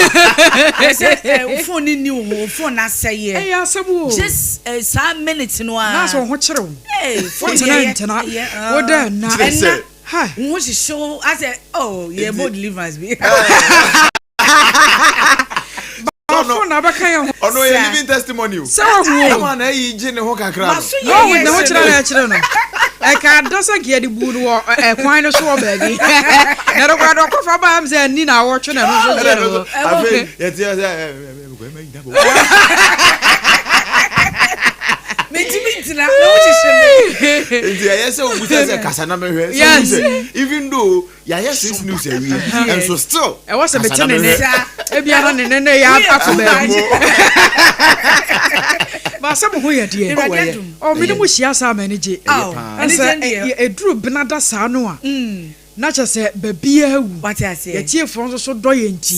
S4: Ɛsɛ ɛ wo phone ni ni wo ho, wo phone asɛeɛ.
S3: Ɛyɛ asɛm o.
S4: Just ɛ saa minute no ara.
S3: Na sɛ wo ho kyere wo.
S4: Ee, phone
S3: Wotena
S4: yɛ
S3: ntena.
S4: yɛ ah.
S3: Woda nna.
S12: Kyerɛ sɛ.
S4: Ɛnna
S3: Ha.
S4: wo ho hyehye wo asɛ oh yɛ bɔ deliverance bi.
S3: Baafo na abɛka yɛn ho.
S12: Ɔno yɛ living testimony o.
S3: Sɛ wahu o.
S12: Ɛma na ayi gye ne ho kakra no.
S4: Maso yɛ
S3: Wahu
S4: yɛ
S3: ne ho
S4: hyɛ
S3: kyerɛ
S4: no.
S3: na ɛkyerɛ no. Ɛka ada sɛ nka yɛde buu no wɔ ɛkwan no so wɔ baabi. Na ɛno koraa de ɔkɔfa baa m sɛ ani na awɔtwe na ɛno nso
S12: Ɛna
S3: gye
S12: ɛno
S3: ne
S12: nso
S3: ho.
S12: afei yɛte sɛ ɛ
S4: Mentumi ntina me ho hyehye me.
S12: Nti ɛyɛ sɛ obusa sɛ kasa na mehwɛ. Sɛ
S3: Yes.
S12: wohu sɛ even though Yɛayɛ six news awie nso still.
S3: Ɛwɔ sɛ mete ne nne. Ebia na ne nne no yɛ akɔ baabi. Baasa mo ho yɛ deɛ. Ɔ me ne mo hyia saa m'ani gye. Sɛ ɛduru benada saa no a na kyerɛ sɛ baabiara awu. Yɛtiefoɔ nso so dɔ yɛn nti.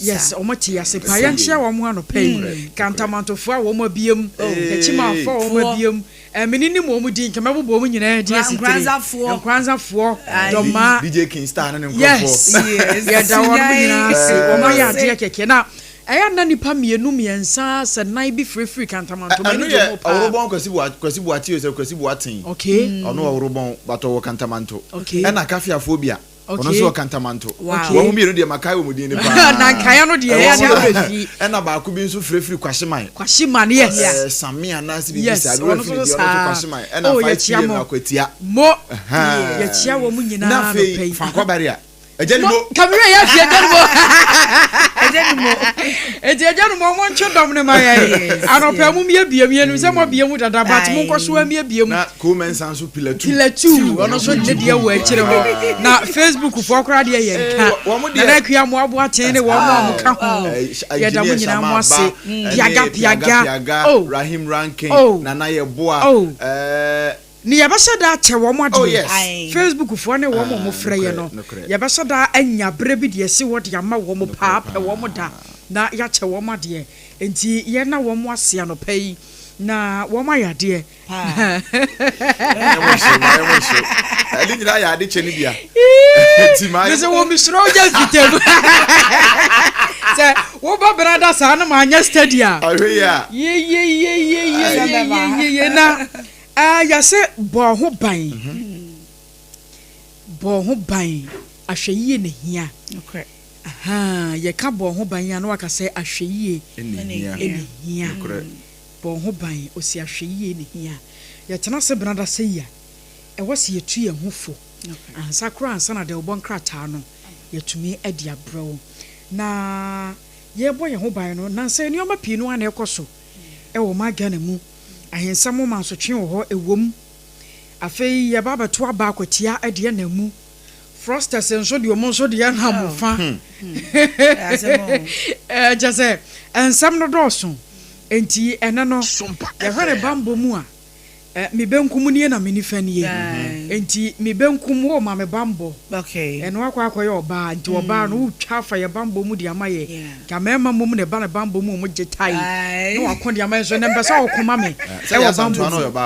S3: Yes, wɔn te ase paa. Yɛnkyea wɔn anɔpa yi. Kantamantofoɔ a wɔn abiem, Akyimanfoɔ a wɔn abiem. Eh, me ne nim wɔn din, nka mɛbobɔ wɔn nyinaa din asi tire.
S4: Nkoranzafoɔ.
S3: Nkoranzafoɔ, Dɔmaa.
S12: DJ King Star ne ne nkurɔfoɔ.
S3: Yes, yɛda wɔn nyinaa ase. Wɔn ayɛ adeɛ kɛkɛ. Na ɛyɛ na nipa mmienu, mmiɛnsa, sɛ nan bi firifiri Kantamanto.
S12: Ɛno yɛ Ɔworobɔn Kwasi Boa, Kwasi Boakye o sɛ Kwasi Boateng.
S3: Okay.
S12: Ɔno Ɔworobɔn, but ɔwɔ Kantamanto.
S3: Okay.
S12: Ɛna Kafiafoɔ bi a.
S3: Okay.
S12: Ɔno nso wɔ Kantamanto.
S3: Wow.
S12: Wɔn mu mmienu deɛ makae wɔn din no paa.
S3: Na nkaeɛ no deɛ ɛyɛ adeɛ awerɛ fi.
S12: Ɛna baako bi nso firifiri Kwahyeman.
S3: Kwahyeman yes.
S12: Ɛɛ Same anaasɛ biribi
S3: yes.
S12: saa.
S3: Ɔno nso saa.
S12: Kwahyeman. Ɛna
S3: oh,
S12: 5 pm Akwatia.
S3: Mo. Yɛkyia wɔn nyinaa
S12: Na afei Fankwa Barrier. Agya ni mo.
S3: Kamiri yɛ fi agya ni mo.
S4: Agya ni mo.
S3: Eti agya ni mo mo ntwe dɔm ne ma yɛ. Anɔpɛ mu mie bie mu yɛnim sɛ mo abie mu dada but mo nkɔ so amie bie mu.
S12: Na Koo Mensah nso pillar two.
S3: Pillar two ɔno nso ne deɛ wɔ akyire hɔ. Na Facebook foɔ koraa deɛ yɛ nka. Nana Akua mo aboaten ne wɔn a mo ka ho. Yɛda mo nyinaa mo ase. Piaga piaga.
S12: Oh. Rahim Rankin.
S3: Oh.
S12: Nana Yeboah.
S3: Oh.
S12: Eh.
S3: Ne yɛbɛhyɛ da akyɛ wɔn adeɛ.
S12: Oh yes.
S3: Facebook foɔ ne wɔn a wɔfrɛ yɛ no, yɛbɛhyɛ da anya berɛ bi de asi hɔ de ama wɔn paa, pɛ wɔn da na yɛakyɛ wɔn adeɛ. Enti yɛnna wɔn ase anɔpa yi na wɔn ayɛ adeɛ.
S12: Mayɛ mo hyew, mayɛ mo hyew. Ɛne nyinaa yɛ ade kyɛ no bia. Nti mayɛ.
S3: Mesɛ wɔ mesuro wogya mfitam. Sɛ woba benada saa no manyɛ steady a.
S12: Ahwɛ yi a.
S3: Yeyeyeyeyeyeye na Ah yɛse bɔ ho ban, bɔ ho ban, ahwɛyie na hia. Ahaa yɛka bɔ ho ban a na waka sɛ ahwɛyie na hia. Bɔ ho ban, ɔsi ahwɛyie na hia. Yɛtena ase benada sɛ yi a, ɛwɔ sɛ yɛtu yɛn ho fo ansa koraa ansa na dawubɔ nkrataa no yɛatumi de abrɛ wo. Na yɛrebɔ yɛn ho ban no, nnansa yi nneɛma pii no ara na ɛrekɔ so wɔ ɔman Ghana mu. Ahensɛm mu mansotwe wɔ hɔ, ɛwom. Afei yɛba abɛto aba akwatia deɛ nam mu. Frosters nso deɛ wɔn nso deɛ nam fa. Kyɛ sɛ nsɛm no dɔɔso. Enti ɛnɛ no yɛhwɛ ne bammɔ mu a, Me benkum nie na me nifa nie. Enti me benkum wo ma me bammɔ. Ɛno akɔ akɔyɛ ɔbaa. Nti ɔbaa no wotwa afa yɛ bammɔ mu de ama yɛ. Nka mmarima mmom na ɛba ne bammɔ mu wɔn gye tae na wako de ama yɛ. Nso ɛnɛ mpɛ sɛ ɔko ma me ɛwɔ bammɔ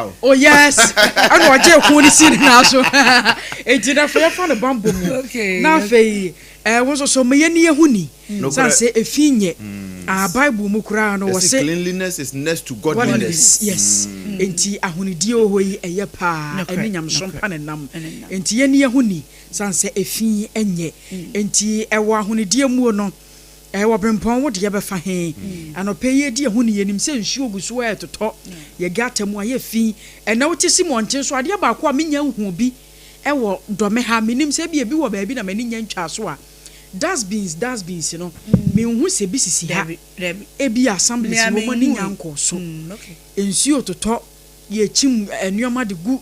S3: mu. Oh yes. Ɛna ɔgye ko no si ne nan so. Enti na afei yɛfa no bammɔ mu. Na afei. Ɛɛ, wo nso so, ma yɛnni yɛn ho ni,
S12: Nokorɛ.
S3: sane sɛ efi nyɛ. Ah, Bible mu koraa no,
S12: Yɛse
S3: wɔse.
S12: cleanliness is next to godliness.
S3: Godliness, yes. Enti ahonidie wɔ hɔ yi, ɛyɛ paa,
S4: Nokorɛ,
S3: ɛne nyamesom
S4: nokorɛ.
S3: pa na ɛnam.
S4: Ɛne nam.
S3: Enti yɛnni yɛn ho ni, sane sɛ efi nyɛ. Enti ɛwɔ ahonidie muo no, ɛwɔ berempɔn, wo deɛ bɛfa he? Anɔpa yi yɛredi yɛn ho ni, yɛnim sɛ nsuo gu so ɛretotɔ, yɛ gutter mu ayɛ fi. Ɛnnɛ wote si mmɔnten so, adeɛ baako a mennya nhuu bi Ɛwɔ dɔme ha, menim sɛ ebia ebi wɔ baabi na m'ani nnya ntwaa so a, dustbins, dustbins no, menhu sɛ ebi sisi ha. Ebia assemblies no wɔn ani nnya nkɔɔ so. Nsuo totɔ, yɛkyim nneɛma de gu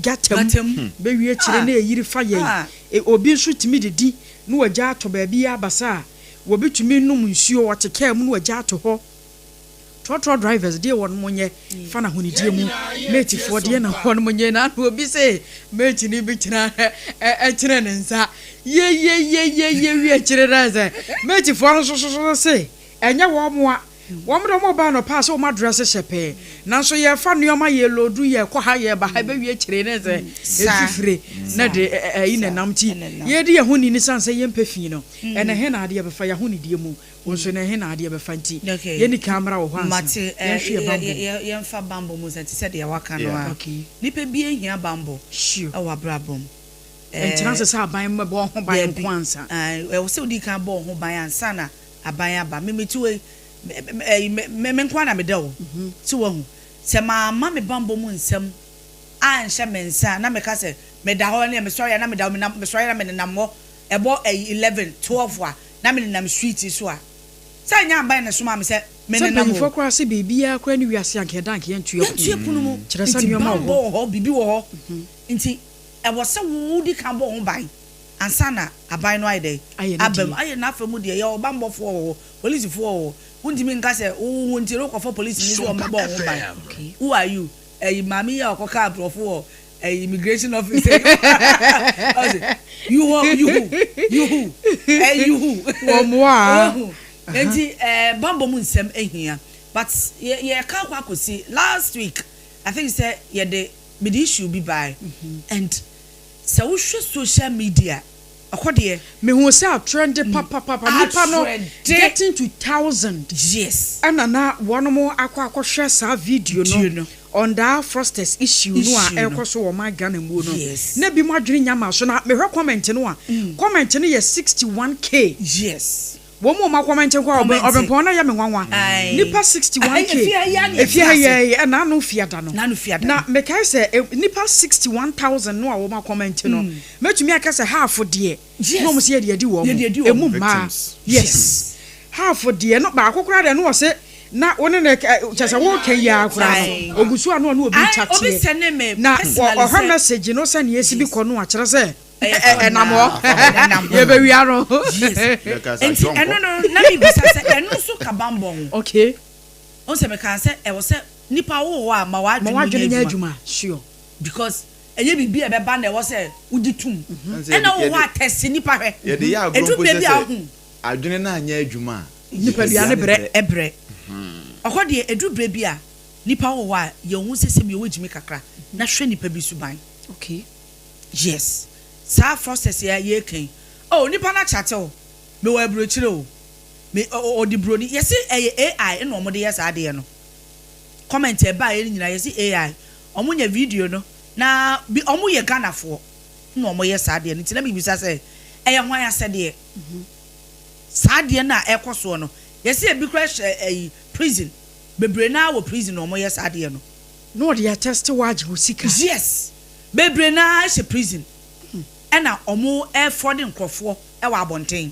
S3: gutter mu, bɛwie akyire na ɛyiri fa yɛn. Obi nso tumi didi na wagya ato baabi ara basa a, obi tumi nom nsuo, ɔte kaa mu na wagya ato hɔ. Trɔtrɔ drivers deɛ wɔn mo nyɛ fa na ahonidie mu mate foɔ deɛ na wɔn mo nyɛ na ano obi se mate ni bi kyena ɛkyerɛ ne nsa yeyeyeyeye wie akyire na sɛ mate foɔ no soso so se ɛnyɛ wɔn mo a wɔn de wɔn ba anɔpa sɛ wɔn adrɛse hyɛ pɛɛ nanso yɛfa nneɛma yɛ lodu yɛ kɔ ha yɛ ba ha ɛbɛwie akyire na sɛ efifire na de ɛyi na nam ti yɛdi yɛn ho ni ne san sɛ yɛmpɛ fi no ɛna he na adeɛ bɛfa yɛn ahonidie mu Wo nso na ɛhe na adeɛ bɛfa nti yɛnni kan mmra wo hɔ ansa
S4: Mate,
S3: yɛnhwe yɛ bammɔ mu.
S4: Yɛmfa bammɔ mu nsa te sɛ deɛ waka no
S3: Yeah.
S4: a.
S3: Okay.
S4: Nipa biara hia bammɔ
S3: Sure.
S4: wɔ abrabɔ mu.
S3: Ɛntena ase sɛ aban mmɛbɔ wo ho ban
S4: Dabi.
S3: nko ansa.
S4: Ae, ɛwɔ sɛ wodi kan bɔ wo ho ban ansa na aban aba. Me mete hɔ yi, me, me, ɛyi, me, me, me nko ara na meda o. So wahu? Sɛ mamma me bammɔ mu nsɛm anhyɛ me nsa a, na meka sɛ meda hɔ ne mesɔre a na meda hɔ, menam, mesɔre a na menenam hɔ, ɛbɔ ɛyi eleven, 12 a, na me nenam street yi so a, sɛ ɛnyɛ aban na ɛsomaa me sɛ me
S3: Sɛ
S4: nenam
S3: mpanyinfoɔ
S4: o.
S3: koraa se biribiara koraa nni wiase anka yɛda anka yɛnto yɛn
S4: Yɛnto yɛn pono mu.
S3: Kyerɛ sɛ
S4: Nti
S3: nneɛma wɔ
S4: banbɔ
S3: hɔ.
S4: wɔ hɔ, biribi wɔ hɔ. Nti ɛwɔ sɛ wo di kan bɔ wo ho ban ansa na aban no ayɛ dɛn?
S3: Ayɛ ne
S4: Aba mu.
S3: deɛ.
S4: Ayɛ n'afa mu deɛ, yɛwɔ banbɔfoɔ wɔ hɔ, polisifoɔ wɔ hɔ. Wontumi nka sɛ wo wo nti no wokɔfa polisini sɛ
S1: Sompa
S4: ɔmmɛbɔ wo ho ban.
S1: FM.
S4: Who are you? Ɛyi maame yi a ɔkɔkaa aborɔfo wɔ ɛyi immigration office ɔsɛ you who you who you who ɛyi you who
S3: Wɔn mmoa a.
S4: Woahu? Nti ɛɛ bambɔ mu nsɛm ehia but yɛ yɛ ka akɔ akɔsi last week I think sɛ yɛde mede issue bi bae and sɛ wohwɛ social media ɛkɔ deɛ.
S3: Mehuu sɛ atrɛnde papapapa nnipa no
S4: Atrɛnde.
S3: getting to thousand
S4: Yes.
S3: ɛna na wɔnom akɔ akɔhwɛ saa video no
S4: Video no.
S3: on that frosters issue no a
S4: Issue no.
S3: ɛrekɔ so wɔ ɔman Ghana muo no
S4: Yes.
S3: na binom adwene nya maa so na mehwɛ comment no a comment no yɛ 61k.
S4: Yes.
S3: Wɔn mu a wɔn akɔmɛnte nko a
S4: Kɔmɛnte.
S3: ɔbɛnpɔn na ɛyɛ me nwanwa.
S4: Ae.
S3: Nipa 61k
S4: Efie ha yi ara na
S3: efie ha
S4: yɛtena
S3: yi
S4: ase.
S3: ara yi ɛna ano fiada no.
S4: N'ano fiada
S3: Na
S4: no.
S3: mekae sɛ e, nipa 61,000 no a wɔn akɔmɛnte no, mɛtumi aka sɛ half deɛ
S4: Yes.
S3: na wɔn sɛ yɛde adi wɔn.
S4: Yɛde adi wɔn.
S3: Emu mmaa.
S12: Victims.
S3: Yes. Half deɛ no baako koraa deɛ no wɔ se na wo ne no ɛ kyerɛ sɛ woreka yi ara koraa
S4: Ae.
S3: no ogu so a na ɔne obi
S4: Ae,
S3: kyateɛ.
S4: obi sɛne me
S3: Na wɔ
S4: personally
S3: ɔhwɛ
S4: sɛ.
S3: message no sɛnea esi bi
S4: Yes.
S3: kɔ no a kyerɛ sɛ
S4: Ɛnam
S3: hɔ. Yɛbɛwia no.
S4: Nti ɛno no na mebisa sɛ ɛno nso ka bammɔ ho?
S3: Okay.
S4: Wohu sɛ mekaa sɛ ɛwɔ sɛ nipa wowɔ hɔ a ma w'adwene nyɛ adwuma.
S3: Sure.
S4: Because ɛnyɛ biribi a ɛbɛba na ɛwɔ sɛ wogye tom. Ɛna wowɔ hɔ a tɛste nipa hwɛ.
S12: Yɛde yɛ agorɔ
S4: Ɛduru
S12: mpo sɛ
S4: baabi a
S12: sɛ
S4: wohu.
S12: adwene no anyɛ adwuma a,
S4: Nipadua no
S12: brɛ.
S4: Ɛbrɛ. Ɔhɔ deɛ ɛduru berɛ bi a nipa wowɔ hɔ a yɛ wo ho sɛ sɛbi wogyimi kakra na hwɛ nipa bi suban.
S3: Okay.
S4: Yes saa process yi a yɛreka yi oh nipa no akyate wo mewɔ aburokyire o me ɔde broni yɛse ɛyɛ AI ɛna wɔn de yɛ saa adeɛ no comment ɛbaeɛ no nyinaa yɛse AI wɔn nya video no na bi wɔn yɛ Ghanafoɔ na wɔn yɛ saa adeɛ no nti na mebisa sɛ ɛyɛ hwan asɛdeɛ saa adeɛ no a ɛkɔ soɔ no yɛse ebi koraa hyɛ ɛyi prison bebree naa wɔ prison na wɔn yɛ saa adeɛ no.
S3: Na ɔde atɛste wo agye wo sika.
S4: Yes Bebree no ara hyɛ prison ɛna ɔmo ɛfrɔde nkorɔfoɔ ɛwɔ abɔnten.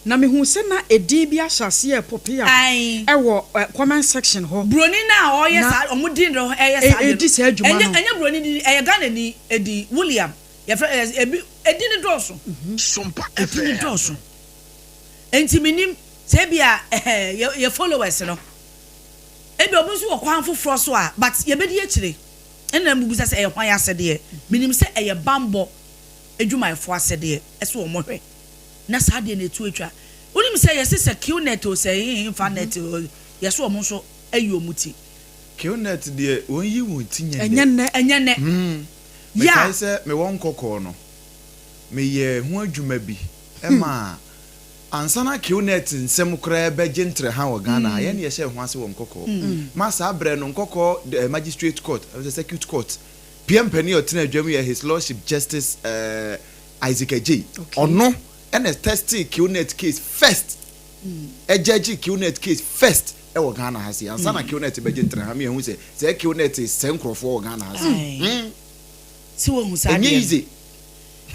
S3: Na mehuu sɛ na edin bi ahyɛ aseɛ repope up
S4: Ae.
S3: wɔ comment section hɔ.
S4: Broni no a ɔyɛ
S3: Na
S4: saa ɔmo din no ɛyɛ saa adeɛ
S3: ɛredi saa
S4: no
S3: adwuma
S4: ɛnyɛ
S3: no.
S4: ɛnyɛ broni din ɛyɛ Ghanani edin William yɛfrɛ ɛyɛ ebi edin no dɔɔso
S1: Sompa
S4: edin no
S1: FM.
S4: dɔɔso nti menim sɛ ebia ɛhɛ yɛ yɛ followers no ebia ɔmo nso wɔ kwan foforɔ so a but yɛbɛdi akyire. Ɛnna mibisa sɛ, 'Ɛyɛ hwan asɛdeɛ? Menim sɛ ɛyɛ bammɔ adwumayɛfoɔ asɛdeɛ sɛ wɔhwɛ na saa adeɛ no ɛtu atwa. Wonim sɛ yɛse sɛ Qnet o, sɛ hehefa net o, yɛse wɔn nso ayi wɔn ti.
S12: Qnet deɛ wɔn yi wɔn ti nyɛ
S3: Ɛnyɛ
S12: nnɛ.
S3: nnɛ.
S4: Ɛnyɛ nnɛ.
S12: Hmm.
S4: Yeah.
S12: Mekae sɛ mewɔ nkɔkɔɔ no, meyɛɛ ho adwuma bi. Ɛma ansa na Qnet nsɛm koraa rebɛgye ntrɛha wɔ Ghana ha, yɛn na yɛhyɛɛ ho ase wɔ Nkɔkɔɔ. Ma saa berɛ no, Nkɔkɔɔ Magistrate Court, Circuit Court, PM panin a ɔtena adwa mu yɛ His Lordship Justice Isaac Adjei. Ɔno na ɛtɛstee Qnet case first, ɛgyɛgyee Qnet case first wɔ Ghana ha sei, ansa na Qnet bɛgye ntrɛha ma yɛahu sɛ sɛɛ Qnet resɛe nkurɔfoɔ wɔ Ghana ha sei.
S4: Sɛ wahu saa
S12: Ɛnyɛ
S4: adeɛ no.
S12: easy.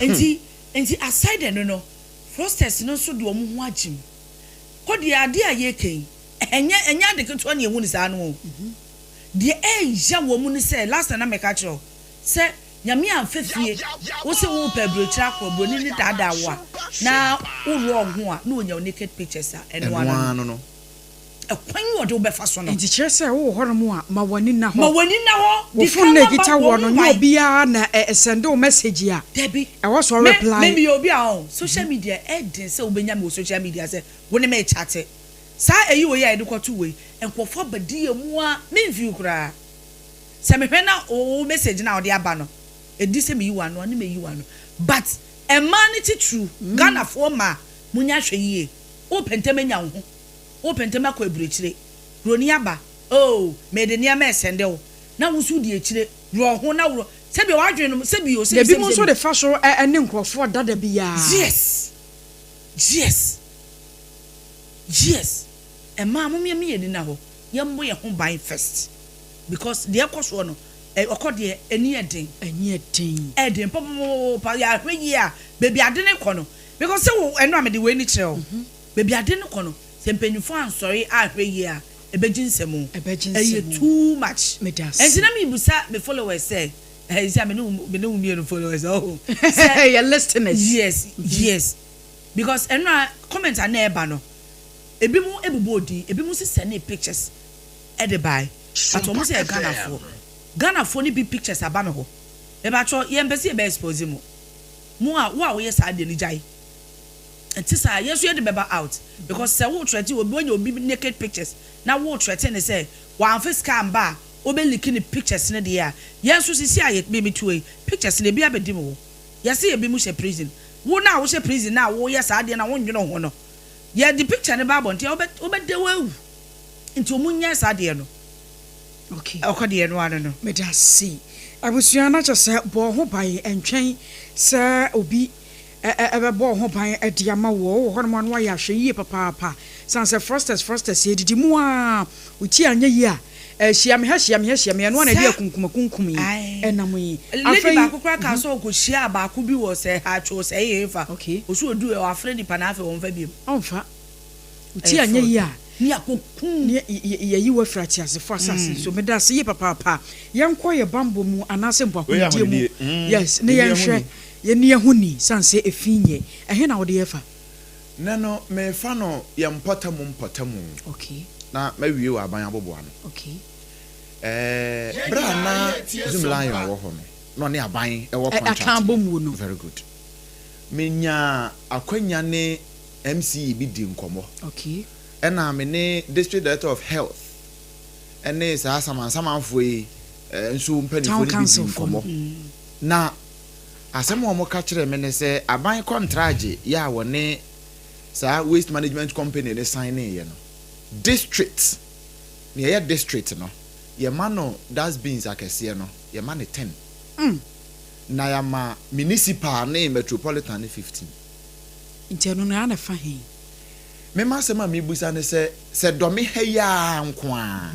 S4: Nti, nti aside ɛno no, fraudsters no nso de wɔn ho agye mu. Kɔ deɛ adeɛ a yɛreka yi, ɛnyɛ, ɛnyɛ ade ketewa na yɛhu no saa no o. Deɛ ɛya wɔ mu ne sɛ, last time na meka kyerɛ wo sɛ Nyame amfa fie, wo se worepɛ aburokyire akorɔ, buroni no daadaa wo a, na worɔ wo ho a, na ɔnya wo naked pictures a, ɛno ara no no. Ɛkwan yi ɔde wo bɛfa so no.
S3: Enti kyerɛ sɛ wowɔ hɔnom a, ma w'ani nna hɔ.
S4: Ma w'ani nna hɔ.
S3: Wo
S4: Di
S3: phone
S4: kan
S3: no a
S4: ma
S3: ɛkita
S4: bɔ
S3: woɔ
S4: ho
S3: no, nyɛ
S4: ban.
S3: obiara na ɛ sɛnde wo message a
S4: Dabi.
S3: ɛwɔ sɛ
S4: Me,
S3: ɔreply.
S4: me meyɛ obi a ɔn, social media, ɛden sɛ wobɛnya me wɔ social media sɛ wo ne me rekyate. Saa ɛyi wei a yɛde kɔto wei, nkurɔfoɔ aba di yɛn mu ara, memfii koraa. Sɛ mehwɛ na wo message no a wode aba no, ɛdi sɛ meyi wo ano a, ne mayi wo ano. But mmaa no titiriw, Ghanafoɔ mmaa, monyɛ ahwɛyie. Wopɛ ntɛm anya wo ho. Wopɛ ntɛm akɔ aburokyire. Buroni aba, oh, mede nneɛma resɛnde wo, na wo nso wodi akyire, worɔ ho na worɔ, sɛdeɛ w'adwene no, sɛbi o,
S3: Na
S4: sɛbi, sɛbi,
S3: ebinom nso
S4: sɛbi.
S3: de fa so ne nkurɔfoɔ da da biara.
S4: Yes! Yes! Yes! Mmaa, mom yɛmma yɛn ani nna hɔ, yɛmmɔ yɛn ho ban first, because deɛ ɛrekɔ soɔ no, ɛ, ɔkɔ deɛ, ani yɛ den.
S3: Ani yɛ den.
S4: Ɛyɛ den papapapapa, yɛanhwɛ yie a, baabi ade no rekɔ no, because sɛ wo, ɛno a mede wei no kyerɛ wo. Baabi ade no kɔ no, sɛ mpanyinfoɔ ansɔre anhwɛ yie a, ɛbɛgye nsam o.
S3: Ɛbɛgye
S4: Ɛyɛ
S3: nsam o.
S4: too much.
S3: Meda ase.
S4: Ɛnti na mebisa me followers sɛ, ɛɛ sɛ me ne wo me ne wo mmienu followers ɔho. Sɛ
S3: Yɛ listeners.
S4: Yes, yes. Because ɛno a comment a na ɛba no, ebinom bobɔɔ din, ebinom nso sɛnee pictures de bae. But wɔn sɛ yɛ Ghanafoɔ. Ghanafoɔ no bi pictures aba me hɔ. Mepakyɛw, yɛmpɛ sɛ yɛbɛ expose mo. Mo a, wo a woyɛ saa adeɛ no gyae. Ɛnte saa, yɛn nso yɛde bɛba out because sɛ wo threaten obi, wanya obi naked pictures na wo threaten no sɛ wamfa sika amba a wobɛ leak ne pictures no deɛ a, yɛn nso sisi a yɛ me metuo yi, pictures no ebi abɛdi me hɔ. Yɛse ebi mo hyɛ prison, wo no a wohyɛ prison no a woyɛ saa adeɛ no a wondwene wo ho no, yɛde picture no ba abɔnten a wobɛ wobɛda woawu. Nti ɔmo nnyae saa adeɛ no.
S3: Okay.
S4: Ɔkɔ deɛ ɛno ano no.
S3: Meda ase. Abusua na kyɛ sɛ bɔ ho ban ntwɛn sɛ obi bɛbɔ wo ho ban de ama wo. Wowɔ hɔnom a na woayɛ ahwɛyie papaapa. Sane sɛ frosters frosters yɛdidi mu ara, wo ti anyɛ yie a, hyia me ha, hyia me ha, hyia me ha, ɛno ara na ɛde
S4: Saa.
S3: akunkumakunkum yi
S4: Ae.
S3: nam yi.
S4: Lady
S3: Afei,
S4: baako koraa kaa sɛ ɔkɔhyiaa baako bi wɔ sɛ Hatcho sɛ hefa.
S3: Okay.
S4: Ɔse ɔduu hɔ wafrɛ nipa no afei ɔmfa biom.
S3: Ɔmfa. Wo ti
S4: Ɛyɛ
S3: anyɛ
S4: fraud.
S3: yie a,
S4: Ne akɔkum.
S3: ne yɛyi wo afiri ateasefo asase so. Meda ase yie papaapa. Yɛnkɔ yɛ bammɔ mu anaasɛ mpo
S12: Wei yɛ
S3: akonidie mu.
S12: ahonidie. Mm,
S3: Yes, ne
S12: yɛnni ɛho
S3: yɛnhwɛ
S12: ni.
S3: Yɛnni ɛho ni, sane sɛ efi nyɛ. Ɛhe na wode yɛ fa?
S12: Nnɛ no, merefa no yɛn mpɔtam mpɔtam
S3: Okay.
S12: na mawie wɔ aban aboboano.
S3: Okay.
S12: Ɛɛ, bere a na Zoomlion wɔ hɔ no, na ɔne aban wɔ
S3: Ɛ,
S12: contract
S3: aka abom wo no.
S12: Very good. Menyaa akwanya ne MCE bi dii nkɔmmɔ.
S3: Okay.
S12: Ɛna me ne District Director of Health ne saa samansamanfoɔ yi nso mpanimfoɔ
S3: Town
S12: no bi dii
S3: council foɔ no.
S12: nkɔmmɔ. Na Asɛm a wɔka kyerɛɛ me ne sɛ aban kɔntragye yɛ a wɔne saa waste management company no signeeɛ no, district, nea ɛyɛ district no, yɛma no dustbins akɛseɛ no, yɛma no ten, na yɛama municipal ne metropolitan no 15.
S3: Nti ɛno no, ɛa na ɛfa he?
S12: Me m'asɛm a mebisa ne sɛ, sɛ Dɔme ha yi ara nko ara,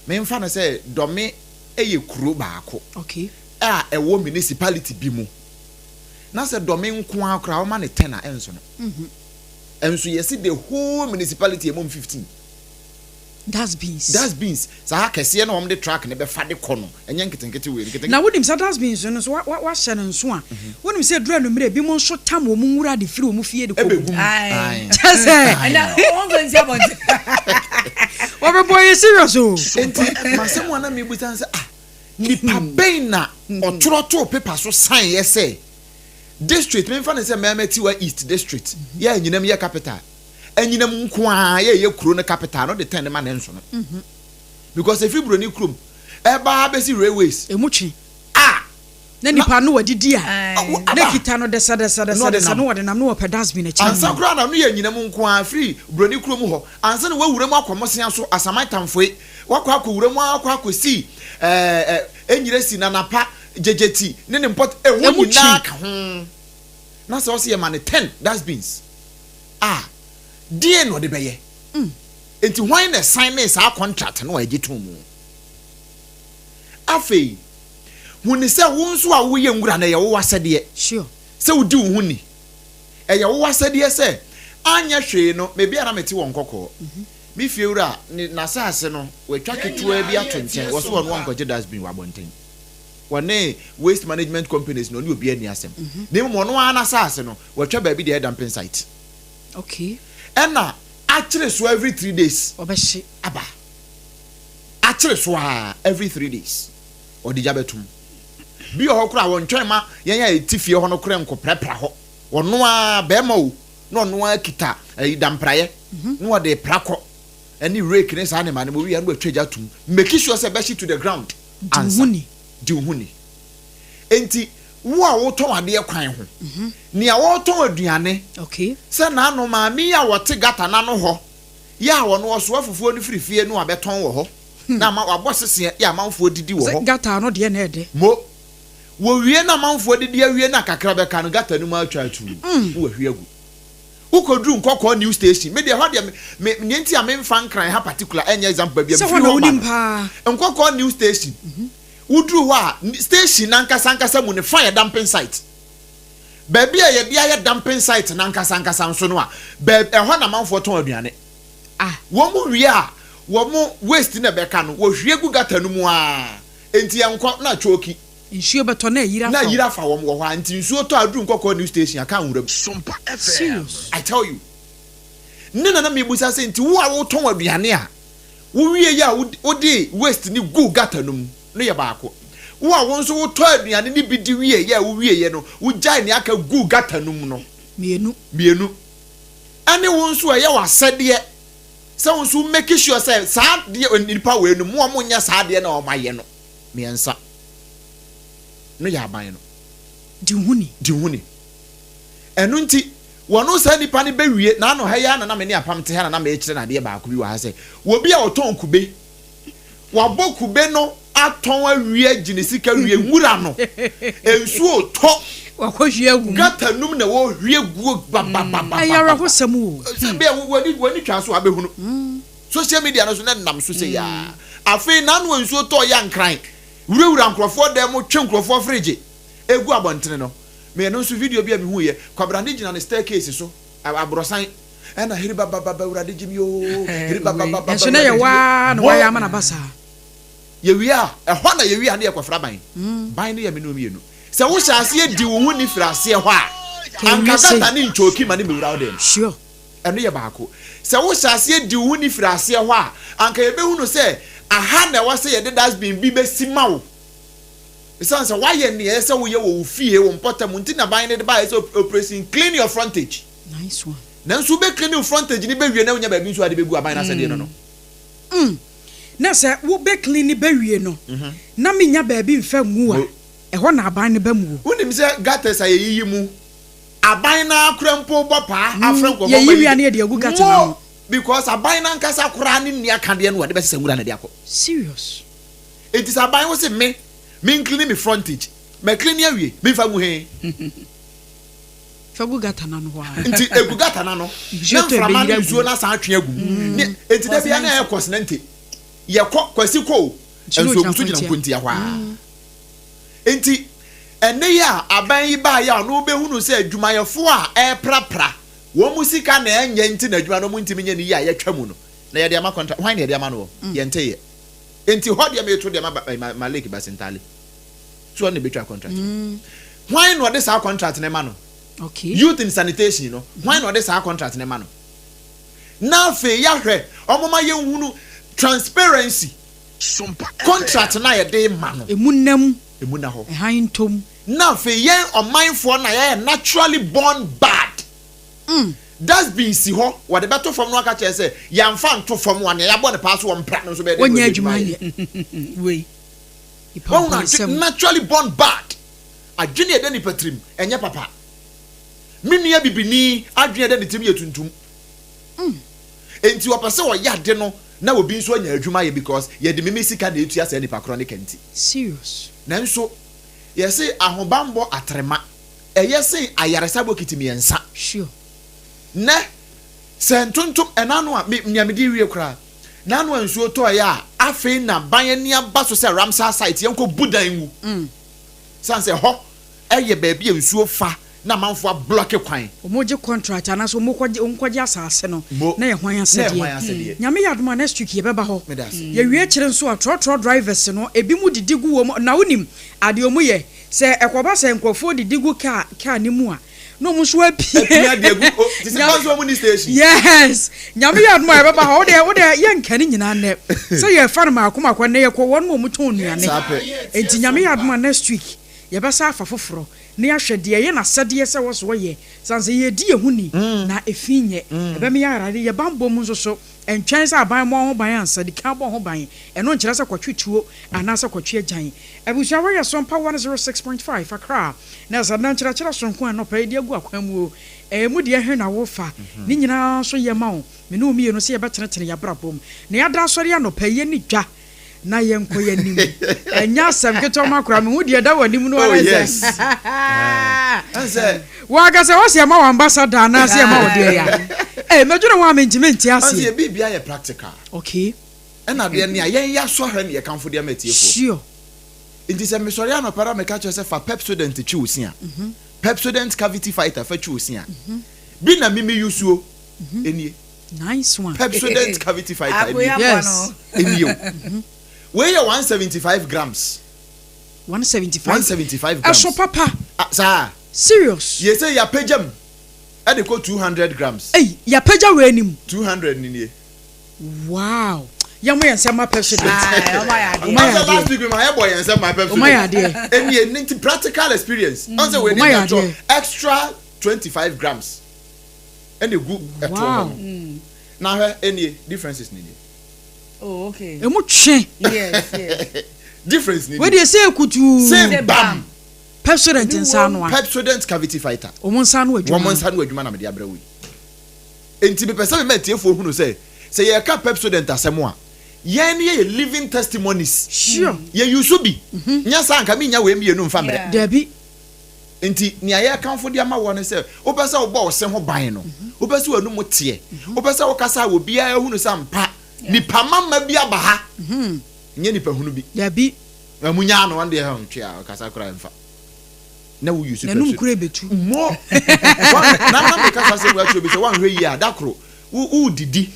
S12: memfa no sɛ Dɔme yɛ kuro baako.
S3: Okay.
S12: a ɛwɔ municipality bi mu na sɛ Dɔme nko ara koraa wɔma no ten a ɛnso no. Ɛnso yɛse the whole municipality ɛmom 15.
S3: Dustbins.
S12: Dustbins saa kɛseɛ na wɔn de truck no bɛfa de kɔ no ɛnyɛ nketenkete wei nketenkete.
S3: Na wonim saa dustbins no nso wa wa wahyɛ no nso a wonim sɛ ɛduru anwummerɛ ebinom nso tam wɔn nwura de firi wɔn fie de kɔ gu mu. Kyɛ sɛ.
S4: Ɛna wɔn fɛ nsi abɔnten.
S3: Wɔbɛbɔ yɛ serious o.
S12: Nti masɛm a na mebusa ne sɛ ah Nipa bɛn na ɔtwerɛ too paper so saeɛ sɛ district, memfa no sɛ Mɛmɛtiwa East district yɛ Anyinam yɛ capital, Anyinam nko ara yɛ yɛ kuro no capital no de tɛn no ma ne nso no. Because ɛfiri Buroni kurom ɛba ara bɛsi railways.
S3: Ɛmu twe.
S12: A!
S3: Na nipa no wadidi a, na kita no dɛsɛdɛsɛdɛsɛdɛsɛ na wɔde nam na wɔpɛ dustbin akyiri.
S12: Ansa koraa na no yɛ anyinam nko ara firi Buroni kurom hɔ ansa na wawura mu akɔ Mmosea so Asaman Tamfoe wakɔ akɔwura mu ara akɔ akɔsi ɛɛ Enyiresi, Nanapa, Gyegyeti ne ne mpɔt ɛhɔ nyinaa ka ho na sɛ ɔse yɛma no ten dustbins a deɛn na ɔde bɛyɛ? Enti hwan na ɛsainee saa contract no a ɛgye too mu? Afei, hu no sɛ wo nso a woyɛ nwura no, ɛyɛ wo asɛdeɛ sɛ wodi wo ho ni. Ɛyɛ wo asɛdeɛ sɛ anyɛ hwee no, baabi a na mete wɔ Nkɔkɔɔ, me fiewura ne n'asase no, watwa ketewaa bi ato nkyɛn, wɔ so ɔno ɔnkɔgye dustbin wɔ abɔnten. Wɔne waste management companies no, ɔne obiara nni asɛm. Na mmom ɔno ara n'asase no, watwa baabi de ayɛ dumping site. Ɛna akyere so every 3 days.
S3: Ɔbɛhye.
S12: Aba. Akyere so ara every 3 days ɔde gya bɛtom. Bi wɔ hɔ koraa a wɔntwɛn ma yɛn a yɛte fie hɔ no koraa nkɔprapra hɔ. Ɔno ara, barima o, na ɔno ara kita ayi dampraeɛ na ɔde repra kɔ ɛne rake ne saa nneɛma no ɔwie a na watwa gya atom. Make sure sɛ ɛbɛhye to the ground
S3: Di wo
S12: ansa.
S3: ho ni.
S12: Di wo ho ni. Enti wo a wotɔn adeɛ kwan ho, nea ɔretɔn aduane, sɛ n'ano maame yi a ɔte gutter no ano hɔ Yɛ a ɔno ɔsoa fufuo no firi fie no abɛtɔn wɔ hɔ na ama wabɔ seseɛ yɛ amanfoɔ didi wɔ
S3: Sɛ
S12: hɔ.
S3: gutter ano deɛ na ɛdɛ.
S12: Mo. Wɔwie na amanfoɔ didi awie na kakra bɛka no gutter no mu atwa atuu na wahwie agu. Wokɔduru Nkɔkɔɔ new station, me deɛ ɛhɔ deɛ me, me, deɛ nti a memfa Nkran ha particular ɛnyɛ example baabi a
S3: Sɛ
S12: mefiri
S3: hɔ na
S12: hɔ ba
S3: wonim
S12: no.
S3: paa.
S12: Nkɔkɔɔ new station, woduru hɔ a, station no ankasa ankasa mu no fa yɛ dumping site. Baabi a yɛde ayɛ dumping site no ankasa ankasa nso no a, baa ɛhɔ na amanfoɔ tɔn aduane. Wɔn wie a, wɔn waste no a ɛbɛka no, wɔhwie gu gutter no mu ara. Enti ɛnkɔ na kyooki.
S3: Nsuo bɛtɔ na ayiri afa
S12: Na ayiri
S3: wɔn.
S12: afa wɔn wɔ hɔ ara. Nti nsuo tɔ a, aduru Nkɔkɔɔ new station a, kaa nwura mu.
S3: Serious.
S12: I tell you. Ne na na mebisa sɛ, nti wo a wotɔn aduane a, wowie yɛ a wode waste no gu gutter no mu no yɛ baako. Wo a wo nso wotɔ aduane no bi di wieeɛ a wowieeɛ no, wogyae nea aka guu gutter no mu no.
S3: Mmienu.
S12: Mmienu. Ɛne wo nso ɛyɛ w'asɛdeɛ sɛ wo nso wo make sure sɛ saa adeɛ nnipa wei no mo a monyɛ saa adeɛ no a wɔayɛ no. Mmiɛnsa. No yɛ aban no.
S3: Di wo ho ni.
S12: Di wo ho ni. Ɛno nti, wɔno saa nipa no bɛwie, n'ano ha yi ara na na me ne Apam te ha na na merekyerɛ no adeɛ baako bi wɔ ha sɛ, obi a ɔtɔn kube, Wabɔ kube no atɔn awie agye ne sika wie nwura no nsuo retɔ
S3: Wakɔhwie agu mu.
S12: Gutter no mu na wɔrehwie guo bababababa.
S3: Ɛyɛ awerɛhosɛm o.
S12: Sɛ bia w'ani w'ani twa so a abɛhunu. Social media no so na ɛnam so sei ara. Afei n'ano a nsuo tɔɔ yɛ ankran wurawura nkurɔfoɔ dan mu twe nkurɔfoɔ fridge gu abɔntene no. Me ɛno nso video bi a mehuiɛ, Kwabrane gyina ne staircase so, aborɔsan. Ɛna hiribabababa awurade gye me oo hiribabababa
S3: Ɛnso na yɛ waa na wayɛ ama no aba saa.
S12: Yɛwie a, ɛhɔ na yɛwie a na yɛkɔfra ban. Ban no yɛ me ne wo mmienu. Sɛ wohyɛ aseɛ di wo ho ni firi aseɛ hɔ a, anka gata ne nkyooki ma ne mmɛwura wo dan mu.
S3: Sure.
S12: Ɛno yɛ baako. Sɛ wohyɛ aseɛ di wo ho ni firi aseɛ hɔ a, anka yɛbɛhunu sɛ aha na ɛwɔ sɛ yɛde dustbin bi bɛsi ma wo. Ɛsiane sɛ woayɛ nea ɛyɛ sɛ woyɛ wɔ wo fie, wo mpɔtam nti na ban no de baeɛ sɛ Operation Clean Your Frontage.
S3: Nice one.
S12: Nanso wobɛ clean wo frontage no bɛwie na wonya baabi nso a de bɛgu aban no asɛdeɛ no no.
S3: Mm. Na sɛ wo bɛ clean bɛwie no na menya baabi mfa ngu a, ɛhɔ na aban no ba mu o.
S12: Wonim sɛ gutters a yɛyiyi mu, aban no ara koraa mpo bɔ paa afrɛ nkurɔfoɔ ma
S3: Yɛyi wie a
S12: yi
S3: na yɛde agu gutter no ano.
S12: Mo! Because aban no ankasa koraa ne nni akadeɛ no a wɔde bɛsesa nwura no de akɔ.
S3: Serious.
S12: Enti sɛ aban wo se me, me nclean me frontage, ma clean awie, memfa ngu he?
S3: Fa gu gata no ano hɔ ara.
S12: Nti egu gata no ano na mframa ne nsuo no asan atwe agu mu. Ne enti da biara na ɛyɛ kɔsenante. Yɛkɔ, Kwasi kɔ o, nso ogu so gyina nkontia hɔ ara. Enti ɛnnɛ yi a aban yi baeɛ a ɔno bɛhunu sɛ adwumayɛfoɔ a ɛreprapra wɔn sika na ɛnyɛ nti na adwuma no wɔntumi nyɛ no yie a yɛatwa mu no na yɛde ama contract. Hwan na yɛde ama no hɔ? Yɛnteeɛ. Enti hɔ deɛ meto deɛ ma Malik Basintale. So ɔno na ebetwa contract no? Hwan na ɔde saa contract no ma no?
S3: Okay.
S12: Youth in sanitation no, hwan na ɔde saa contract no ma no? Na afei yɛahwɛ, wɔma yɛnhunu transparency. Contract no a yɛde ma no.
S3: Emu nna mu.
S12: Emu nna hɔ.
S3: Ɛhan ntɔ mu.
S12: Na afei yɛn ɔmanfoɔ no a yɛayɛ naturally born bad. Dustbin si hɔ, wɔde bɛto fam na wɔaka kyerɛ sɛ yɛamfa anto fam a, nea yɛabɔ no paa so wɔmpra no nso bɛyɛ dɛn na
S3: Wɔnyɛ
S12: wɔde
S3: adwuma
S12: adwuma ayɛ?
S3: nyɛ. Wei.
S12: Wahu na adwe naturally born bad. Adwene a ɛda nipa tirim, ɛnyɛ papa. Me nua bibini adwene a ɛda ne tirim yɛ tuntum. Enti ɔpɛ sɛ ɔyɛ ade no na obi nso anya adwuma ayɛ because yɛde meme sika na etua saa nipa korɔ ne ka nti.
S3: Serious.
S12: Nanso yɛse ahobanbɔ atrema ɛyɛ sen ayaresa bokiti miɛnsa.
S3: Sure.
S12: Nnɛ sɛ ntontom ɛna ano a me nea mede rewie koraa n'ano a nsuo tɔeɛ a afei na ban ani aba so sɛ Ramsar site yɛnkɔ bu dan ngu. Sane sɛ ɛhɔ yɛ baabi a nsuo fa na amanfoɔ ablɔke kwan.
S3: Wɔn gye contract anaasɛ wɔn kɔ wɔn kɔgye asaase no
S12: Mo,
S3: na yɛ hwan
S12: na yɛ
S3: asɛdeɛ.
S12: hwan asɛdeɛ.
S3: Nyame yɛ adom a next week yɛbɛba hɔ.
S12: Meda ase.
S3: Yɛwie akyire nso a trɔtrɔ drivers no ebi mo didi gu wɔn na wonim adeɛ wɔn yɛ sɛ ɛkɔba sɛ nkorɔfoɔ didi gu car car no mu a na wɔn nso apue.
S12: Apue de agu o te sɛ kwan so wɔn ni station.
S3: Yes Nyame yɛ adom a yɛbɛba hɔ wodeɛ wodeɛ yɛnka ne nyinaa nnɛ sɛ yɛfa no maako maako ɛnnɛ yɛkɔ wɔn a wɔtɔn nnuane
S12: Saa pɛ.
S3: enti Nyame yɛ adom a next week yɛbɛsa afa foforɔ na yɛahwɛ deɛ ɛyɛ n'asɛdeɛ sɛ ɛwɔ sɛ ɔyɛ sane sɛ yɛredi yɛn ho ni na efi nyɛ ɛbɛma yɛn ayarade yɛ banbɔ mu nso so ntwɛn sɛ aban mmɔ ho ban ansa di kan bɔ ho ban ɛno nkyerɛ sɛ kɔtwe tuo anaasɛ kɔtwe agyan abusua wɔ yɛ so mpa 106.5 Accra na ɛsɛ nnɛ nkyerɛkyerɛ soronko a nnɔpa yi de agu akwan mu o ɛɛ mu deɛ he na wofa ne nyinaa nso yɛ ma wo me ne wo mmienu sɛ yɛbɛtenetene yɛn abrabɔ mu na yɛada asɔre anɔpa yi yɛnni dwa na yɛnkɔ yɛn anim. Ɛnyɛ asɛm ketewa ma koraa, mehu deɛ ɛda w'anim no
S12: Oh
S3: ara sɛ.
S12: yes. Ɛnsɛ.
S3: Wankasa wɔsi ɛma wo ambassador anaasɛ ɛma wo deɛ ya. Ee, medwene ho a mentumi nte
S12: Ɔnse
S3: aseɛ.
S12: yɛ biribia yɛ practical.
S3: Okay.
S12: Ɛna deɛ nea yɛn yɛasɔ ahwɛ na yɛkamfo de ama atiefoɔ.
S3: Sure.
S12: Nti sɛ mesɔre anɔpa na meka kyerɛ sɛ fa Pepsodent twi wo se a, Pepsodent cavity fighter fa twi wo se a, bi na me me use o, enie.
S3: Nice one.
S12: Pepsodent cavity fighter nie.
S3: Yes.
S12: Nie o. Wei yɛ 175 grams.
S3: 175.
S12: 175 grams.
S3: Ɛso papa.
S12: Ah, saa.
S3: Serious.
S12: Yɛ sɛ yɛapagya mu ɛde kɔ 200 grams.
S3: Ei, yɛapagya wei anim.
S12: 200 ni nie.
S3: Wow. Yɛn mo yɛn nsɛm ma Pepsodent.
S4: Aye, ɔmo ayɛ adeɛ.
S3: Ɔmo ayɛ
S12: Ɔsɛ last
S3: adeɛ.
S12: week mi ma yɛ bɔ yɛn nsɛm ma Pepsodent.
S3: Ɔmo ayɛ adeɛ.
S12: Ɛnie ne nti practical experience. Ɔsɛ wei
S3: Ɔmo
S12: ne
S3: ayɛ
S12: yɛatɔ
S3: adeɛ.
S12: extra 25 grams. ɛna egu ɛtoɔ hɔ no na hwɛ ɛnie differences ni nie.
S4: Oh okay.
S3: Emu twe.
S4: Yes yes.
S12: Difference ni nie.
S3: Wei deɛ sɛ kutuu.
S12: Same bam.
S3: Pepsodent nsa ano a.
S12: Pepsodent cavity fighter.
S3: Wɔn nsa ano adwuma.
S12: Wɔn nsa ano adwuma na mede abrɛ wo yi. Enti mepɛ sɛ mema atiefoɔ hunu sɛ sɛ yɛreka Pepsodent asɛm a yɛn no yɛyɛ living testimonies.
S3: Sure.
S12: Yɛ use bi. Nyɛ saa anka mennya wei mmienu mfa mmerɛ.
S3: Dabi.
S12: Enti nea yɛrekamfo de ama woɔ ne sɛ, wopɛ sɛ wobɔ wo se ho ban no, wopɛ sɛ w'anom teɛ, wopɛ sɛ wokasa a obiara hunu sɛ ampa nipa mamma bi aba ha, nyɛ nipa hunu bi.
S3: Dabi.
S12: Na munyaa no, ɔno deɛ hɛn twe a ɔkasa koraa ɛmfa. Na wo use
S3: N'anum
S12: pɛpsi.
S3: kura ebetu.
S12: Mo! Wa, na na meka saa asɛm wei akyerɛ obi sɛ woanhwɛ yie a, da koro, wo, woredidi,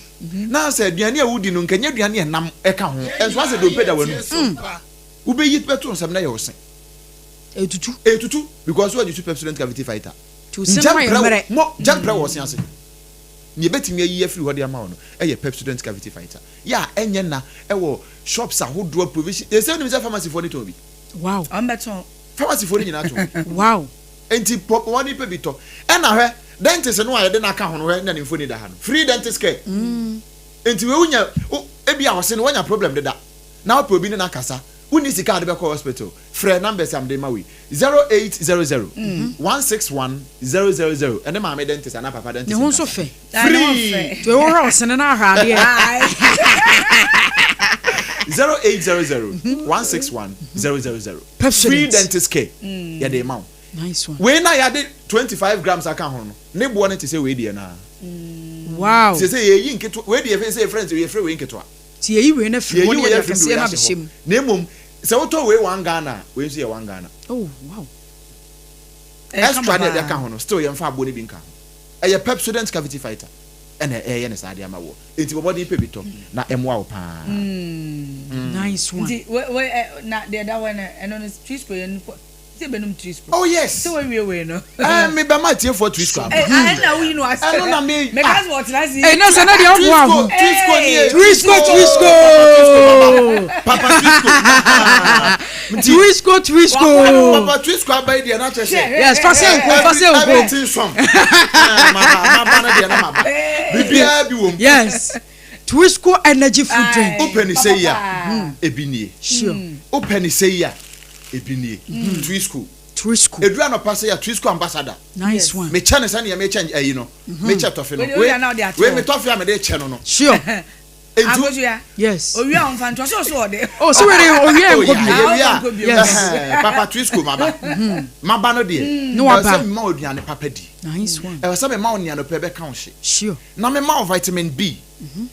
S12: na sɛ aduane a woredi no, nka ɛnyɛ aduane a ɛnam ka ho, nso asɛ dompe da w'anum. Wobɛyi bɛto nsam na ɛyɛ wo se.
S3: Etutu.
S12: Etutu because wo use Pepsodent cavity fighter.
S3: Ti wo se no ayɛ mmerɛ.
S12: Mo gya mprɛ wɔ ɔse ase. Nea ebetumi ayi afiri hɔ de ama wo no yɛ Pepsodent cavity fighter. Yɛ a ɛnyɛ na ɛwɔ shops ahodoɔ provision. Ese wonim sɛ pharmacy foɔ no tɔn bi.
S3: Wow.
S4: Wɔn bɛtɔn.
S12: Pharmacy foɔ no nyinaa tɔn bi.
S3: Wow.
S12: Enti pɔ wɔn pɛ bi tɔ. Ɛna hwɛ dentist no a yɛde no aka ho no hwɛ na ne mfoni da ha no. Free dentist care. Enti wei wonya ebi a ɔse no wanya problem deda na wopɛ obi ne no akasa. Wonni sika a wode bɛkɔ hospital? Frɛ numbers a mede rema wo yi, 0800 161 000. Ɛne maame dentist anaa papa dentist
S3: Ne ho nso
S12: nkasa.
S3: fɛ.
S12: Free!
S3: Nti wohwɛ ɔsene na ahwɛ adeɛ.
S12: 0800 161 000. Free
S3: Pepsodent.
S12: dentist care yɛde rema wo.
S3: Nice one.
S12: Wei na yɛade 25 grams aka ho no, ne boɔ no te sɛ wei deɛ no ara.
S3: Wow.
S12: Seesei yɛyi nketewa, wei deɛ yɛfrɛ sɛ yɛfrɛ wei nketewa.
S3: Nti yɛyi wei no afiri hɔ
S12: Yɛyi
S3: ne
S12: wei
S3: yɛde
S12: afiri
S3: akɛseɛ
S12: wei
S3: no
S12: ahyɛ
S3: abɛhyɛ
S12: hɔ.
S3: mu.
S12: Na mmom sɛ wotɔ wei one Ghana a, wei nso yɛ one Ghana.
S3: Oh wow.
S4: Ɛyɛ
S12: Extra
S4: kama
S12: ne yɛde
S4: paa.
S12: aka ho no, still yɛmfa aboɔ no bi nka ho. Ɛyɛ Pepsodent Cavity Fighter ɛna ɛreyɛ no saa de ama woɔ. Enti bɔ mmɔden pɛ bi tɔ na ɛmmoa wo paa.
S3: Nice one.
S4: Nti wei wei ɛ na deɛ ɛda hɔ no ɛno no Twisco yɛ no sɛ ebinom Twisco.
S12: Oh yes.
S4: Sɛ wɔawie wei no.
S12: Ɛɛ me bɛma atiefoɔ Twisco aba.
S4: Ɛɛ ah ɛna woyi no ase.
S12: Ɛno na me.
S4: Meka sɛ ɔtena ase.
S3: Ɛɛ na sɛ na deɛ ɔboa ho.
S12: Twisco nie.
S3: Twisco Twisco.
S12: Papa Twisco.
S3: Twisco Twisco.
S12: Papa Twisco aba yi deɛ na kyerɛ sɛ.
S3: Yes fa sɛ nko fa sɛ nko.
S12: Everything sɔm. Maba maba no deɛ na maba. Biribiara bi wɔ mu.
S3: Yes. Twisco energy food drink.
S12: Wopɛ ne sɛ yi a ebi nie.
S3: Sure.
S12: Wopɛ ne sɛ yi a ebi nie. Twisco.
S3: Twisco.
S12: Ɛduru anɔpa sɛ yɛ Twisco ambassador.
S3: Nice one.
S12: Mekyɛ no sɛdeɛ mekyɛ ayi no. Mekyɛ tɔfe no.
S4: Wei deɛ na ɔde ato
S12: Wei
S4: hɔ.
S12: me tɔfe a mede kyɛ no no.
S3: Sure.
S12: Nti
S4: Akosua.
S3: Yes.
S4: Owia a ɔmfa ntoa so ɔso ɔde.
S3: Oh, so wei deɛ owia
S12: Oh
S3: nkɔ
S12: yeah,
S3: bio.
S12: yɛwie
S4: Ah,
S12: a.
S4: ɔnkɔ bio.
S3: Yes.
S12: Ɛhɛn, Papa Twisco maba. Maba no deɛ,
S3: Na
S12: ɛwɔ
S3: waba.
S12: sɛ mema wo aduane papa di.
S3: Nice one.
S12: Ɛwɔ sɛ mema wo nea anɔpa ɛbɛka wo hye.
S3: Sure.
S12: Na mema wo vitamin B,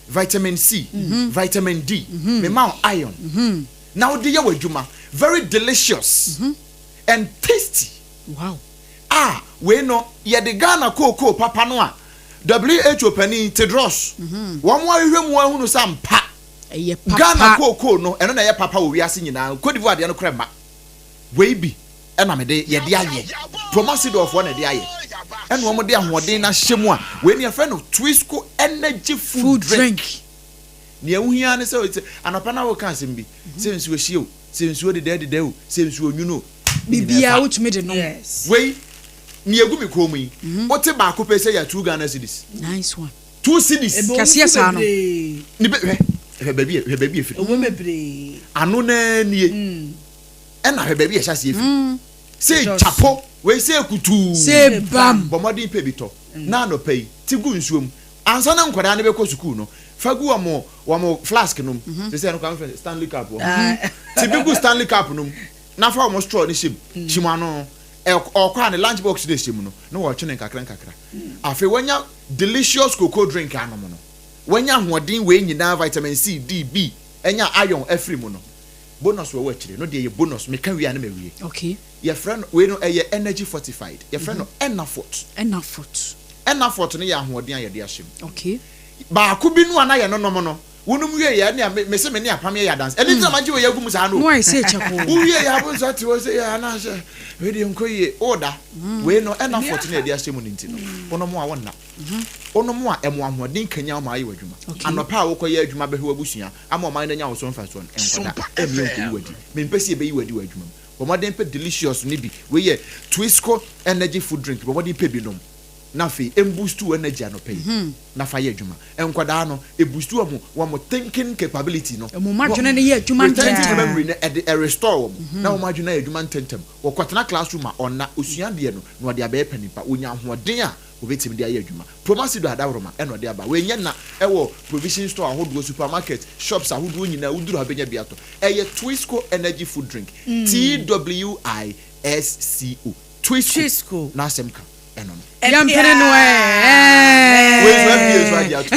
S12: vitamin C, vitamin D, mema wo iron. Na wode yɛ w'adwuma. Very delicious and tasty.
S3: Wow.
S12: A wei no yɛde Ghana kookoo papa no a WHO panin Tedros wɔn ahwehwɛ mu ahunu sɛ ampa
S3: Ɛyɛ
S12: Ghana
S3: papa.
S12: kookoo no ɛno na ɛyɛ papa wɔ wiase nyinaa. Cote d'Ivoire deɛ no koraa mma. Wei bi ɛna mede yɛde ayɛ. Promasidorfoɔ na ɛde ayɛ. Ɛna wɔn de ahoɔden no ahyɛ mu a wei no yɛfrɛ no Twisco Energy Food
S3: Food
S12: Drink.
S3: drink.
S12: Nea ɛho hia ne sɛ anɔpa na woka asɛm bi sɛ nsuo hye o, sɛ nsuo dedɛɛdedɛ o, sɛ nsuo nwunu o, ne nyinaa
S3: Biribiara
S12: fa.
S3: wotumi de nom.
S4: Yes.
S12: Wei, nea egu me kɔn mu yi, wote baako pɛ sɛ yɛ 2 Ghana cedis.
S3: Nice one.
S12: 2 cedis.
S4: Ebe
S3: Kɛseɛ
S4: nso
S3: saa no.
S4: bebree.
S12: Ne bɛ hwɛ hwɛ baabi a hwɛ baabi a efiri.
S4: Ewɔ bebree.
S12: Ano naa nie. Ɛna hwɛ baabi a ɛhyɛ aseɛ firi. Sɛ
S4: Ɛdɔɔso.
S12: kyapo, wei sɛ kutuu.
S3: Sɛ bam.
S12: Bɔ mmɔden pɛ bi tɔ. Na anɔpa yi, ti gu nsuo mu. Ansa na nkwadaa no bɛkɔ sukuu no, fa gu wɔn flask no mu. Sɛ sɛ ɛno koraa mefrɛ no Stanley cup wɔ hɔ. Ti bi gu Stanley cup no mu na fa wɔn straw no hyɛ mu. Kyim ano. Ɔkɔ a ne lunch box no ɛhyɛ mu no, na wɔretwe no nkakra nkakra. Afei wanya delicious cocoa drink anom no, wanya ahoɔden wei nyinaa vitamin C, D, B, anya iron afiri mu no. Bonus wɔ wɔ akyire no deɛ yɛ bonus meka wie a na mawie.
S3: Okay.
S12: Yɛfrɛ no wei no ɛyɛ energy fortified. Yɛfrɛ no Enafort.
S3: Enafort.
S12: Enafort no yɛ ahoɔden a yɛde ahyɛ mu.
S3: Okay.
S12: Baako bi no a na yɛnonom no, wonom wie yɛ ɛne a me se me ne apam yɛ yɛ adanse. Ɛno nti na magye wei agu mu saa no.
S3: No ayɛ sɛ kyɛkoo.
S12: Wowie yɛ abo nsa te hɔ sɛ yɛ anaasɛ wei deɛ nkɔ yie. Woda. Wei no Enafort no a yɛde ahyɛ mu no nti no, wonom a wonna. Wonom a ɛmo ahoɔden kanyan wo ma ayɛ w'adwuma. Anɔpa a wokɔyɛ adwuma bɛhwɛ w'abusua ama ɔman no anya wo so mfasoɔ no, nkɔda. Ɛmmie nkɔyi w'adi. Mempɛ sɛ yɛbɛyi w'adi wɔ adwuma mu. Bɔ mmɔden pɛ delicious no bi. Wei yɛ Twisco energy food drink. Bɔ mmɔden pɛ bi nom. Na afei ɛmboost wo energy anɔpa yi na fa yɛ adwuma. Nkwadaa no, ɛboost wɔn wɔn thinking capability no.
S3: Wɔn adwene no yɛ adwuma
S12: Retentive
S3: ntɛmntɛm.
S12: memory no, ɛde ɛrestore wɔn. Na wɔn adwene ayɛ adwuma ntɛmntɛm. Wɔkɔtena classroom a, ɔnna, ɔsua adeɛ no, na ɔde abɛyɛ panin pa. Ɔnya ahoɔden a wɔbɛtumi de ayɛ adwuma. Promasidor adaworoma ɛna ɔde aba. Wei nyɛ na ɛwɔ provision store ahodoɔ, supermarket, shops ahodoɔ nyinaa woduru hɔ a wobɛnya bi atɔ. Ɛyɛ Twisco energy food drink. TWISCO. Twisco. N'asɛm ka ɛno no.
S3: Yɛmpene no ɛɛ.
S12: Wei nso FDA nso agye ato.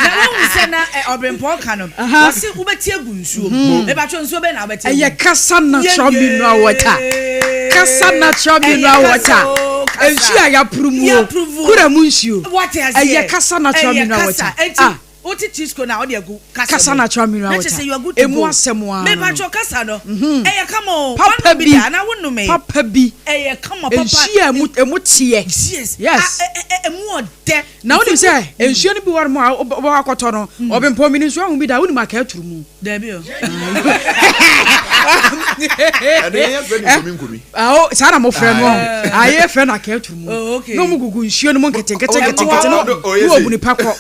S4: Na wohu sɛ na ɔbrempɔn ka no, wɔse wobɛte agu nsuo mu. Mebatwɛ nsuo bɛn na wobɛte agu?
S3: Ɛyɛ kasa natural mineral water. Kasa natural mineral water. Nsuo a yɛapuru mu o. Kura mu nsuo. Ɛyɛ kasa natural mineral water.
S4: Ah. Wote Twisco na wode agu kasa
S3: Kasa
S4: mu.
S3: natural mineral
S4: Na
S3: water.
S4: kyerɛ sɛ you are good to
S3: Emu
S4: go.
S3: asɛm ara no no.
S4: Mepakyɛw kasa no ɛyɛ kama o.
S3: Papa
S4: Woanom bi
S3: bi.
S4: da anaa wonnomee?
S3: Papa bi.
S4: Ɛyɛ kama papa.
S3: Nsuo a emu emu teɛ.
S4: Yes.
S3: Yes.
S4: A, ɛ, ɛ, emu ɔdɛ.
S3: Na wonim sɛ nsuo no bi wɔ hɔ nom a wobɛkɔ akɔtɔ no, ɔbempɔn mini nsuo ahu bi da, wonim akaaturu mu.
S4: Dabi o.
S12: Ɛno yɛn yɛfrɛ no nkomi nkomi.
S3: Ah, saa na mofrɛ no ɔho. Ah, yɛfrɛ no akaaturu mu.
S4: Oh, okay.
S3: Na ɔmo gugu nsuo no mu nketenkete nketenkete no
S12: Oh, oh,
S3: na wɔbu nipa kɔ.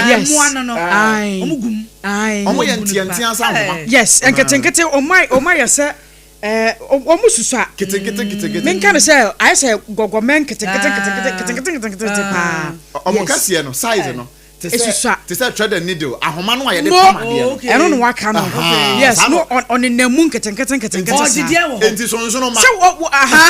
S3: Yes.
S4: Mmoa no no.
S3: Aye.
S4: Ɔmo gu mu.
S3: Aye.
S12: Ɔmo yɛ nteantea sɛ ahoma.
S3: Yes, nketenkete ɔmo ayɛ ɔmo ayɛ sɛ ɛɛ ɔmo susua.
S12: Ketenkete nketenkete.
S3: Menka no sɛ ayɛ sɛ gɔgɔmɛ nketenkete nketenkete nketenkete nketenkete paa.
S12: Ɔmo
S3: Yes.
S12: kɛseɛ no size no te sɛ
S3: Esusua.
S12: te sɛ thread and needle ahoma no a yɛde
S3: Mo
S12: pam adeɛ no.
S3: ɛno na waka no.
S12: Aha,
S3: Yes,
S12: saa
S3: no
S12: no.
S3: ɔnenam mu nketenkete nketenkete saa.
S4: Ɔgye deɛ wɔ hɔ.
S12: Enti sonsono ma.
S3: Sɛ wɔ wɔ aha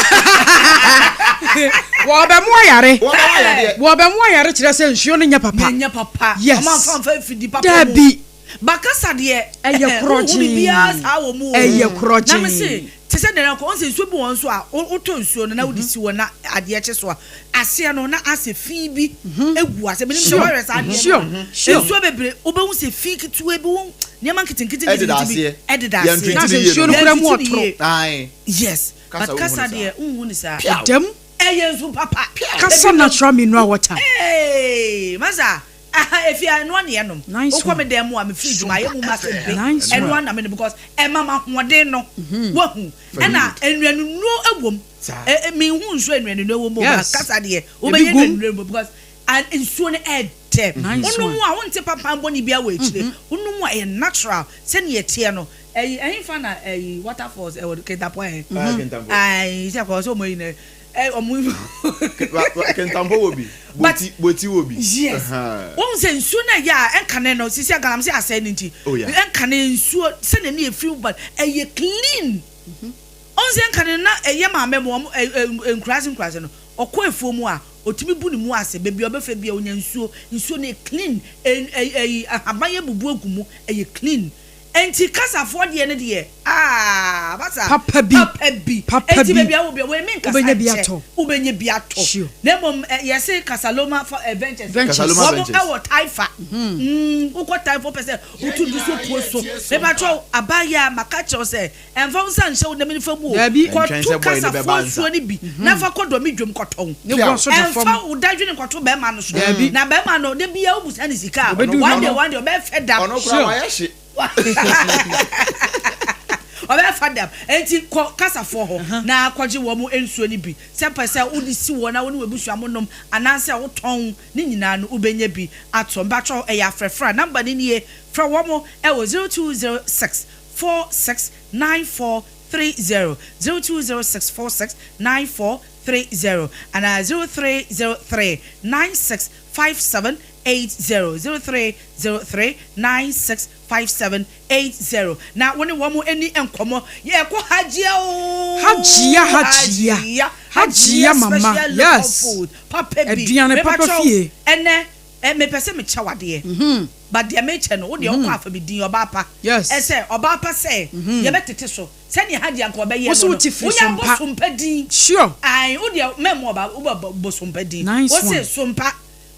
S3: wɔbɛmo ayare.
S12: Wɔbɛmo ayadeɛ.
S3: Wɔbɛmo ayare kyerɛ sɛ nsuo no nyɛ papa.
S4: Nyɛ papa.
S3: Yes.
S4: Ɔmo anfa anfa mfidi papa mu.
S3: Dabi.
S4: Bakasa deɛ.
S3: Ɛyɛ
S4: Wohu
S3: korɔgyee.
S4: biribiara saa wɔ mu o.
S3: Ɛyɛ korɔgyee.
S4: Na me se te sɛ deɛ ɔn sɛ nsuo bi wɔ nso a wotɔ nsuo no na wode si hɔ na adeɛ kye so a aseɛ no na asɛ fi bi egu ase. Menim sɛ wɔhwɛ saa adeɛ no.
S3: Sure.
S4: Nsuo bebree wobɛhu sɛ fi ketewa bi wo nneɛma nketenkete
S12: Ɛdeda
S4: nketenkete bi
S12: aseɛ.
S4: ɛdeda
S12: Yɛn
S4: aseɛ.
S12: treat
S3: Na
S12: ne
S3: sɛ
S12: yie
S3: nsuo
S12: no.
S3: no kura mu
S4: Yɛn treat ne
S3: ɔtoro.
S4: yie.
S12: Ae.
S4: Yes.
S12: Kasa
S4: But
S12: wohu
S4: kasa
S12: ne saa.
S4: deɛ wonhu ne saa.
S12: Piaw.
S3: Ɛdam.
S4: Ɛyɛ nsu papa.
S3: Kasa natural mineral water.
S4: Hey, masa. Aha, efi a ɛnoa ne yɛnom.
S3: Nice
S4: Wokɔ
S3: one.
S4: me dan mu a me fridge mu ayɛ mu ma sɛ be.
S3: Nice one.
S4: Ɛnoa na me no because ɛma ma ahoɔden no. Wahu. Ɛna nnuanunuro ɛwɔ mu.
S12: Saa.
S4: Ɛ ɛ menhu nsuo nnuanunuro wɔ mu o,
S3: Yes.
S4: but kasa deɛ
S3: Ebi
S4: wobɛyɛ
S3: gum.
S4: nnuanunuro mu because a nsuo no ɛɛdɛ.
S3: Nice
S4: Wonom
S3: one.
S4: a wonte pampan bɔne biara wɔ akyire. Wonom a ɛyɛ natural sɛnea ɛteɛ no. Ɛyi ɛhinfa na ɛyi waterfalls ɛwɔ Kintampo ɛ.
S12: Ah, Kintampo.
S4: Ayi sɛ kɔ sɛ ɔmo yi na ɛ ɔmo.
S12: Kintampo wɔ bi. Boti Boti wɔ bi.
S4: Yes. Wɔn sɛ nsuo na ɛyɛ a ɛnkane no sisi galamsey asɛe ne nti.
S12: Oh yeah.
S4: Ɛnkane nsuo sɛnea ne yɛ firi ba ɛyɛ clean. Wɔn sɛ ɛnkane na ɛyɛ maame mu wɔn ɛ ɛ nkuraase nkuraase no ɔkɔ efuo mu a otumi bu ne mu ase beebi a ɔbɛfɛ bi a onya nsuo nsuo no yɛ clean ɛ ɛ ɛyi ahaban yɛ bubu egu mu ɛyɛ clean. Enti kasafoɔ deɛ no deɛ aah basa
S3: Papa bi,
S4: papa bi
S3: papa
S4: enti
S3: bi,
S4: baabi a wɔ bia wei menkasa
S3: wobɛnya bi
S4: nkyɛ
S3: atɔ.
S4: wobɛnya bi atɔ
S3: Sure.
S4: na mmom ɛ yɛse Kasaloma fa ɛ ventures
S3: Ventures.
S12: Kasaloma
S4: wɔn
S12: Ventures.
S4: ɛwɔ Taifa mm wokɔ Taifa wopɛ sɛ wotu dusuo puo so mepakyɛw abaayewa maka kyerɛ wo sɛ Ɛmfa wo nsa nhyɛ wo nam nifa mu o,
S3: Daabi.
S12: Ɛntwɛn
S4: kɔto
S12: sɛ boy no bɛba
S4: kasafoɔ
S12: ansa.
S4: nsuo no bi na fa kɔ dɔme dwam kɔtɔn.
S3: Ne boɔ nso da fam.
S4: Ɛmfa wo dadwene nkɔto bɛrima no so.
S3: Daabi.
S4: Na bɛrima no, da biara wobusa no sika a,
S3: Ɔbɛdi wo
S4: one day
S3: hwammɔ.
S4: one day ɔbɛyɛ fed up.
S12: Ɔno koraa
S3: Sure.
S12: wayɛ hye.
S4: Ɔbɛyɛ fed up. Enti kɔ kasafoɔ hɔ na kɔgye wɔn nsuo no bi. Sɛ wopɛ sɛ wode si hɔ na wo ne w'abusua monom anaasɛ wotɔn ne nyinaa no, wobɛnya bi atɔ. Mpakyɛw, ɛyɛ afrɛfrɛ a, number no nie, frɛ wɔn wɔ 0206 469430, 0206 469430 anaa 0303 965780, 0303 965780 na wo ne wɔn ani nkɔmmɔ. Yɛkɔ Hajia oo!
S3: Hajia, Hajia, Hajia mama,
S4: special local
S3: yes,
S4: food papa bi.
S3: aduane papa
S4: Mepakyɛw,
S3: fie.
S4: ɛnɛ eh, mepɛ sɛ mekyɛ wo adeɛ. But deɛ mekyɛ no, wo deɛ wokɔ afa me din, ɔbaa pa.
S3: Yes.
S4: Ɛsɛ, ɔbaa pa sɛ, yɛbɛtete so. Sɛdeɛ ha deɛ anka ɔbɛyɛ
S3: Wo so
S4: no no,
S3: wote firi
S4: wonya
S3: Sompa.
S4: bɔ Sompa din.
S3: Sure.
S4: Ae, wo deɛ mɛmmɔ ɔbaa, wobɛ bɔ Sompa din.
S3: Nice
S4: Wo se
S3: one.
S4: Sompa,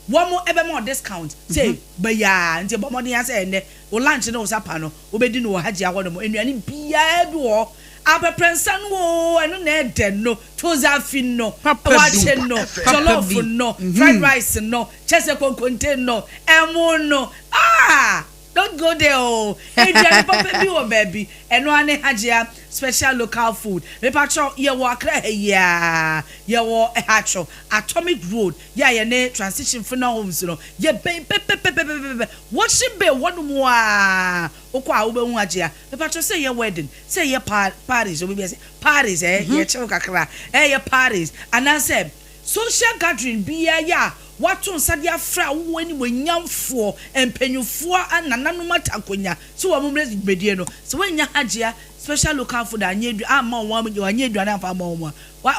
S4: wɔn ɛbɛma wo discount. Sei, bɛyaa, nti bɔ mmɔden ara sɛ ɛnnɛ, wo lunch ne wo supper no, wobɛdi no wɔ Hajia hɔ nom. Nnuane biara bi wɔ hɔ. Aprɛprɛnsa no oo, ɛno na ɛdɛ no, Tozafi no,
S3: Papa bi.
S4: waakye no,
S3: Papa
S4: jollof
S3: bi.
S4: no, fried rice no, Kyɛsɛ konkonte no, ɛmo no, ah! Don't go there oo, aduane papa bi wɔ baabi, ɛno ara ne Hajia special local food. Mepakyɛw, yɛwɔ Accra ha yi ara, yɛwɔ Haatso, Atomic Road, yɛ a yɛne Transition Funeral Homes no, yɛbɛn pɛpɛpɛpɛpɛpɛ, Washing Bay hɔnom ara, wokɔ a wobɛhu Hajia. Mepakyɛw, sɛ ɛyɛ wedding, sɛ ɛyɛ parties, obi bɛse parties eh, yɛkyew kakra, ɛyɛ parties, anaasɛ Social gathering biara yɛ a wɔato nsa de afrɛ awoɔ animuonyamfoɔ, mpanyinfoɔ, nananom atankonya sɛ wɔn mmrɛ dwumadie no. Sɛ woannya Hajia special local food anyɛ aduane amma wɔn a wɔanyɛ aduane amfa amma wɔn a, wa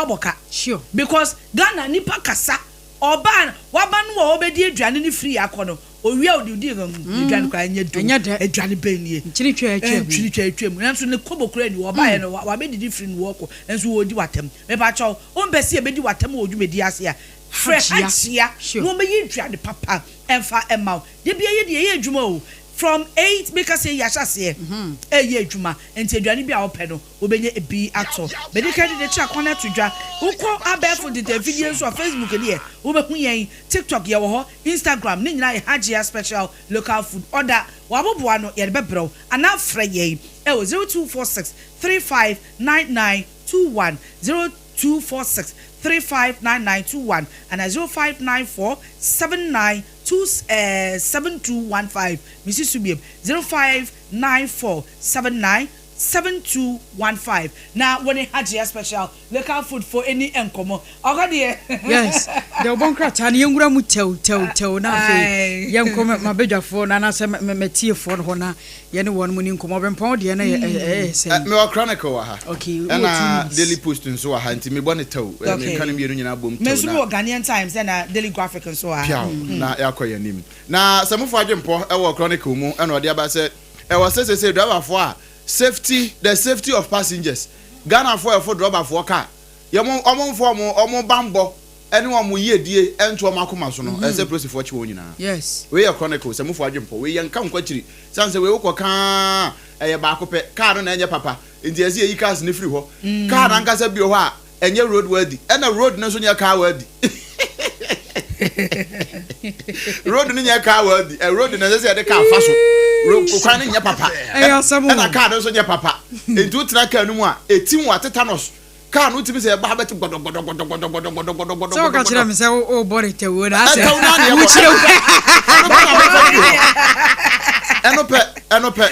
S4: woabɔ ka.
S3: Sure.
S4: Because Ghana nipa kasa, ɔba a waba no a ɔbɛdi aduane no free akɔ no, Owia a ɔde odi aduane koraa ɛnyɛ dɛ o, aduane bɛn nie?
S3: Nkyene twa atwa mu.
S4: Nkyene twa atwa mu. Nanso ne kobo koraa nni hɔ. Ɔbaeɛ no, wabɛdidi firi ne hɔ kɔ, nanso wɔredi w'atɛm. Mepakyɛw, wompɛ sɛ yɛbɛdi w'atɛm wɔ dwumadi ase a, frɛ Hajia na ɔmmɛyɛ aduane papa mfa mma wo. Da biara yɛde yɛyɛ adwuma o. From eight, meka sɛ yɛahyɛ aseɛ reyɛ adwuma, nti aduane bi a wopɛ no, Wobɛnya ebi atɔ. Mede kan de kyerɛ akwan ato dwa. Wokɔ abɛɛfo ntete afidie nso a, Facebook deɛ, wobɛhu yɛn. TikTok, yɛwɔ hɔ. Instagram, ne nyinaa yɛ Hajia Special Local Food. Ɔda, wɔaboboa ano, yɛde bɛbrɛ wo. Anaa frɛ yɛn wɔ 0246 35 99 21, 0246 35 99 21, anaa 0594 79 2 7215. Mesi so biom, 0594 79 7215 na wone Hajia special local food fo ɛni nkɔmɔ ɔkɔ deɛ.
S3: Yes deɛ ɔbɔ nkrataa no yɛnwura mu tɛw tɛw tɛw na afei yɛnkɔ m'abadwafoɔ no anaasɛ m'atiefoɔ no hɔ na yɛne wɔn mu ni nkɔmɔ. Ɔbɛmpɔn deɛ no yɛ ɛyɛ sɛn?
S12: Mewɔ Chronicle wɔ ha
S3: Okay, wowɔ two
S12: ɛna
S3: minutes.
S12: Daily Post nso wɔ ha nti mebɔ no tɛw.
S4: Okay.
S12: Meka ne mmienu nyinaa bom
S4: Me
S12: tɛw
S4: nso
S12: na
S4: mewɔ Ghanaian Times ɛna Daily Graphic nso wɔ ha.
S12: Piaw na yɛakɔ yɛn anim. Na sɛ mofo adwempɔ wɔ Chronicle mu ɛna ɔde aba sɛ Ɛwɔ sɛ sesei driverfoɔ a safety the safety of passengers Ghanafoɔ a ɛfo drɔbafoɔ car yɛ mo ɔmo nfa ɔmo ɔmo banbɔ ɛne ɔmo yiedie ɛnto ɔmo akoma so no ɛsɛ sɛ polisifoɔ kye wɔn nyinaa
S3: Yes.
S12: Wei yɛ chronicle sɛ mofo adwempɔ wei yɛnka nkɔ akyiri sane sɛ wei wokɔ kaa ɛyɛ baako pɛ car no na ɛnyɛ papa nti ɛsɛ yɛyi cars no firi hɔ car no ankasa bi wɔ hɔ a Ɛnyɛ road worthy ɛna road no nso nyɛ car worthy road no nyɛ car worthy ɛ road no ɛsɛ sɛ yɛde car fa so kwan no nyɛ papa ɛna car no nso nyɛ papa nti wotena car no mu a etim wa tetanus car no wotumi sɛ ɛba abɛte gbɔdɔgbɔdɔgbɔdɔgbɔdɔgbɔdɔgbɔdɔ.
S3: Sɛ woka kyerɛ me sɛ wobɔ ne tawuo na asɛ
S12: ɛtɛw naa ne yɛbɔ
S3: wokyerɛ
S12: ɛno pɛ na mɛfa firi hɔ ɛno pɛ ɛno pɛ.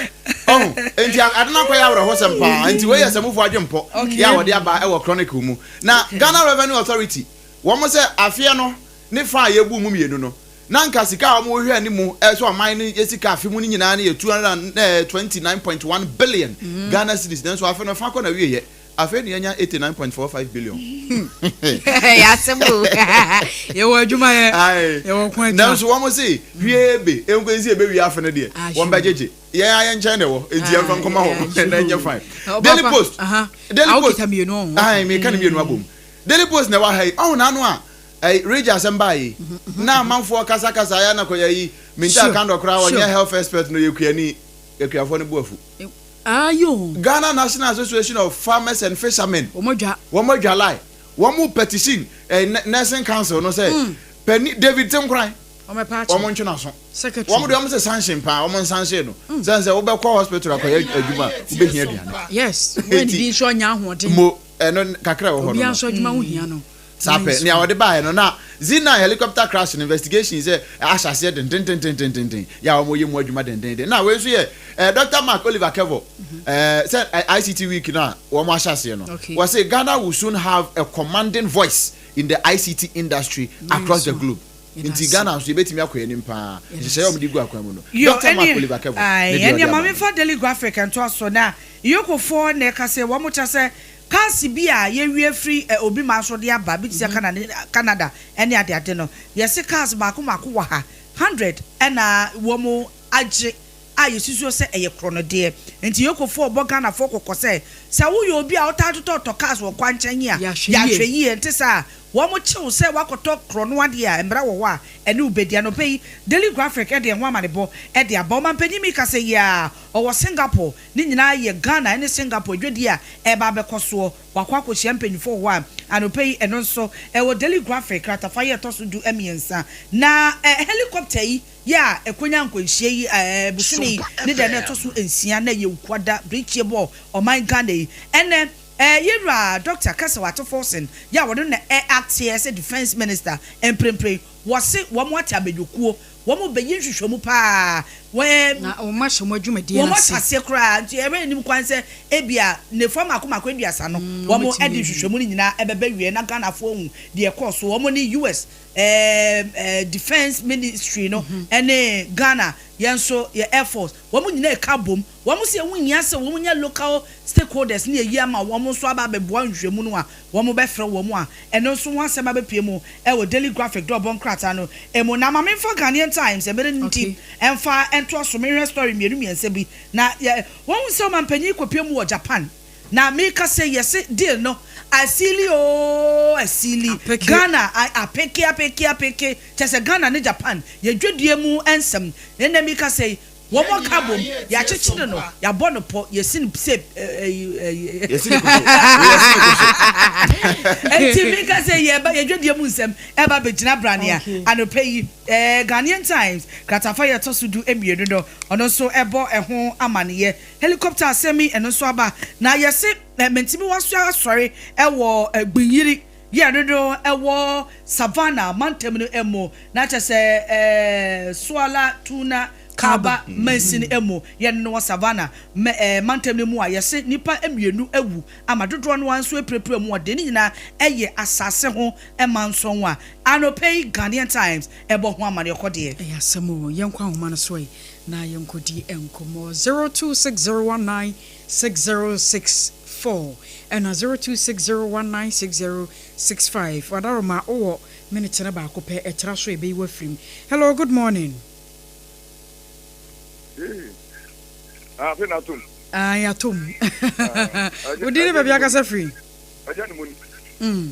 S12: Ɔho, enti ade no akɔyɛ awerɛhosɛm paa. Enti wei yɛ Sɛmufo adwempɔ yɛ a wɔde aba wɔ Chronicle mu. Na Ghana Revenue Authority, wɔn sɛ afeɛ no ne fa a yɛbuu mu mmienu no, na anka sika a wɔhwɛ anim sɛ ɔman no yɛ sika afe mu no nyinaa no yɛ 229.1 billion Ghana cedis, nanso afe no fa kɔ n'awieɛ. Afei na yɛanya 89.45 billion.
S3: Ɛyɛ asɛm o. Yɛwɔ adwuma yɛ. Yɛwɔ ko atwa.
S12: Nanso wɔn se hwie be nkosi sɛ yɛbɛwie afe no deɛ wɔn bɛgyegye. Yɛn ara yɛn nkyɛn na ɛwɔ nti yɛmfa nkɔma wɔn na ɛnyɛ fine. Daily Post. Daily Post. Ayi meka ne mmienu abom. Daily Post na ɛwɔ ha yi. Ɔho n'ano a ɛyi Rage asɛm baa yi. Na amanfoɔ kasakasa ayɛ na kɔyɛ yi. Minta Akandɔ koraa ɔnyɛ health expert no yɛ kuani. Akuafoɔ no bo afu.
S3: Ayo.
S12: Ghana National Association of Farmers and Fishermen.
S3: Wɔn adwa.
S12: Wɔn adwa lie. Wɔn petition eh, Nursing Council no sɛ, mm. David Tenkoran.
S3: Wɔn ɛpa akyɛ.
S12: Wɔn ntwe n'aso.
S3: Secretary.
S12: Wɔn de wɔn sɛ sanction paa, wɔn nsanhyɛ no. Mm. Sɛn sɛ wobɛkɔ hospital akɔyɛ adwuma, wobɛhia aduane.
S3: Yes, wɔn didi nso anya ahoɔden.
S12: Mo ɛno kakra wɔ hɔ no.
S3: Obiara nso adwuma ho hia no.
S12: Saa pɛ, nea wɔde baeɛ no, na Z9 helicopter crash no investigation sɛ ahyɛ aseɛ dendendendendenden, yɛ a wɔyɛ mu adwuma dendenden. Na wei nso yɛ eh, Dr. Mark Oliver Kevor, eh, sɛ eh, ICT week no a wɔn ahyɛ aseɛ no, wɔse Ghana will soon have a commanding voice in the ICT industry across the globe. Nti Ghana nso yɛbɛtumi akɔ anim paa, nhyehyɛeɛ a wɔde gu akwan mu no. Dr. Mark Oliver Kevor ne deɛ ɔde
S4: Ɛneɛ
S12: aba
S4: ma
S12: no.
S4: memfa Daily Graphic ntoa so na Yokofoɔ na ɛka sɛ wɔn kyɛ sɛ Cars bi a yɛwia firi obi man so de aba, bi te sɛ Canada ne adeade no, yɛse cars mmaako mmaako wɔ ha, hundred na wɔn agye a yɛsusuo sɛ ɛyɛ korɔnodeɛ. Nti Yokofoɔ rebɔ Ghanafoɔ kɔkɔ sɛ, sɛ woyɛ obi a wotaa totɔtotɔ cars wɔ kwankyɛn a, yɛ ahwɛyie, ɛnte saa a, wɔkye wo sɛ woakɔtɔ korɔno adeɛ a, mmara wɔ hɔ a ɛne wo bɛdi. Anɔpa yi, Daily Graphic de ɛho amanebɔ de aba. Ɔmanpanin Mika sɛ yi ara, ɔwɔ Singapore. Ne nyinaa yɛ Ghana ne Singapore adwadie a ɛreba abɛkɔ soɔ. Wakɔ akɔhyia mpanyinfoɔ wɔ hɔ a anɔpa yi ɛno nso ɛwɔ Daily Graphic kratafa yi a ɛtɔ so du mmiɛnsa. Na helicopter yi yɛ a ɛkɔnya nkwanhyia yi bosome yi ne da no ɛtɔ so nsia na ɛyɛ Wukuada birikyie bɔɔ ɔman Ghana yi. Ɛnɛ yɛwura Doctor Kɛsɛw Ato Forson yɛ a ɔno na ɛ acteɛ sɛ Defence Minister mprempren wɔse wɔn ate abadwokuo Wɔn bɛyɛ nhwehwɛmu paa. Wɔn.
S3: Na wɔn ahyɛ wɔn adwumadie
S4: Wɔn
S3: ase.
S4: ahyɛ aseɛ koraa nti ɛrɛ nnim kwan sɛ ebia nnafua mmaako mmaako aduasa no
S3: Mm,
S4: wɔn
S3: wɔbɛtumi
S4: de
S3: awie.
S4: nhwehwɛmu no nyinaa ɛbɛba awieɛ na Ghanafoɔ ahu deɛ ɛkɔɔ so. Wɔn ne US ɛɛ ɛɛ Defence Ministry no ɛne Ghana yɛn nso yɛ Air Force wɔn nyinaa ɛka abom. Wɔn se ɛho nhia sɛ wɔn nya local stakeholders ne ayi ama wɔn nso aba abɛboa nhwehwɛmu no a wɔbɛfrɛ wɔn a ɛno nso ho asɛm abɛpue mu wɔ Daily Graphic dɔɔbɔ nkrataa no mu. Na ma memfa Ghanaian Times mmere no nti mfa ntoa so menhwɛ story mmienu mmiɛnsa bi na yɛ wɔhu sɛ ɔmampanyin kɔpue mu wɔ Japan na meka sɛ yɛse deal no asili oo asili Ghana apeke apeke apeke kyɛ sɛ Ghana ne Japan yɛ dwadie mu nsɛm ɛnɛ meka sɛ Wɔn aka abom, yɛakyekyere no, yɛabɔ no pɔ, yɛasi no sɛ ɛyi.
S12: Yɛasi no koso. Yɛasi no koso.
S4: Enti meka sɛ yɛba yɛn dwadie mu nsɛm ɛba abɛgyina brane a anɔpa yi ɛɛ Ghanaian Times kratafa yɛ ɛtɔ so du mmienu no ɔno nso ɛbɔ ɛho amaneɛ. Helicopter asɛm yi ɛno nso aba na yɛse mentimi wasoa asɔre ɛwɔ Gbinyiri yɛ ɛno no ɛwɔ Savannah mantam no mu na kyɛ sɛ ɛɛ Soala Tuna Kaba mansin mu, yɛn no wɔ Savannah mantam no mu a yɛse nnipa mmienu awu ama dodoɔ no ara nso apirapira mu ɔden ne nyinaa yɛ asase ho mansɔn a anɔpa yi Ghanaian Times bɔ ho amaneɛ kɔ deɛ.
S3: Ɛyɛ asɛm o, yɛnkɔ ahoma no so ɛ na yɛnkɔdi nkɔmmɔ. 0260196064 ɛna 0260196065. Wadaroma wowɔ minute no baako pɛ, ɛtra so a ɛbɛyi wo afiri mu. Hello, good morning.
S13: Afe na atom.
S3: Ae atom. Wo din ne baabi akasa firi?
S13: Agya ne mu ni.
S3: Mm.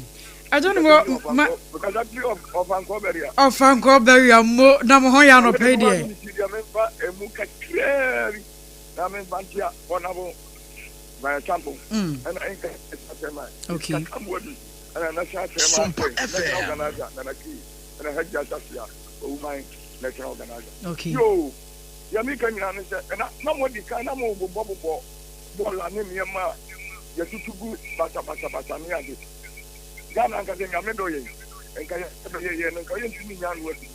S3: Agya ne mu ma.
S13: Mekasa firi Ɔfankɔɔ Bɛria.
S3: Ɔfankɔɔ Bɛria mo na mo ho yɛ anɔpa yi deɛ.
S13: Mede deɛ memfa emu kakraa bi na memfa ntia ɔnabo my sample. Ɛna nka chairman.
S3: Okay.
S13: Kaka mmoa bi ɛna national chairman. National organizer Nana Key ɛna Hajia Safia Owuman. National organizer.
S3: Okay.
S13: Yoo, deɛ meka nyinaa ne sɛ, ɛna na moadi kan na mobobɔbobɔ bɔɔla ne nneɛma a yɛtutu gu basabasabasa ne ade. Ghana anka sɛ Nyame dɔ yɛn, nka yɛbɛyɛ yɛn no, nka yɛntumi nnya ano aduru.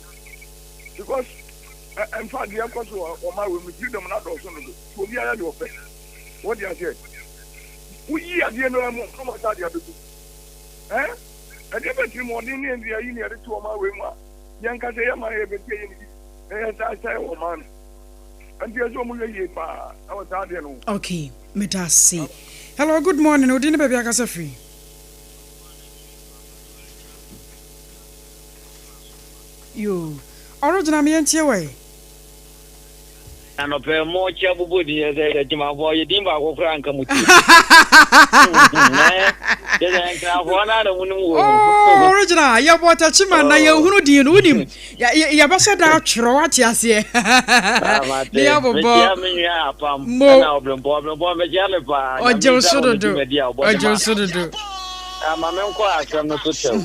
S13: Because. Ɛ in fact deɛ ɛkɔ so wɔ ɔman wei mu freedom no adɔɔso dodo nti obiara yɛ deɛ ɔpɛ. Wote aseɛ? Woyi adeɛ no ara mu na wɔasan de abɛgu. Ɛ ɛdeɛ bɛ tirimɔden ne ɛnti ayi ne yɛde to ɔman wei mu a yɛnka sɛ yɛ man yɛbɛsi ɛyɛ ne bi na yɛsan sɛe ɔman no. Ɛnti ɛsɛ wɔn yɛ yie paa ɛwɔ saa adeɛ no ho.
S3: Okay, meda ase. Hello, good morning. Wo din ne baabi akasa firi? Yoo, ɔrogyina me yɛntie wɔ ɛ.
S14: Anɔpɛ mo kyɛ bobɔ din yɛ sɛ yɛ kyimafoɔ yɛ din baako koraa nka mo ti. Kyɛ sɛ nkrafoɔ no na mo nim wɔ mu.
S3: Oh, original yɛ bɔ takyima na yɛ hunu din no wonim yɛbɛhyɛ da atwerɛ wate aseɛ.
S14: Ne yɛ bobɔ. Mekyia me nua apam ɛna ɔbrempɔ ɔbrempɔ mekyia no paa.
S3: Ɔgyew so dodo ɔgyew so dodo.
S14: Ma menkɔ asɛm no so tɛw.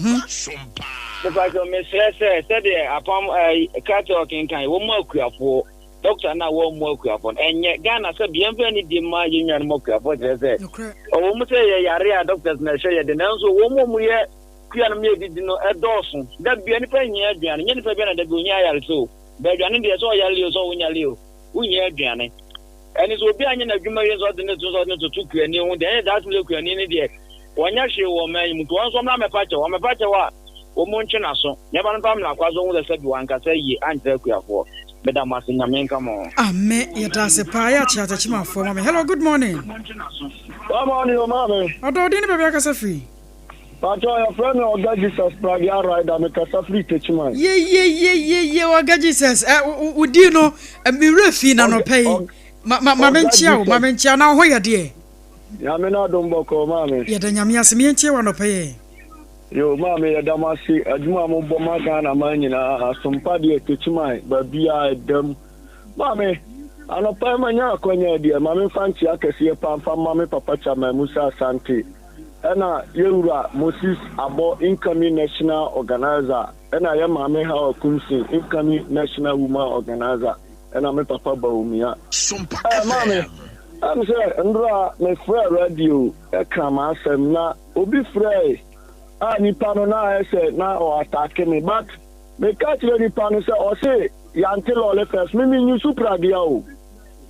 S14: Mepakyɛw mesrɛ sɛ sɛdeɛ apam ɛɛ krataa ɔkenkan wɔn mu akuafoɔ dɔkta no a wɔn mu akuafoɔ no ɛnyɛ Ghana sɛ bia mfa anidie mma yɛn nuanom akuafoɔ kyerɛ sɛ ɔwɔ mu sɛ yɛ yare a doctors na ɛhwɛ yɛ de nanso wɔn mu wɔn yɛ kua nom yɛ didi no ɛdɔɔso da bia nipa hia aduane nyɛ nipa bia na da bi ohia ayaresa o bɛ aduane deɛ sɛ ɔyare o sɛ ɔnyare o wohia aduane Ɛne sɛ obi anyɛ n'adwuma yie nso ɔde ne to nso ɔde ne toto kuani ho deɛ ɛne daa sɛ kuani no deɛ wɔnyɛ hwee wɔ ɔman yi mu nti wɔn nso wɔmmra mmɛpa kyɛw wɔmmɛpa kyɛw a wɔn ntwe n'aso na ɛba no mfa mmra kwa so ho sɛ sɛbi wankasa yie ankyerɛ akuafoɔ meda mo ase Nyame nka mo ho.
S3: Ame yɛda ase paa yɛ akyea takyimafoɔ ma me hello good morning.
S16: Good morning o maame.
S3: Ɔdɔ wo din ne baabi akasa firi.
S16: Pacho yɛfrɛ me Ɔga Jesus Pragea Rider me kasa firi Techiman.
S3: Yeyeyeyeye Ɔga Jesus ɛ wo din no me werɛ fii na nɔpɛ yi ma ma ma me nkyea wo ma me nkyea na wo ho yɛ deɛ.
S16: Nyame n'adom bɔkɔɔ maame.
S3: Yɛda Nyame ase me yɛntie wo anɔpɛ yi.
S16: Yoo maame yɛda mo ase adwuma a mo bɔ ma Ghana man nyinaa asompa deɛ Techiman baabiaa ɛda mu maame anɔpa yi manya akwanya yi deɛ ma me nfa nkyea kɛseɛ paa nfa mma me papa Chairman Musa Asante Ɛna yɛ wura Moses Abɔ incoming national organiser ɛna yɛ maame Hawa Kumsin incoming national woman organiser ɛna me papa Bawumia. Ɛɛ maame, ɛm sɛ ndora me frɛɛ radio ɛka m'asɛm na obi frɛɛe a nipa no na ayɛ sɛ na ɔ attacke me but me ka kyerɛ nipa no sɛ ɔse yante lɔle first me me nyusu pragea o.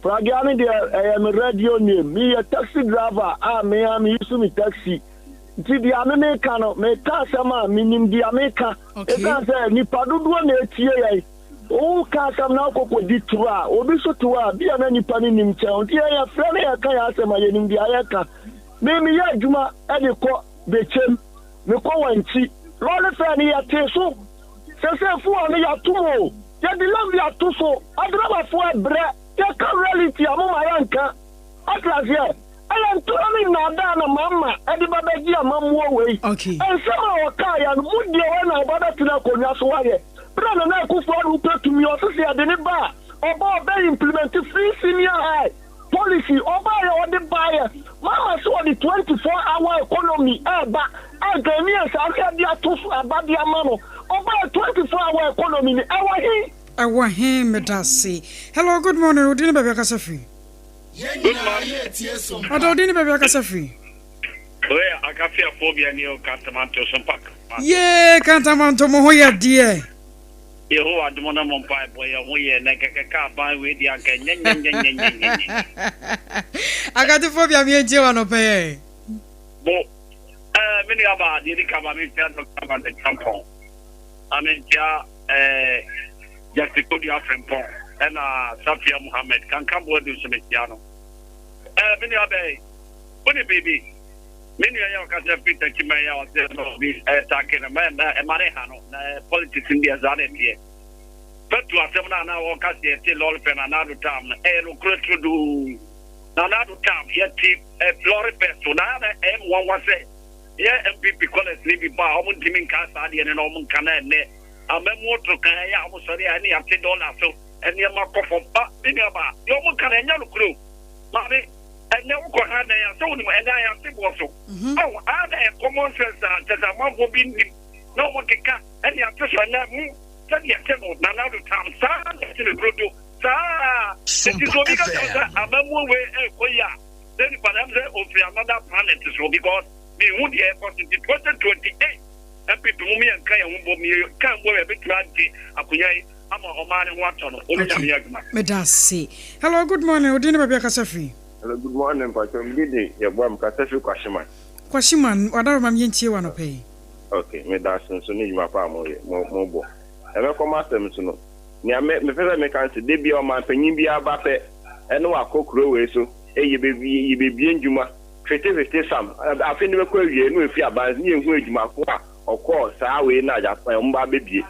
S16: Pragea no deɛ ɛyɛ me radio name. Me yɛ taxi driver a me ara me use me taxi. Nti deɛ me meka no, meka asɛm a menim deɛ meka. Ɛsiane sɛ nipa dodoɔ na ɛtie yɛn. Woka asɛm na wokɔ kɔdi toro a, obi nso te hɔ a, bia na nipa no nim kyɛn wo. Nti yɛn yɛfrɛ na yɛka yɛn asɛm a, yɛnim deɛ yɛka. Me meyɛ adwuma de kɔ Bekyem, mekɔ Wankyi. Lɔre fare no yɛtee so. Sesei fuel no yɛatom o. Yɛde levy ato so, adrɔbafoɔ ɛbrɛ, yɛka reality a moma yɛnka. Wate aseɛ? Ɛyɛ ntorɔ ne nnaadaa na Mahama ɛde ba bɛgye amammuo wei. Nsɛm a ɔkaeɛ no, mo deɛ wei na ɔba bɛtena akonnwa so ayɛ. Berɛ a Nana Akufo Addo pɛ tumi, ɔse sɛ yɛde ne ba a, ɔba a ɔbɛ implement free senior high policy, ɔbaeɛ ɔde baeɛ. Mahama se ɔde 24 hour economy ɛɛba a Ghanaians a ne yɛde ato so aba de ama no, ɔbaeɛ 24 hour economy no ɛwɔ he?
S3: Ɛwɔ he? Medase. Hello good morning, wo din ne baabi akasa firi?
S11: Good morning.
S3: Ɔdɔ wo din ne baabi akasa firi?
S11: Wei Akafia Phobia ni o Kantamanto so mpa.
S3: Yee Kantamanto mo ho yɛ deɛ.
S11: Yehowa adom ne mo mpaebɔ yɛ ho yɛ na nkɛkɛ ka aban wei deɛ anka nyɛnyɛnyɛnyɛnyɛnyɛ.
S3: Akate Phobia me yɛntie wo anɔpɛ yɛ.
S11: Bo eh me nua baa deɛ di ka ma mentia Dr. Van Champong na mentia eh Justice Kodua Frimpong ɛna Safia Muhammad Kankan Boadu nso metia no eh me nua bɛɛ wone biribi Me nua yi a ɔkasa firi Techiman yi a ɔse na obi ɛtake no ɛma ne ha no na politics no deɛ saa na ɛteɛ. Fatu asɛm no a na ɔka sɛ yɛte lɔre fɛ na Nado tam no ɛyɛ nokorɛ turodoo. Na Nado tam yɛte lɔre fɛ so na na ɛyɛ me nwanwa sɛ yɛ NPP callers no bi ba a wɔn ntumi nka saa adeɛ no na wɔn nka na ɛnɛ amammuo toro kan ɛyɛ a wɔn sɔre a ɛne yɛate dɔla so nneɛma kɔ fam. Ah me nua baa deɛ wɔn ka no ɛnyɛ nokorɛ o maame. Ɛnɛ wokɔ ha dan a sɛ wonim ɛnɛ ayɛ ase boɔ so. Ɔho a na ɛyɛ common sense a kyɛ sɛ amanfoɔ bi nnim na wɔn keka ɛne ate so ɛnɛ mo sɛdeɛ ɛte no Nana Addo tam saa na ɛte no brodo saa nti sɛ obi ka kyerɛ wo sɛ amammuo wei ɛrekɔ yi a na nipa no ɛm sɛ ɔfiri another planet so because mehu deɛ ɛrekɔ so nti 2028 NPP mom yɛnka yɛn ho bom yɛka mbom yɛbɛtumi agye akonya yi. ama ɔman no ho atɔ no. Wo ne Nyame yɛ adwuma.
S3: Meda ase. Hello, good morning. Wo din ne baabi a kasa firi?
S17: Hello, good morning. Mpakyɛw, me din de Yeboah, me kasa firi Kwashiman.
S3: Kwashiman, w'adaworoma me yɛntie wo anɔpa yi.
S17: Ok, meda ase nso ne dwuma pa a mo yɛ, mo mo bɔ. Na mɛkɔ m'asɛm so no, nea me mepɛ sɛ meka ne sɛ, da biara ɔmanpanyin biara ba pɛ, ɛne wakɔ kuro wei so, ei yɛbɛbie, yɛbɛbie ndwuma, fete fete sam, afe no bɛkɔ awiei na wafi aban so, ne yɛnhu adwuma ko a ɔkɔɔ saa wei no a wɔn ba abɛbie.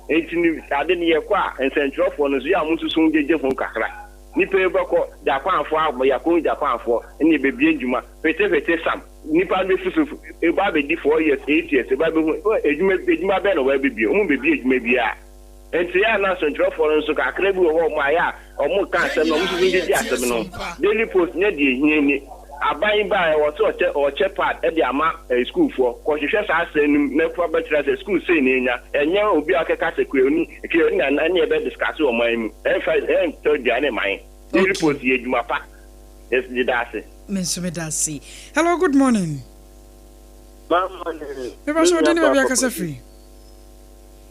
S17: Enti no ade no yɛkɔ a, nsɛntwerɛfoɔ no nso yɛ a wɔn nso so gyegye ho kakra. Nnipa yi bɛkɔ, Japanfoɔ a, yɛakɔhu Japanfoɔ, ɛne yɛbɛbie ndwuma, fete fete sam. Nnipa no bɛfi so, ɛba abɛdi four years, eight years, ɛba abɛhu, adwuma, adwuma bɛn na wɔba abɛbie, wɔn bɛbie adwuma biara. Nti yɛ a na nsɛntwerɛfoɔ no nso kakra bi wɔ hɔ a wɔn ayɛ a wɔn ka asɛm no, wɔn nso so gyegye asɛm no. Daily Post nyɛ deɛ ɛhia ni. Aban yi baeɛ ɔse ɔkyɛ ɔkyɛ pad de ama eh, sukuufoɔ. Kɔhwehwɛ saa asɛm no mu na fa bɛkyerɛ sɛ sukuu sei na ɛnya. Ɛnyɛ obi a ɔkɛka sɛ kuani kuani na ɛne yɛbɛ discuss wɔ ɔman yi mu. Ɛmfa ɛntɔ aduane mma yɛn. Daily
S3: Okay.
S17: Post yɛ adwuma pa. Yes, meda ase.
S3: Me nso meda ase. Hello, good morning.
S18: Mamane,
S3: Mepa
S18: me
S3: so
S18: nua
S3: ɔde ne
S18: baa
S3: baabi
S18: papa
S3: akasa
S18: bi.
S3: firi.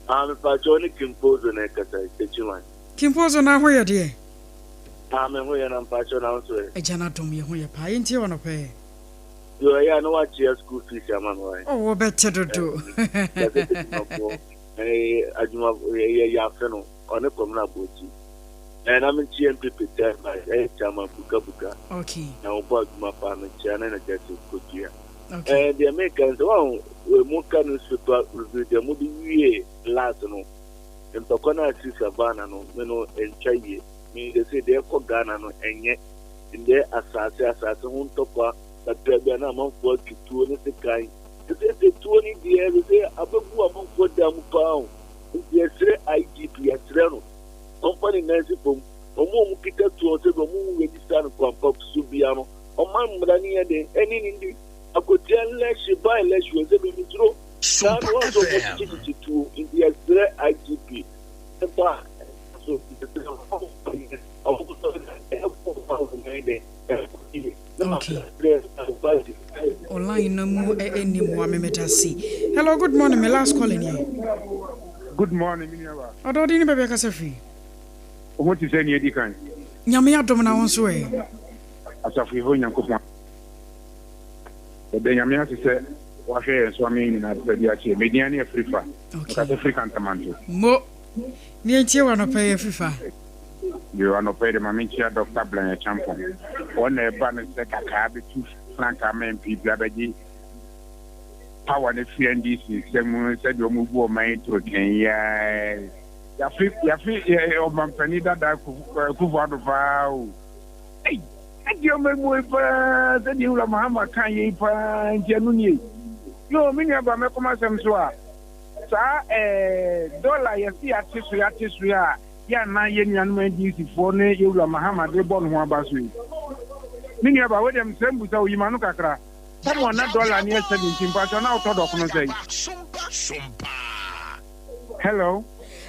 S18: Ah, mepa kyɛw ne Kimpozo na ɛkasa, Techiman.
S3: Kimpozo na ho yɛ deɛ?
S18: Ah me ho yɛ na mpakyɛw na wo nso ɛ?
S3: Agya no adom yɛ ho yɛ paa yɛntie wo anɔpa yi.
S18: Yoo ɛyɛ a na woakyea school fees ama me wai.
S3: Oh wobɛte dodo.
S18: Gazette adwumafoɔ ɛɛ adwuma yɛ yɛ afe no ɔne Kwamina Aboakyi ɛɛ na menkyea MPP chairman ɛyɛ chairman Buka Buka
S3: Okay.
S18: na wɔbɔ adwuma paa menkyea ne na Justice Kodua
S3: Okay.
S18: ɛɛ deɛ meka ne sɛ wɔn mo ka newspaper review deɛ mode wie last no ntɔkwa no a asi Savannah no me no ɛntwa yie. Me sese deɛ ɛkɔ Ghana no ɛnyɛ ndɛ asaase asaase ho ntɔkwa kakra bi a na amanfoɔ atwi tuo ne sekan sese tuo ne deɛ sese abɛgu amanfoɔ dan mu paa o nti yɛsrɛ IGP yɛsrɛ no ɔmfa ne nan si fam wɔn a wɔn kita tuo sɛ wɔn mu register no kwampa so bia no ɔma mmara ne yɛ den ɛne ne ndi akotia election by election sɛ bi mesuro saa no wɔn nso wɔn kyekyekye tuo nti yɛsrɛ IGP ɛba
S3: Okay. Online no mu ɛni mu ame meda se. Hello, good morning. My last call ni.
S19: Good morning, mi nua ba.
S3: Ɔdɔ ɔde ne baabi akasa firi.
S19: Wo ho te sɛ nea edi kan.
S3: Nyame adom na wo nso ɛ.
S19: Asafo Yehowa Nyankopɔn. Yɛda Nyame ase sɛ wahwɛ yɛn so ama yɛn nyinaa papa bi akyɛ. Medin ne Afrifa. Mekasa firi Kantamanto.
S3: Mo. Nea ntie wɔ anɔpa yi afifa.
S19: Yoo anɔpa yi de ma menkyia Dɔkta Blan Acheampong. Wɔn na ɛba no sɛ kakaa bɛtu frankaa ama NPP abɛgye power no afiri NDC nsam sɛdeɛ wɔn bu ɔman yi torotɛn yi ara yi. Yafe yafe ɔmampanin dada Akufo Addo paa o. Ei ɛdeɛ ɔman mu yi paa sɛdeɛ Wura Mahama kan yei paa nti ɛno nie. Yoo me nua ba mɛkɔ m'asɛm so a. Saa ɛɛ dɔla yɛse yɛate so yɛate so yi a yɛ a na yɛn nuanom NDC foɔ ne yɛn wura Mahama de bɔ ne ho aba so yi. Me nua ba wei deɛ mesrɛ mbusa wo yi m'ano kakra. Tam a na dɔla no yɛ 17 mpakyɛw na wotɔ dɔkono sɛn? Hello.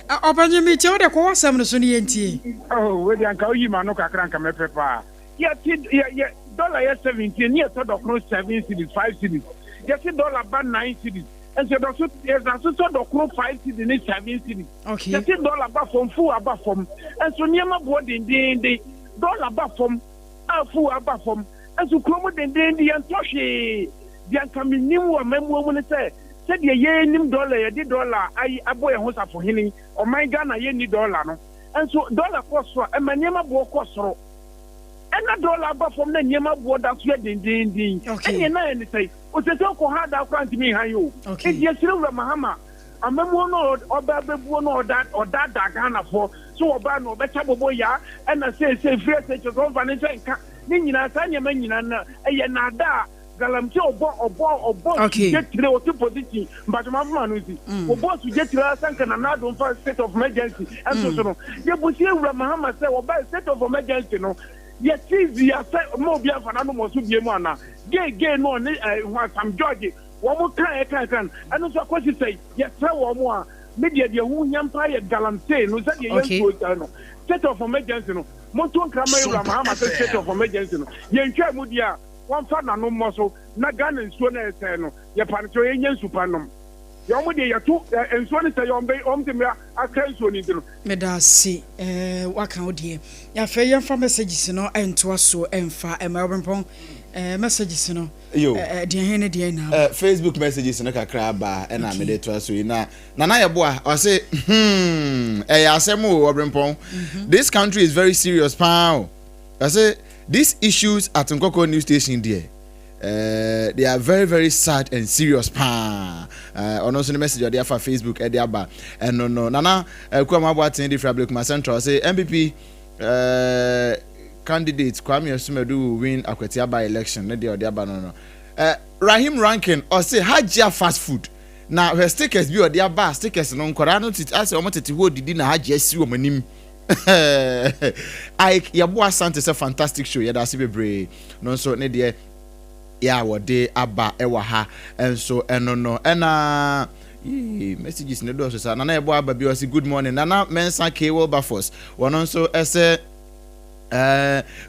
S3: Ɔpanyin metie wo deɛ kɔ w'asɛm no so ne yɛntie.
S19: Oh wei deɛ anka woyi m'ano kakra anka mɛpɛ paa. Yɛte yɛ yɛ dɔla yɛ 17 ne yɛtɔ dɔkono 7 cedis 5 cedis. Yɛse dɔla ba 9 cedis. Nso yɛdɔ so yɛda so sɔ dɔkono 5 cedi ne 7 cedi.
S3: Okay.
S19: Yɛse dɔla ba fam, fuel aba fam. Nso nneɛma boɔ dendeenden. Dɔla ba fam a fuel aba fam. Nso kurom dendeenden yɛntɔ hwee. Deɛ anka mennim wɔ amammuo mu ne sɛ sɛdeɛ yɛnnim dɔla yɛde dɔla ayi abɔ yɛn ho safohene yi, ɔman Ghana yɛnni dɔla no. Nso dɔla kɔ soro a ɛma nneɛma boɔ kɔ soro. Ɛna dɔla aba fam na nneɛma boɔ da so yɛ dendeenden. Ɛneɛ na ɛne sɛn? Ɔsɛ sɛ ɔkɔ ha da koraa ntumi nhan o. Nti yɛsrɛ Wura Mahama amamuo no a ɔba abɛbuo no a ɔdaadaa Ghanafoɔ sɛ ɔbaa no ɔbɛkyɛ abobo yaa ɛna seesei firi SHS ɔmfa ne nsa nka ne nyinaa saa nneɛma nyinaa no ɛyɛ naadaa galamsey ɔbɔ ɔbɔ ɔbɔ sugye tire ɔte position mpakyɛ ma mfoma no nsi ɔbɔ sugye tire ara sɛ nka Nana Addo mfa state of emergency ɛnto so no yɛbusie Wura Mahama sɛ ɔbaa state of emergency no Yɛte wia sɛ mma obi amfa n'ano mmɔ so bie mu anaa? Gay gay no ɔne eh, hwan Sam George wɔn kan ɛkan kan ɛno nso akɔsi sɛi yɛsrɛ wɔn a me deɛ deɛ ho hia paa yɛ galamsey no sɛdeɛ yɛn
S3: Okay.
S19: nsuo sɛe no state of emergency no monto nkra ma yɛwura Mahama sɛ state of emergency no yɛntwaa mu deɛ a wɔmfa n'ano mmɔ so na Ghana nsuo no a ɛsɛe no yɛpa no kyɛw yɛnya nsu pa nom.
S13: Yɛ wɔn deɛ yɛto ɛ nsuo no sɛ yɛ wɔn bɛ wɔn de mmira akra nsuo no nti no.
S3: Meda ase eh, waka wo deɛ. Afei yɛmfa messages no ntoa so mfa mma Ɔbempɔn eh, messages no
S12: Yo.
S3: eh, deɛ he ne deɛ na aba?
S12: Eh, Facebook messages no kakra aba ɛna
S3: Okay.
S12: mede toa so yi na Nana Yeboah ɔse hmm ɛyɛ asɛm o Ɔbrempɔn this country is very serious paa o ɔse these issues at Nkɔkɔɔ news station deɛ eh, they are very very sad and serious paa eh, ɔno nso ne message ɔde afa Facebook ɛde aba ɛno no Nana eh, Kuama Aboateng de firi Ablekuma Central ɔse MPP eh, candidate Kwame Asumadu will win Akwatia by election ne deɛ ɔde aba no no eh, Rahim Rankin ɔse Hajia fast food na hwɛ stickers bi ɔde aba a stickers no nkwadaa no tete asɛ wɔn tete hɔ didi na Hajia si wɔn anim Ike Yeboah Asante sɛ fantastic show yɛda ase bebree no nso ne deɛ yɛ a wɔde aba ɛwɔ ha nso ɛno no ɛna yee messages ne dɔɔso saa Nana Yeboah aba bi ɔse good morning Nana Mensah K Wilberforce wɔn nso ɛsɛ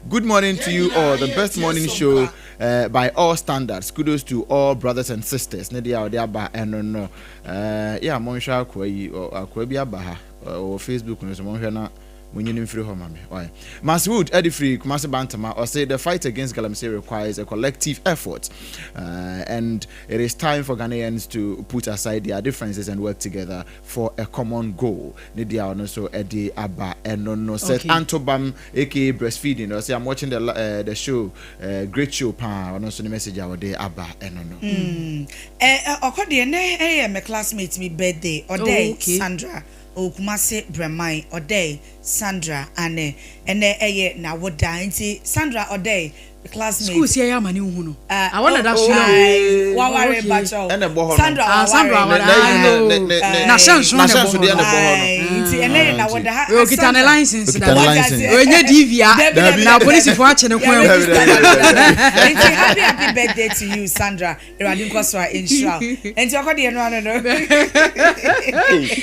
S12: good morning to you all the best morning show by all standards kudos to all brothers and sisters ne deɛ a ɔde aba ɛno no yɛ a monhwɛ akoa yi akoa bi aba ha wɔ Facebook no so monhwɛ na monyi no mfiri hɔ ma me why Maswood ɛde firi Kumasi Bantama ɔse the fight against galamsey requires a collective effort and it is time for Ghanaians to put aside their differences and work together for a common goal ne deɛ a ɔno nso ɛde aba ɛno no Seth Antobam aka breastfeeding ɔsɛ I'm watching the uh, the show uh, great show paa ɔno nso ne message a ɔde aba ɛno no.
S4: Mm. Eh, eh, ɔkɔ deɛ nɛ ɛyɛ me classmate mi birthday ɔdɛe
S3: Oh, okay.
S4: Sandra ɔwɔ Kumasi Brɛman ɔdɛe Sandra ane ɛnɛ ɛyɛ n'awoda nti Sandra ɔdɛe classmate.
S3: School si ɛyɛ ama ne nhu no.
S4: Ah,
S3: Awɔ na da
S4: oh,
S3: so
S4: aye,
S3: o.
S4: waware
S3: Okay.
S4: mpakyɛw.
S12: Ɛna ɛbɔ hɔ no.
S4: Sandra
S3: Ah, Sandra
S4: waware.
S3: aware. Ah, no. N'ahyɛnso na ɛbɔ hɔ
S12: N'ahyɛnsodeɛ
S3: no.
S12: na ɛbɔ hɔ no.
S4: Aye, nti ɛnɛ yɛ
S12: Ah,
S4: na
S12: nti.
S4: wɔda ha.
S3: Wei okita ne license
S12: Okita
S3: dada.
S12: ne license.
S3: Onye DV a.
S4: Dabi, dabi,
S3: Na
S4: dabi.
S3: polisifoɔ akye ne kwan mu.
S12: Dabi, dabi, dabi, dabi.
S4: Nti happy happy birthday to you Sandra. Awurade nkɔ so a nhyira wo. Nti ɔkɔ deɛ no ano no.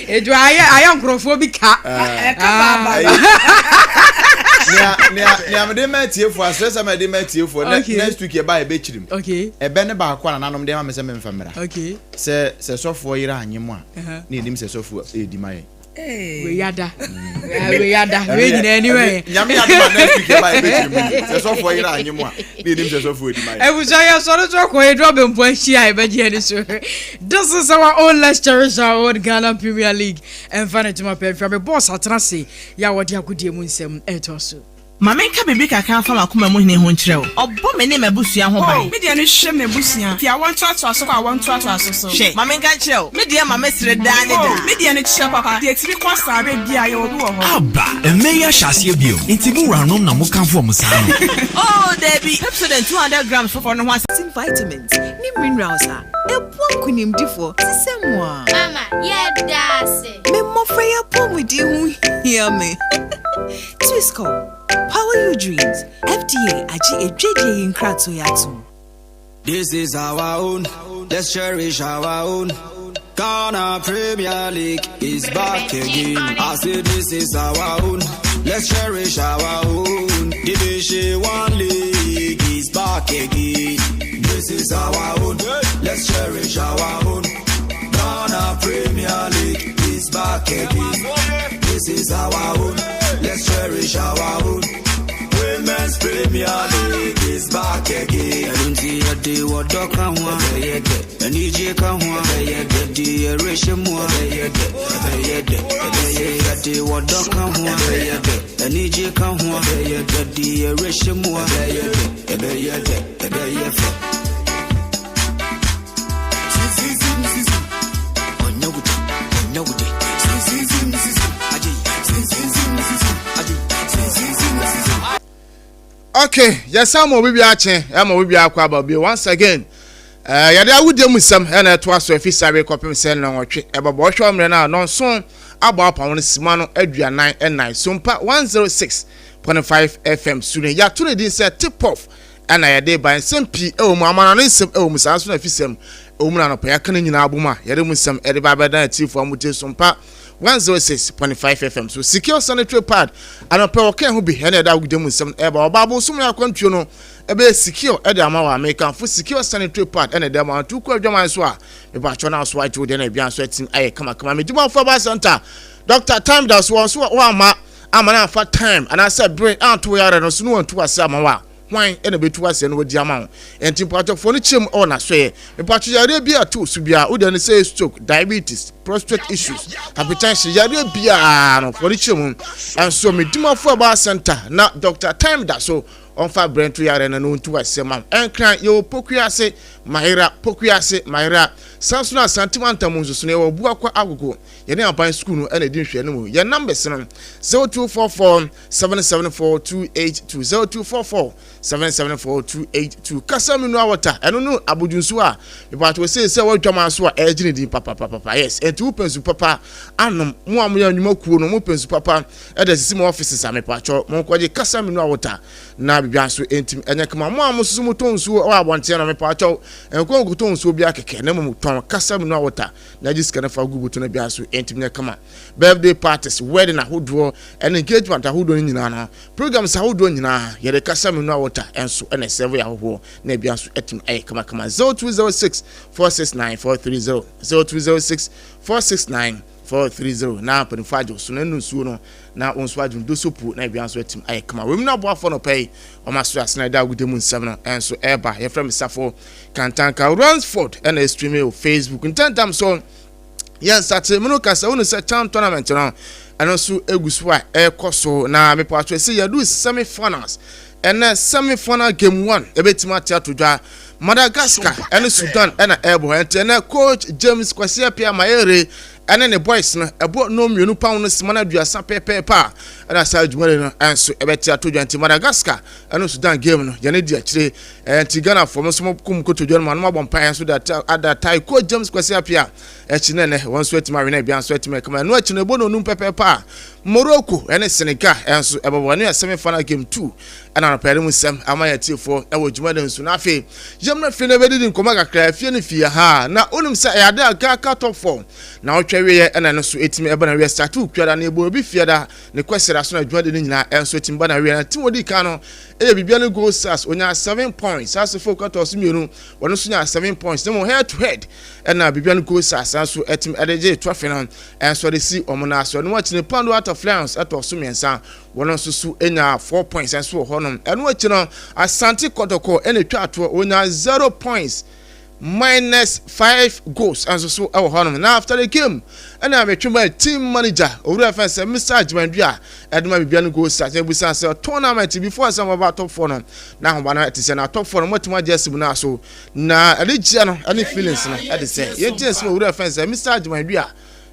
S3: Edu ayɛ ayɛ nkurɔfoɔ bi ka.
S4: Ɛka baaba.
S12: Nea nea nea mede ma atiefoɔ asrɛ sɛ mede ma atiefoɔ ne
S3: Okay.
S12: next week yɛba yɛbɛkyirim
S3: Okay.
S12: ɛbɛ ne baako a nananom de ama me sɛ memfa mmra
S3: Okay.
S12: sɛ sɛ sɔfoɔ yere anye mo a
S3: Uh-huh.
S12: na yɛnim sɛ sɔfoɔ ɛredi ma yɛn
S3: Wei ada. Wei ada. Wei nyinaa ni wɛ.
S12: Nyame yɛ adom a next week yɛba yɛbɛkyiri mu sɛ sɔfoɔ yere anye mo a na yɛnim sɛ sɔfoɔ ɛdi ma yɛn
S3: Ebusua yɛ sɔre so kɔ edu abɛnpo ahyia a yɛbɛgye ani so. This is our own let's cherish our own Ghana Premier League. Ɛmfa ne ntoma pɛ mfra me boss atena ase yɛ a wɔde agodie mu nsɛm ɛtoa so.
S2: Ma menka biribi kakra mfa m'akoma mu hene ho nkyerɛ wo. Ɔbɔ me ne m'abusua ho ban.
S5: Oh, me deɛ no hwɛ m'abusua, fi awoɔ ntoatoaso kɔ awoɔ ntoatoaso so.
S2: Hwɛ, ma menka nkyerɛ wo, me deɛ ma mesere daa ne daa.
S5: Oh, me deɛ no kyerɛ papa, deɛ ɛtumi kɔ saa berɛ biara, yɛwɔ bi wɔ hɔ.
S7: Aba! Mmɛ yi ahyɛ aseɛ bio, nti mo wuranom na mo kamfo wɔn saa no?
S2: Oh, dabi, Pepsodent 200 grams foforɔ no ho asɛm.
S23: Vitamins ne minerals a ɛboa nkonimdifoɔ te sɛ mo a.
S24: Mama, yɛda ase.
S23: Me mmɔfra yi apɔwmuden ho hia me. Twisco, power your dreams. FDA agye adwadie yi nkratoɔ yi atom.
S6: This is our own, let's cherish our own. Ghana Premier League is back again. I say this is our own, let's cherish our own. Division 1 League is back again. This is our own, let's cherish our own. Ghana Premier League is back again. This is our own, let's cherish our own. Women's Premier League is back again. Ẹnu yẹde wọdọ ka ho a ẹbẹyẹ dẹ ẹnigye ka ho a ẹbẹyẹ dẹ di ẹrẹhyẹ mu a ẹbẹyẹ dẹ ẹbẹyẹ dẹ ẹbẹyẹ yẹde wọdọ ka ho a ẹbẹyẹ dẹ ẹnigye ka ho a ẹbẹyẹ dẹ di ẹrẹhyẹ mu a ẹbẹyẹ dẹ ẹbẹyẹ dẹ ẹbẹyẹ fẹ.
S20: Okay, yɛsan ma obi bi akye, ɛma obi bi akɔ aba bio once again. Eh, yɛde awudie mu nsɛm ɛna ɛtoa so afi sare kɔpem sɛ nnɔnwɔtwe ɛbɛbɔ ɔhwɛ mmerɛ no a nɔnson abɔ apam no sima no 44 Sompa 106.5 FM su no yɛato ne din sɛ tip off ɛna yɛde ba nsɛm pii ɛwɔ mu amanano nsɛm ɛwɔ mu saa nso na afisɛm Ɛwɔ mu na anɔpa yɛaka ne nyinaa abom a yɛde mu nsɛm ɛde ba abɛdan atiefoɔ a motie Sompa 106.5 FM so. Secure sanitary pad anɔpa wɔka ho bi ɛna ɛda agudie mu nsɛm ɛba. Ɔbaa bosom yɛ akwantuo no ɛbɛyɛ secure ɛde ama wɔ Amekanfo secure sanitary pad ɛna ɛda mu anto kɔ adwaman so a mebakyɛ no aso agye wo deɛ na ebia nso atim ayɛ kamakama. Medwumafoɔ ba center Dr. Time da so wɔn so wɔama ama no amfa time anaasɛ bere anto yare no so no wɔntu ase ama wo a Hwan na obetu w'aseɛ na wadi ama wo? Enti mpatwɔfoɔ no kyerɛ mu wɔ n'asɔeɛ. Mpatwɔ yareɛ biara a ɛto wo so biara, wo deɛ no sɛ stroke, diabetes, prostate issues, hypertension, yareɛ biara no, foɔ no kyerɛ mu. Ɛnso Medimafo Herbal Center na Doctor Time da so, ɔmfa berɛ nto yareɛ no na ɔntu w'aseɛ ma wo. Nkran, yɛwɔ Pokuase, Mayera, Pokuase, Mayera. San so na Asante mantam mu nso so no, yɛwɔ Abuakwa Agogo. Yɛne aban sukuu no na ɛdi nhwɛanimu. Yɛn numbers no, 0244 774 282 0244 774 282 Kasa mineral water ɛno no abodwo nsuo a mepatwo sei sɛ wadwaman so a ɛregye ne din papapapa yes ɛnti wopɛ nsu papa anom mo a moyɛ nnwuma kuo no mopɛ nsu papa ɛde asisi mo offices a mepatwo monkɔgye kasa mineral water na biribiara nso ɛntim ɛnyɛ kama mo a mo soso motɔn nsuo ɛwɔ abɔnten no mepatwo nkɔ nkotɔn nsuo biara kɛkɛ na mmom tɔn kasa mineral water na gye sika no fa gu botɔ no biara so ɛntim nyɛ kama birthday parties, wedding ahodoɔ ɛne engagement ahodoɔ no nyinaa no, programs ahodoɔ nyinaa yɛde kasa mineral water nso ɛna ɛsɛvo yɛ ahohoɔ na ebia nso atumi ayɛ kamakama. 0206 469 430 0206 469 430 na mpanimfoɔ agye so na ɛnu nsuo no na wɔn nso agye do sopu na ebia nso atumi ayɛ kama. Wɔn mu no aboafoɔ no pɛ yi wɔn aso asena ɛda agude mu nsɛm no ɛnso ɛreba. Yɛfrɛ me Safo Kantanka Ransford ɛna ɛstream wɔ Facebook ntɛntɛm so. Yɛn nsakyerɛ mu no kasa wonu sɛ CHAN tournament no ɛno nso egu so a ɛrekɔ so na mepatro sɛ yɛdu semi finals ɛnɛ semi final game one ɛbɛtumi ate ato dwa Madagascar ɛne Sudan ɛna ɛrebɔ ɛnti ɛnɛ coach James Kwasi Appiah Mayere ɛne ne boys no ɛbɔ no mmienu pam no sima no aduasa pɛpɛɛpɛ a ɛna saa dwumadi no ɛnso ɛbɛte ato dwa nti Madagascar ɛne Sudan game no yɛne di akyire Ɛnti Ghanafoɔ mo nso mo kɔ mu kotodwe no mu a na mo abɔ mpaeɛ nso de ada tae Coach James Kwasi Appiah akyi na ɛnɛ wɔn nso atumi awene bia nso atumi akama ɛno akyi no ɛbɔ no onum pɛpɛɛpɛ a Morocco ɛne Senegal ɛnso ɛbɛbɔ ɛno yɛ semi final game 2 ɛna anɔpa yɛde mu nsɛm ama yɛn atiefoɔ ɛwɔ dwuma no nso na afei yɛmmerɛ fie no ɛbɛdidi nkɔmmɔ kakra afie no fie ha na wonim sɛ ɛyɛ ade a Gaka top 4 na wotwa wieɛ ɛna ɛno so ɛtumi ɛba na wiɛ start kuada na ɛbɔ obi fiada ne kwasira so na dwumadi no nyinaa ɛnso ɛtumi ba na wiɛ na team odi kan no Ɛyɛ biribiara ne Gold Stars onyaa 7 points. Saa so folk ɛtɔ so mmienu wɔn nso nyaa 7 points. Na mmom head to head ɛna biribiara ne Gold Stars nso ɛtumi ɛde gye trophy no ɛnso ɛde si wɔn nan so. Ɛno akyi no Pando Heart of Lions ɛtɔ so mmiɛnsa wɔn nso so nyaa 4 points ɛnso wɔ hɔnom. Ɛno akyi no Asante Kɔtɔkɔ ɛna etwa atoɔ wɔnyaa 0 points minus 5 goals nso so wɔ hɔnom. Na after the game ɛna metwe ba team manager owura fɛn sɛ Mr. Agyeman-Dua ɛde ma bibia no goal start ebusa sɛ tournament before sɛ wɔba top 4 no na ahoba no ɛte sɛ na top 4 no wɔatumi agye asi mu no so na ɛde gyia no ɛne feelings no ɛde sɛ yɛntie sɛ owura fɛn sɛ Mr. Agyeman-Dua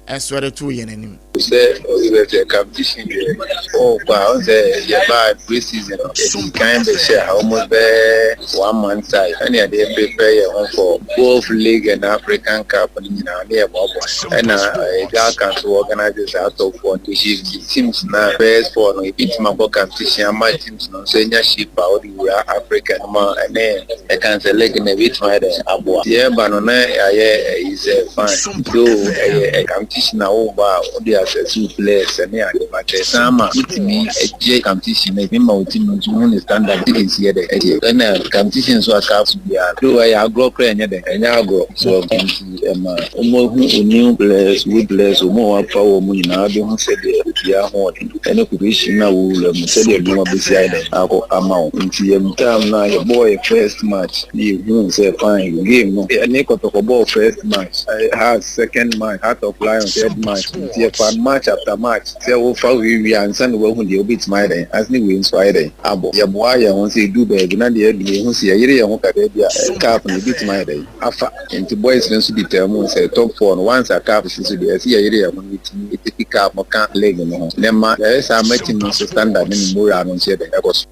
S20: ɛnso ɛde to yɛn anim.
S8: Sɛ ɔsɛ competition deɛ ɔɔkɔ a ɔn sɛ yɛbaa pre season no yɛdii kan bɛhyɛ ha almost bɛyɛ one month time ɛne yɛde prepare yɛn ho for Gulf League and African Cup no nyinaa ne yɛboaboa yɛn ho ɛna GHALCA nso organise saa top four no which teams na first four no ebi tumi abɔ competition ama teams no nso anya shape a wɔde wura Africa no mu a ɛne ɛka sɛ league no ebetumi ayɛ dɛ aboa. Nti yɛreba no na yɛayɛ ayi sɛ fine though ɛyɛ competition a wobɔ a wode assess wo players ne ade but ɛsan ma wotumi gye competition no ɛtumi ma wo team no nso hu ne standard sɛdeɛ ɛsi yɛ dɛ ɛteɛ ɛna competition nso a CAF biara though ɛyɛ agorɔ koraa ɛnyɛ dɛ ɛnyɛ agorɔ so nti ɛma wɔn ahu wo new players wo players wɔn a wɔafa wɔn nyinaa bɛhu sɛdeɛ obiara ahoɔden ɛne preparation no a wowura mu sɛdeɛ nneɛma bɛsi ayɛ dɛn akɔ ama wo. Nti yɛn time no a yɛbɔɔ yɛ first match na yɛhuu sɛ fine game no yɛne Kɔtɔkɔ bɔɔ first match, Hearts second match, Heart of Lions third match nti yɛfa match after match sɛ wofa wei wie ansa na woahu deɛ wobɛtumi ayɛ dɛn ase ne wei nso ayɛ dɛn abɔ. Yɛboa yɛn ho sɛ ɛduru baabi na deɛ adu no yɛhu sɛ yɛyere yɛn ho kakra bi a cup no yɛbɛtumi ayɛ dɛn afa. Nti boys no nso di taa mu sɛ top four no once a cup si so deɛ ɛsɛ yɛyere yɛn ho na yɛtumi take cup no ka league no ho na ɛma yɛyɛ saa ma team no nso standard ne ne morale no nso yɛ dɛn ɛkɔ so.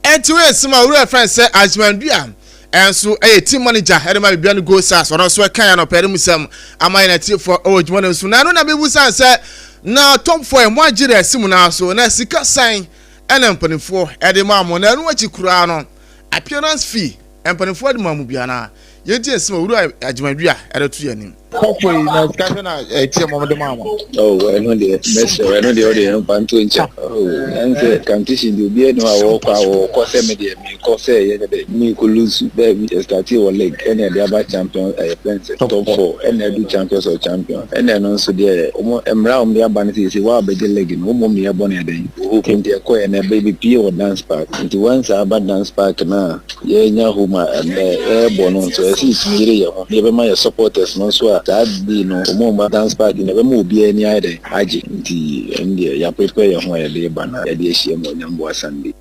S20: Ɛnti wei nsɛm a owura yɛfrɛ no sɛ Ajman Dua ɛnso ɛyɛ team manager ɛde ma Bibiani Gold Stars ɔno nso ɛka yɛn anɔpa yɛde mu sɛm ama yɛn atiefoɔ ɛwɔ dwuma no nso na ɛno na mebusa sɛ na top four ɛmo agye dɛ ɛsi mu naa so na sika san ɛna mpanimfoɔ ɛde maa mo na ɛno akyi koraa no appearance fee Mpanimfoɔ de maa mo bi anaa? Yɛntie nsɛm a Owura Agyemang-Duah de to yɛn anim.
S8: Kɔfo yi na sika sɛ na ɛteɛ mɔm de maa mo. Oh ɛno deɛ mɛsrɛ wo ɛno deɛ wode ɛmfa nto nkyɛn oh ɛne sɛ competition deɛ obiara ni hɔ a wɔkɔ a wɔkɔ sɛ me deɛ mekɔ sɛ ɛyɛ dɛ mekɔ lose daabi yɛ startee wɔ league ɛna ɛde aba champion ɛyɛ fɛn sɛ top 4 ɛna ɛdu champions of champion ɛna ɛno nso deɛ wɔn mmara a wɔn de aba no sɛ sɛ wɔn a bɛgye league no wɔn mmom na yɛbɔ no ɛdɛn wɔ hope nti ɛkɔɛ na ɛbɛ bepie wɔ dance park nti once aba dance park no a Yɛnya home a ɛnnɛ yɛrebɔ no nso, ɛsɛ sɛ yɛtumi yere yɛn ho na yɛbɛma yɛn supporters no nso a saa day no wɔn a wɔba dance party no yɛbɛma obiara ani ayɛ dɛn agye. Nti ɛno deɛ yɛaprepare yɛn ho a yɛde reba na yɛde ahyia mu Onyamboa Sunday.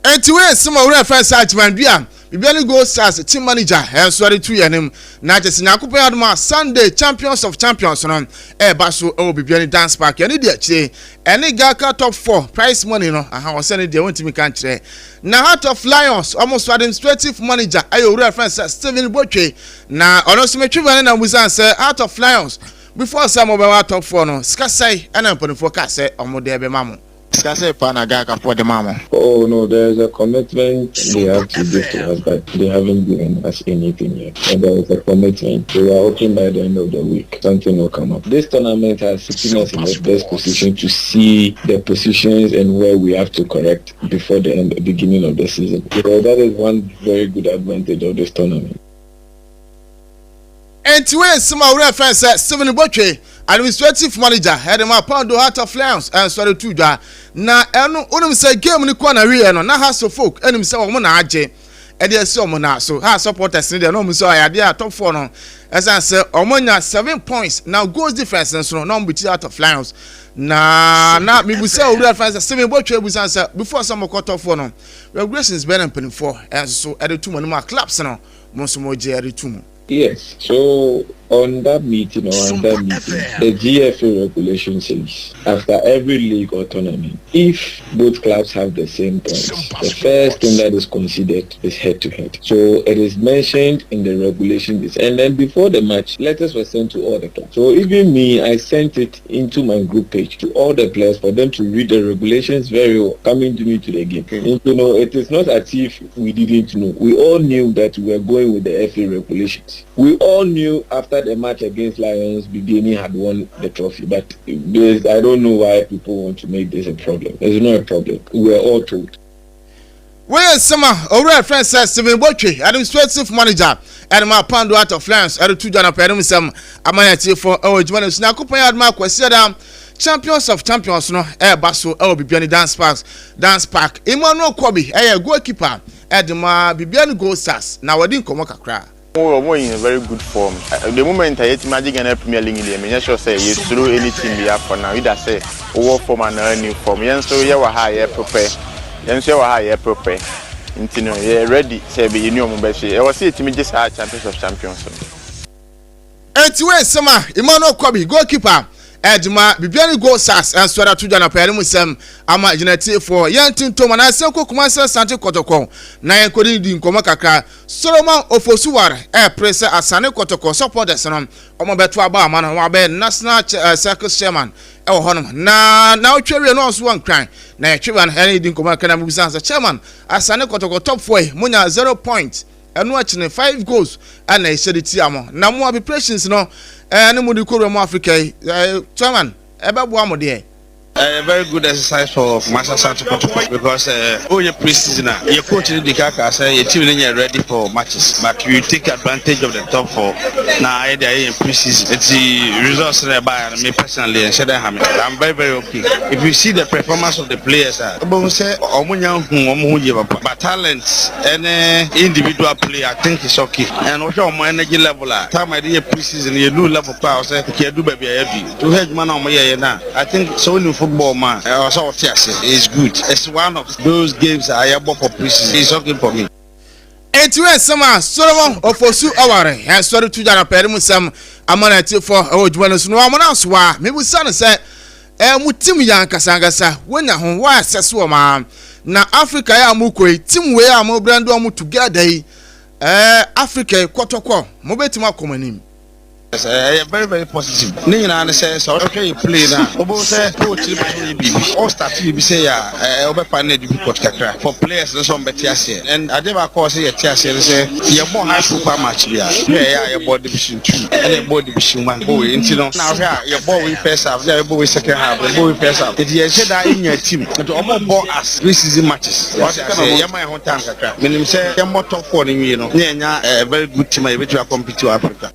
S20: Enti wei nsɛm a Owura Fɛn Sir Agyemang-Duah, Bibiani Gold Stars team manager nso de to yɛn anim. Na kyerɛ sɛ Nyankopɔn yɛ adom a Sunday Champions of Champions no ɛreba so wɔ Bibiani Dance Park. Ɛne deɛ akyire ɛne Gaka Top 4 prize money no aha ɔsɛ ne deɛ wɔntumi nka nkyerɛ. Na Heart of Lions wɔn nso administrative manager ɛyɛ owura yɛfrɛ no sɛ Stephen Botwe. Na ɔno nso metwe bɛn na mobisa no sɛ Heart of Lions before sɛ mobɛba top 4 no sika sɛe ɛna mpanimfoɔ kaa sɛ wɔn de ɛbɛma mo.
S8: Sika sɛe paa na Gakafoɔ de maa mo.
S9: Oh no, there is a commitment they have to give to us but they haven't given us anything yet. But there is a commitment. We are hoping by the end of the week something will come up. This tournament has put us in the best position to see the positions and where we have to correct before the end, beginning of the season. So that is one very good advantage of this tournament.
S20: Enti wei nsɛm a owura fɛn sɛ Stephen Botwe, administrative manager ɛde ma Pando Heart of Lions ɛnso de to dwa. Na ɛno wonim sɛ game no kɔ na wieɛ no na Hearts of Oak ɛnim sɛ wɔn na agye ɛde asi wɔn na so ha supporters no deɛ na wɔn sɛ ɔyɛ adeɛ a top four no ɛsan sɛ wɔn anya seven points na goals difference nso no na wɔn bɛti Heart of Lions na na mibusa owura fɛn sɛ Stephen Botwe busa sɛ before sɛ wɔkɔ top four no regulations bɛn na mpanimfoɔ ɛnso so ɛde to mu anim a clubs no mo nso mo gye ɛde to mu.
S9: Yes, so on that meeting or on that meeting, the GFA regulation says after every league or tournament, if both clubs have the same points, the first thing that is considered is head to head. So it is mentioned in the regulation. And then before the match, letters were sent to all the clubs. So even me, I sent it into my group page to all the players for them to read the regulations very well coming to me to the game. And, you know, it is not as if we didn't know. We all knew that we were going with the FA regulations. We all knew after the match against Lions, Bibiani had won the trophy. But I don't know why people want to make this a problem. It's not a problem. We were all told.
S20: Wei yɛ nsɛm a owura a yɛfrɛ no sɛ Stephen Botwe, administrative manager ɛde ma Pando Art of Lions ɛde to dwa no pɛɛ no mu nsɛm ama yɛn atiefoɔ ɛwɔ adwuma no so. Nyankopɔn yɛ adom a Kwasiada Champions of Champions no ɛreba so ɛwɔ Bibiani Dance Park. Dance Park. Emmanuel Kɔbi ɛyɛ goalkeeper ɛde ma Bibiani Gold Stars na wɔadi nkɔmmɔ kakra.
S10: Wɔn wɔ in a very good form. The moment a yɛatumi agye Ghana Premier League deɛ menyɛ sure sɛ yɛsuro any team biara for now either sɛ wowɔ form anaa wonni form. Yɛn nso yɛwɔ ha a yɛreprepare, yɛn nso yɛwɔ ha a yɛreprepare nti no yɛyɛ ready sɛ yɛne wɔn bɛhye. Ɛwɔ sɛ yɛtumi gye saa Champions of Champions no.
S20: Enti wei nsɛm a Emmanuel Kɔbi, goalkeeper ɛde ma Bibiani Gold Stars nso de ato dwa anɔpa yi no mu nsɛm ama gyinatiefoɔ. Yɛn ntontom anaasɛ yɛnkɔ Kumasi Asante Kɔtɔkɔ na yɛnkɔdi di nkɔmmɔ kakra. Solomon Ofosuware ɛrepere sɛ Asane Kɔtɔkɔ supporters no wɔn bɛto aba ama no na wabɛyɛ National Circles Chairman ɛwɔ hɔnom. Na naawɔtwe awie no ɔnso wɔ Nkran na yɛtwe ba no ɛne di nkɔmmɔ kakra na mebisa sɛ Chairman Asane Kɔtɔkɔ top four yi monya zero point Ɛno akyi no five goals na ɛhyɛ de tia mo. Na mo preparations no ne mo de kɔ wura mu Africa yi, chairman, ɛbɛboa mo deɛ?
S15: Ɛyɛ very good exercise for Kumasi Asante Kotoko because woyɛ pre season a yɛ coach no di kan kaa sɛ yɛ team no nyɛ ready for matches but we take advantage of the top four na yɛde ayɛ yɛn pre season nti results no ɛbaeɛ no me personally ɛnhyɛ da nha me I'm very very okay if you see the performance of the players a wobɛhu sɛ wɔn nya nhu wɔn ho yie papa but talent ɛne individual play I think it's okay and wohwɛ wɔn energy level a time a yɛde yɛ pre season yɛ nu level koraa ɔsɛ nka yɛdu baabi a yɛadu nti wohwɛ adwuma no a wɔn yɛyɛ no a I think sɛ wonim football ma a ɛwɔ sɛ wɔte ase it's good it's one of those games a yɛbɔ for pre season it's okay for me.
S20: Enti wei nsɛm a Solomon Ofosu Ɔware ɛsɔre tu gya no pɛɛ no mu nsɛm ama no atiefo ɛwɔ dwuma no so no wɔn asoa mebisa no sɛ Ɛɛ mo team yi ankasa ankasa wonya ho wɔ access wɔn aa na Africa yi a mo kɔ yi team wei a mo brand wɔn together yi ɛɛ Africa yi kɔtɔkɔ mo bɛtumi akɔ mo anim.
S15: Ɛyɛ very very positive. Ne nyinaa ne sɛ, sɛ wohwɛ yɛ play no a, wobɛhu sɛ coach no pɛ sɛ ɔyɛ biribi. Ɔ start biribi sei a, ɛɛ wobɛfa no difficult kakra for players no sɛ wɔbɛte aseɛ. And adeɛ baako a ɛwɔ sɛ yɛte aseɛ ne sɛ, yɛbɔ high profile match bi a, hwɛ ɛyɛ a yɛbɔ division 2 ɛna yɛbɔ division 1 bɔ wei nti no, na wohwɛ a yɛbɔ wei first half, na yɛbɔ wei second half, yɛbɔ wei first half. Nti yɛnhyɛ da nnya team. Nti wɔbɔ as pre-season matches. Wate aseɛ? Yɛma yɛn ho time kakra. Menim sɛ yɛmmɔ top 4 no nwie no, na yɛanya a very good team a yɛbɛtumi akɔmpete wɔ Africa.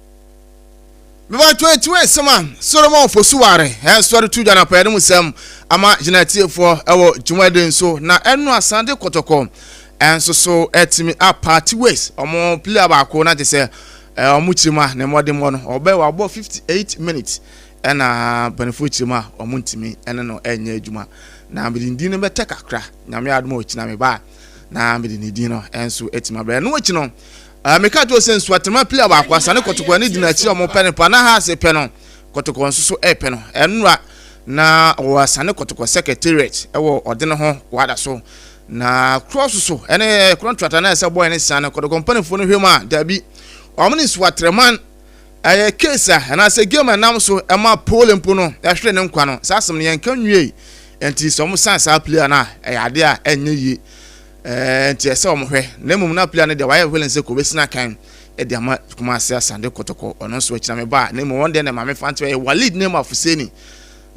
S20: Mebatɔ etiwa nsɛm a Solomon Fosuware ɛsɔre tu dwa na mu sɛm ama gyinatiefoɔ ɛwɔ dwumadi nso na ɛno asande kɔtɔkɔ ɛnso so ɛtumi a part ways ɔmo player baako na te sɛ ɔmo kyerɛ mu a ne mmɔdemmɔ no ɔbɛ wabɔ 58 minutes ɛna mpanimfoɔ kyerɛ mu a ɔmo ntumi ɛne no ɛnyɛ adwuma na mede din no bɛtɛ kakra. Nyame adom a ɔkyina me ba na mede ne din no ɛnso ɛtumi abrɛ. Ɛno akyi no, meka kyerɛ sɛ Nsuatema player baako, Asane Kɔtɔkɔ ne di n'akyi a ɔmo pɛ no pa na ha ase pɛ no, Kɔtɔkɔ nso so ɛpɛ no. Ɛnora na ɔwɔ Asane Kɔtɔkɔ secretariat ɛwɔ ɔde ne ho wada so na korɔ so ɛne contract na ɛsɛ bɔɔl ne san no. Kɔtɔkɔ mpanimfoɔ no hwɛ mu a, dabi, ɔmo ne Nsuatreman ɛyɛ case a anaasɛ game a ɛnam so ɛma pole mpo no ɛhwere ne nkwa no. Saa asɛm no yɛnka nwie, nti sɛ ɔmo san saa player no a, ɛyɛ adeɛ a ɛnyɛ yie. Nti ɛsɛ ɔmo hwɛ na mmom na player no deɛ wayɛ willing sɛ kò bɛsi kan ɛde ama Kumase Asante Kɔtɔkɔ. Ɔno nso akyina me ba na mmom wɔn deɛ na maame fante ɛyɛ Walid Nema Fuseni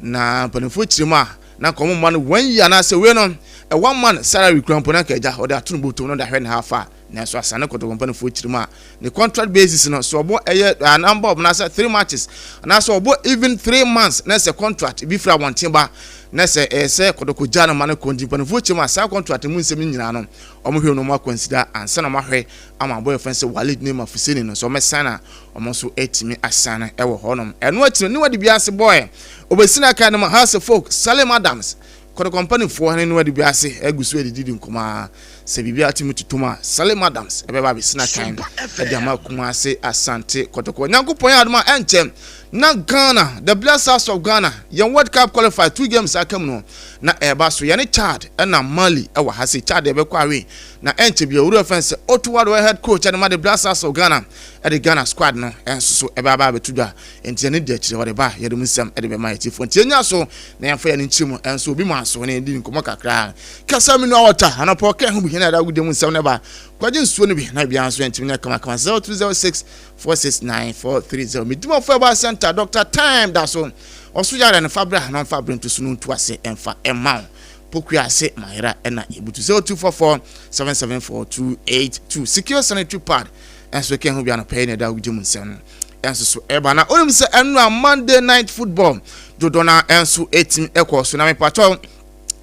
S20: na mpanimfoɔ kyerɛ mu a na nka ɔmo mma no one year anaasɛ wei no ɛ one man salary kura mpo na nka agya ɔde ato no bɔtɔm no de ahwɛ ne ha afa. Nanso Asante Kɔtɔkɔ mpanimfoɔ kyerɛ mu a, ne contract basis no so ɔbɔ ɛyɛ number of anaasɛ three matches anaasɛ ɔbɔ even 3 months na sɛ contract bi firi abɔnten ba na sɛ ɛyɛ sɛ Kɔtɔkɔ gya no ma no kɔ. Nti mpanimfoɔ kyerɛ mu a, saa contract mu nsɛm no nyinaa no, ɔmo hwɛ no, ɔmo akɔnsida ansa na ɔmo ahwɛ ama abɔ yɛ fɛn sɛ Walid Nema Fuseni no so ɔmo san na ɔmo nso atumi asan no ɛwɔ hɔnom. Ɛno akyi no, ne wadi bi ase bɔɛ obesi na aka no ma Hearts of Oak Salim Adams. Kɔtɔkɔ mpanimfoɔ ne no adi bi ase agu so adidi nkɔmɔ a sɛ biribi atumi tutum a, Salim Adams ɛbɛba abɛsi kan ɛde ama Kumase Asante Kɔtɔkɔ. Nyankopɔn yɛ adom a, ɛnkyɛ na Ghana, the Black Stars of Ghana, yɛn World Cup qualify two games aka mu no na ɛreba so. Yɛne Chad ɛna Mali ɛwɔ ha se Chad ɛbɛkɔ awe na ɛnkyɛ bi owurɛ fɛn sɛ Otto Addo, head coach ɛde ma the Black Stars of Ghana, ɛde Ghana squad no ɛnso so ɛbɛaba abɛto dwa. Nti ɛne di akyire wɔde ba, yɛde mu nsɛm ɛde bɛma yɛtifoɔ. Nti yɛnya so na yɛmfa yɛn nkyerɛ mu ɛnso obi ma so na yɛdi nkɔmmɔ kakra kasa mi nua wɔta anɔpɔ kɛ ho bi hɛn ɛda agudie mu nsɛm ne ba kwagye nsuo no bi na bia nso yɛntumi nyɛ kamakama. 0206 469 430. Medumafo ɛba center Dr Time da so ɔso yare no fa bra na ɔmfa berɛ nto so no ntu ase ɛmfa ɛma wo pokua ase mahera ɛna yɛbutu. 0244 774 282. Secure sanitary pad ɛnso kɛ ho bi anɔpɛ yi na ɛda agudie mu nsɛm no ɛnso so ɛba. Na onim sɛ ɛno a Monday night football dodoɔ no ɛnso ɛtumi ɛkɔ so na mepatɔ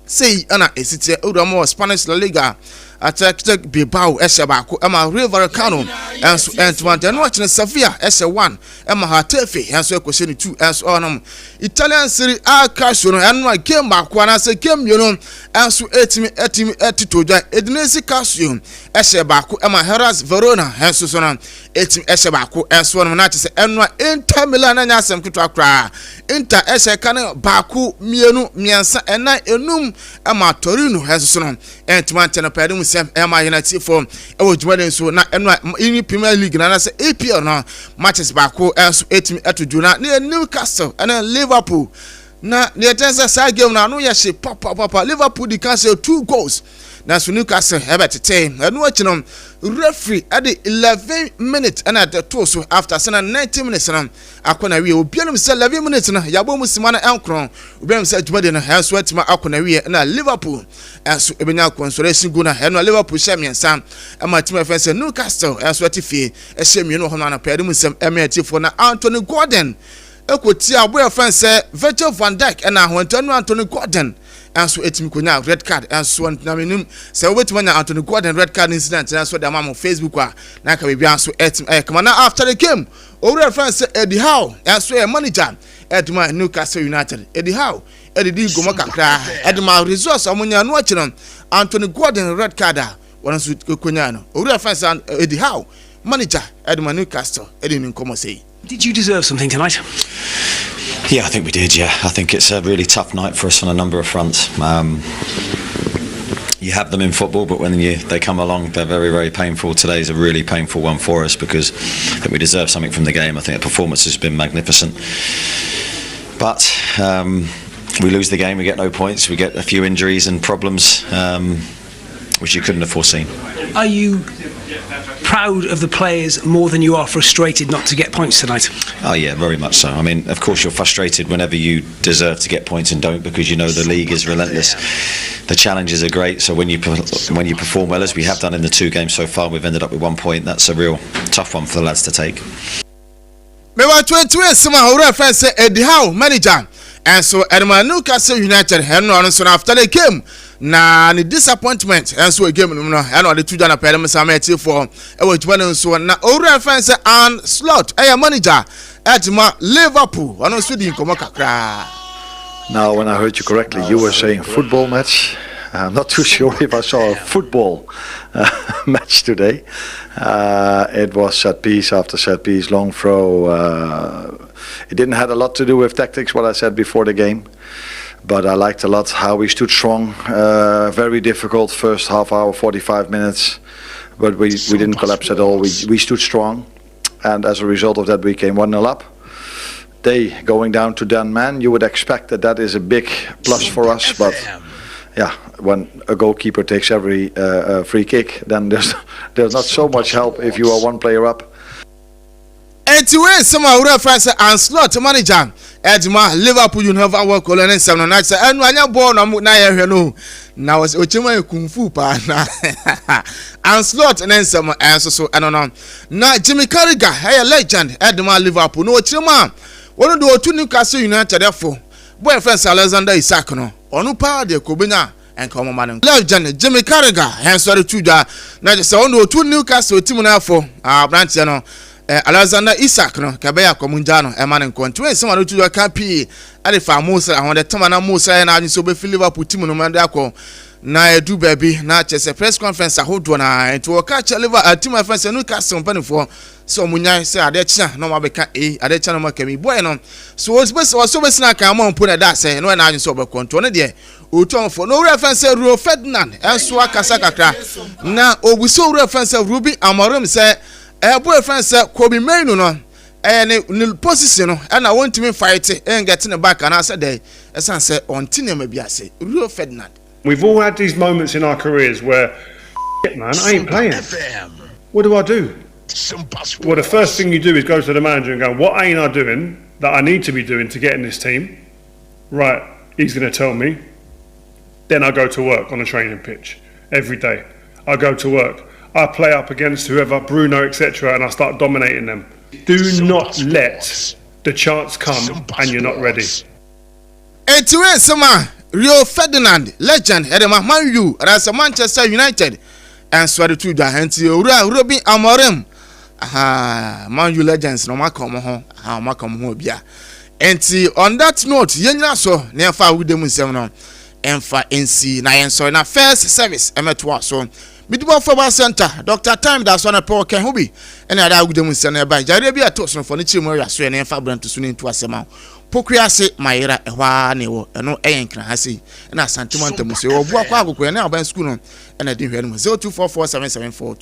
S20: sei ɛna ɛsi teɛ owura mu wɔ Spanish La Liga, Athletic Bilbao ɛhyɛ baako ɛma Rayo Vallecano ɛnso ɛntoma ntɛ. Ɛno akyerɛ Sevilla ɛhyɛ 1 ɛma Getafe ɛnso ɛkɔhyɛ ne 2 ɛnso ɛwɔnom. Italian Serie A Calcio no, ɛno a game baako anaasɛ game mmienu ɛnso ɛtumi ɛtito dwa. Udinese Calcio ɛhyɛ baako ɛma Hellas Verona ɛnso so no ɛtumi ɛhyɛ baako ɛnso wɔnom. Na kyerɛ sɛ ɛno a Inter Milan na nyɛ asɛm ketewa koraa. Inter ɛhyɛ ka no baako, mmienu, mmiɛnsa, ɛnan, enum ɛma Torino ɛnso so no ɛntumi ankyɛ no pɛɛ de mu sɛm ɛma yɛn atiefoɔ ɛwɔ dwumadi nso. Na ɛno a ɛni Premier League na anaasɛ EPL no matches baako ɛnso ɛtumi ɛto dwo na ne yɛ Newcastle ɛne Liverpool. Na deɛ ɛkyɛn sɛ saa game no ano yɛ hye papapapa. Liverpool di kan sɛ two goals, nanso Newcastle ɛbɛtete. Ɛno akyi no, referee ɛde 11 minutes ɛna ɛde too so after sɛ na 90 minutes no akɔ na wie. Obiara sɛ 11 minutes no yabɔ mu sima no ɛnkron. Obiara sɛ dwumadi no ɛnso atuma akɔ na wie na Liverpool ɛnso ebenya consolation goal. Na ɛno Liverpool hyɛ mmiɛnsa ɛma team ɛfɛn sɛ Newcastle ɛnso ɛte fie ɛhyɛ mmienu wɔ hɔ no. Anɔpɛ ɛde mu nsɛm ɛmɛ ɛtifoɔ na Anthony Gordon ɛkɔtia aboyɛ fɛn sɛ Virgil van Dijk ɛna ahoɔntɛ no. Anthony Gordon ɛnso ɛtumi konya red card ɛnso. Na menim sɛ wobɛtumi anya Anthony Gordon red card incident ɛnso de ama mo Facebook a, na aka biribiara nso ɛtumi ɛyɛ kama. Na after the game, owurɛ fɛn sɛ Eddie Howe ɛnso yɛ manager ɛde ma Newcastle United. Eddie Howe ɛdidi nkɔmɔ kakra ɛde ma results a wɔnya no akyi no, Anthony Gordon red card a wɔn nso konya no. Owurɛ fɛn sɛ Eddie Howe, manager ɛde ma Newcastle, ɛde ne nkɔmɔ sɛ yi.
S1: Did you deserve something tonight?
S14: Yeah, I think we did. Yeah, I think it's a really tough night for us on a number of fronts. Um, You have them in football, but when they come along, they're very, very painful. Today is a really painful one for us because I think we deserve something from the game. I think the performance has been magnificent. But we lose the game, we get no points, we get a few injuries and problems, which you couldn't have foreseen.
S1: Are you proud of the players more than you are frustrated not to get points tonight?
S14: Oh yeah, very much so. I mean, of course you're frustrated whenever you deserve to get points and don't, because you know the league is relentless. The challenges are great. So when you perform well, as we have done in the two games so far, we've ended up with 1 point. That's a real tough one for the lads to take.
S20: Mewɔ 20 esɛm a owurɛ fɛn sɛ Eddie Howe, manager ɛnso ɛdema Newcastle United, ɛno ɔno nso no after the game na ne disappointment ɛnso wɔ game no mu no, ɛna ɔde to dwa na pɛɛ mu sama ɛtiefoɔ ɛwɔ adwuma no nso. Na owurɛ fɛn sɛ Arne Slot, ɛyɛ manager ɛdema Liverpool, ɔno nso di nkɔmɔ kakraa.
S16: Now, when I heard you correctly, you were saying football match. I'm not too sure if I saw a football match today. It was set piece after set piece, long throw. It didn't have a lot to do with tactics, what I said before the game. But I liked a lot how we stood strong. Very difficult first half hour, 45 minutes. But we didn't collapse at all. We stood strong. And as a result of that, we came 1-0 up. They going down to 10 men, you would expect that that is a big plus for us. But yeah, when a goalkeeper takes every free kick, then there's not so much help if you are one player up.
S20: Eti wei nsɛm a owurɛ fɛn sɛ Arne Slot, manager ɛdima Liverpool, you never walk alone ne nsɛm no na sɛ ɛnu anya bɔɔl na mo na yɛhwɛ no na wɔsɛ okyɛm ayɛ kung fu paa. Na Arne Slot ne nsɛm ɛnso so ɛno no, na Jamie Carragher, ɛyɛ legend ɛdima Liverpool, na ɔkyerɛ mu a wɔn de otu Newcastle United ɛfo bɔɔl fɛn sɛ Alexander Isak no, ɔno paa deɛ kò nka ɔmo ma no. Legend Jamie Carragher ɛnso de tu dwa na kyerɛ sɛ ɔno otu Newcastle team no afo aberanteɛ no Alexander Isak no, kɛbɛyɛ akɔmu no ɛma no nkɔ. Nti wɔn nsɛm a no tu dwa ka pii ɛde fa Mo Salah ho de tama na Mo Salah yɛ n'adwene sɛ ɔbɛfi Liverpool team no mu de akɔ na edu baabi na kyerɛ sɛ press conference ahodoɔ na nti wɔka kyerɛ Liverpool team a ɛfɛn sɛ Newcastle mpanimfoɔ sɛ ɔmo nyae sɛ adeɛ kyea na ɔmo abɛka e adeɛ kyea na ɔmo aka mi boy no so wɔsɛ ɔbɛsina aka ama mpo na ɛda asɛ na wɔyɛ n'adwene sɛ ɔbɛkɔ. Nti ɔno deɛ otu ɔmfo na owurɛ fɛn sɛ Rio Ferdinand ɛnso akasa kakra na obusi owurɛ fɛn sɛ Ruben Amorim sɛ ɛboy fɛn sɛ Kobbie Mainoo no, ɛyɛ ne position no ɛna wɔntumi fight ɛnget ne back anaasɛ dɛ ɛsan sɛ ɔnte nneɛma bi ase, Rio Ferdinand.
S21: We've all had these moments in our careers where, shit, man, I ain't playing. What do I do? Well, the first thing you do is go to the manager and go, "What ain't I doing that I need to be doing to get in this team?" Right, he's going to tell me. Then I go to work on a training pitch every day. I go to work. I play up against whoever, Bruno, etc., and I start dominating them. Do not let the chance come and you're not ready.
S20: Eti wei nsɛm a Rio Ferdinand, legend ɛde ma Man U anaasɛ Manchester United, ɛnso ɛde to dwa. Nti owura Ruben Amorim, aha, Man U legends na ɔmo aka ɔmo ho, aha, ɔmo aka ɔmo ho obia. Nti on that note, yɛn nyina so na yɛmfa awude mu nsɛm no ɛmfa nsi na yɛn sɔrɔ na first service ɛmɛtoa so. Midibɔ Football Center, Dr Time da so na pɛ ɔkɛ ho bi ɛna ade awude mu nsɛm no ɛba gyareɛ bi a ɛto sonofo no kyerɛ mu ɛyɛ aso yɛ na yɛmfa aberanto so ne nto asɛm a Pokua ase Mayera ɛhɔ ara na ɛwɔ. Ɛno ɛyɛ Nkran ha sei ɛna Asantema ntamu so ɛwɔ Buakɔ Agokɔ ɛne aban sukuu no ɛna ɛdi nhwɛ no mu 0244 774.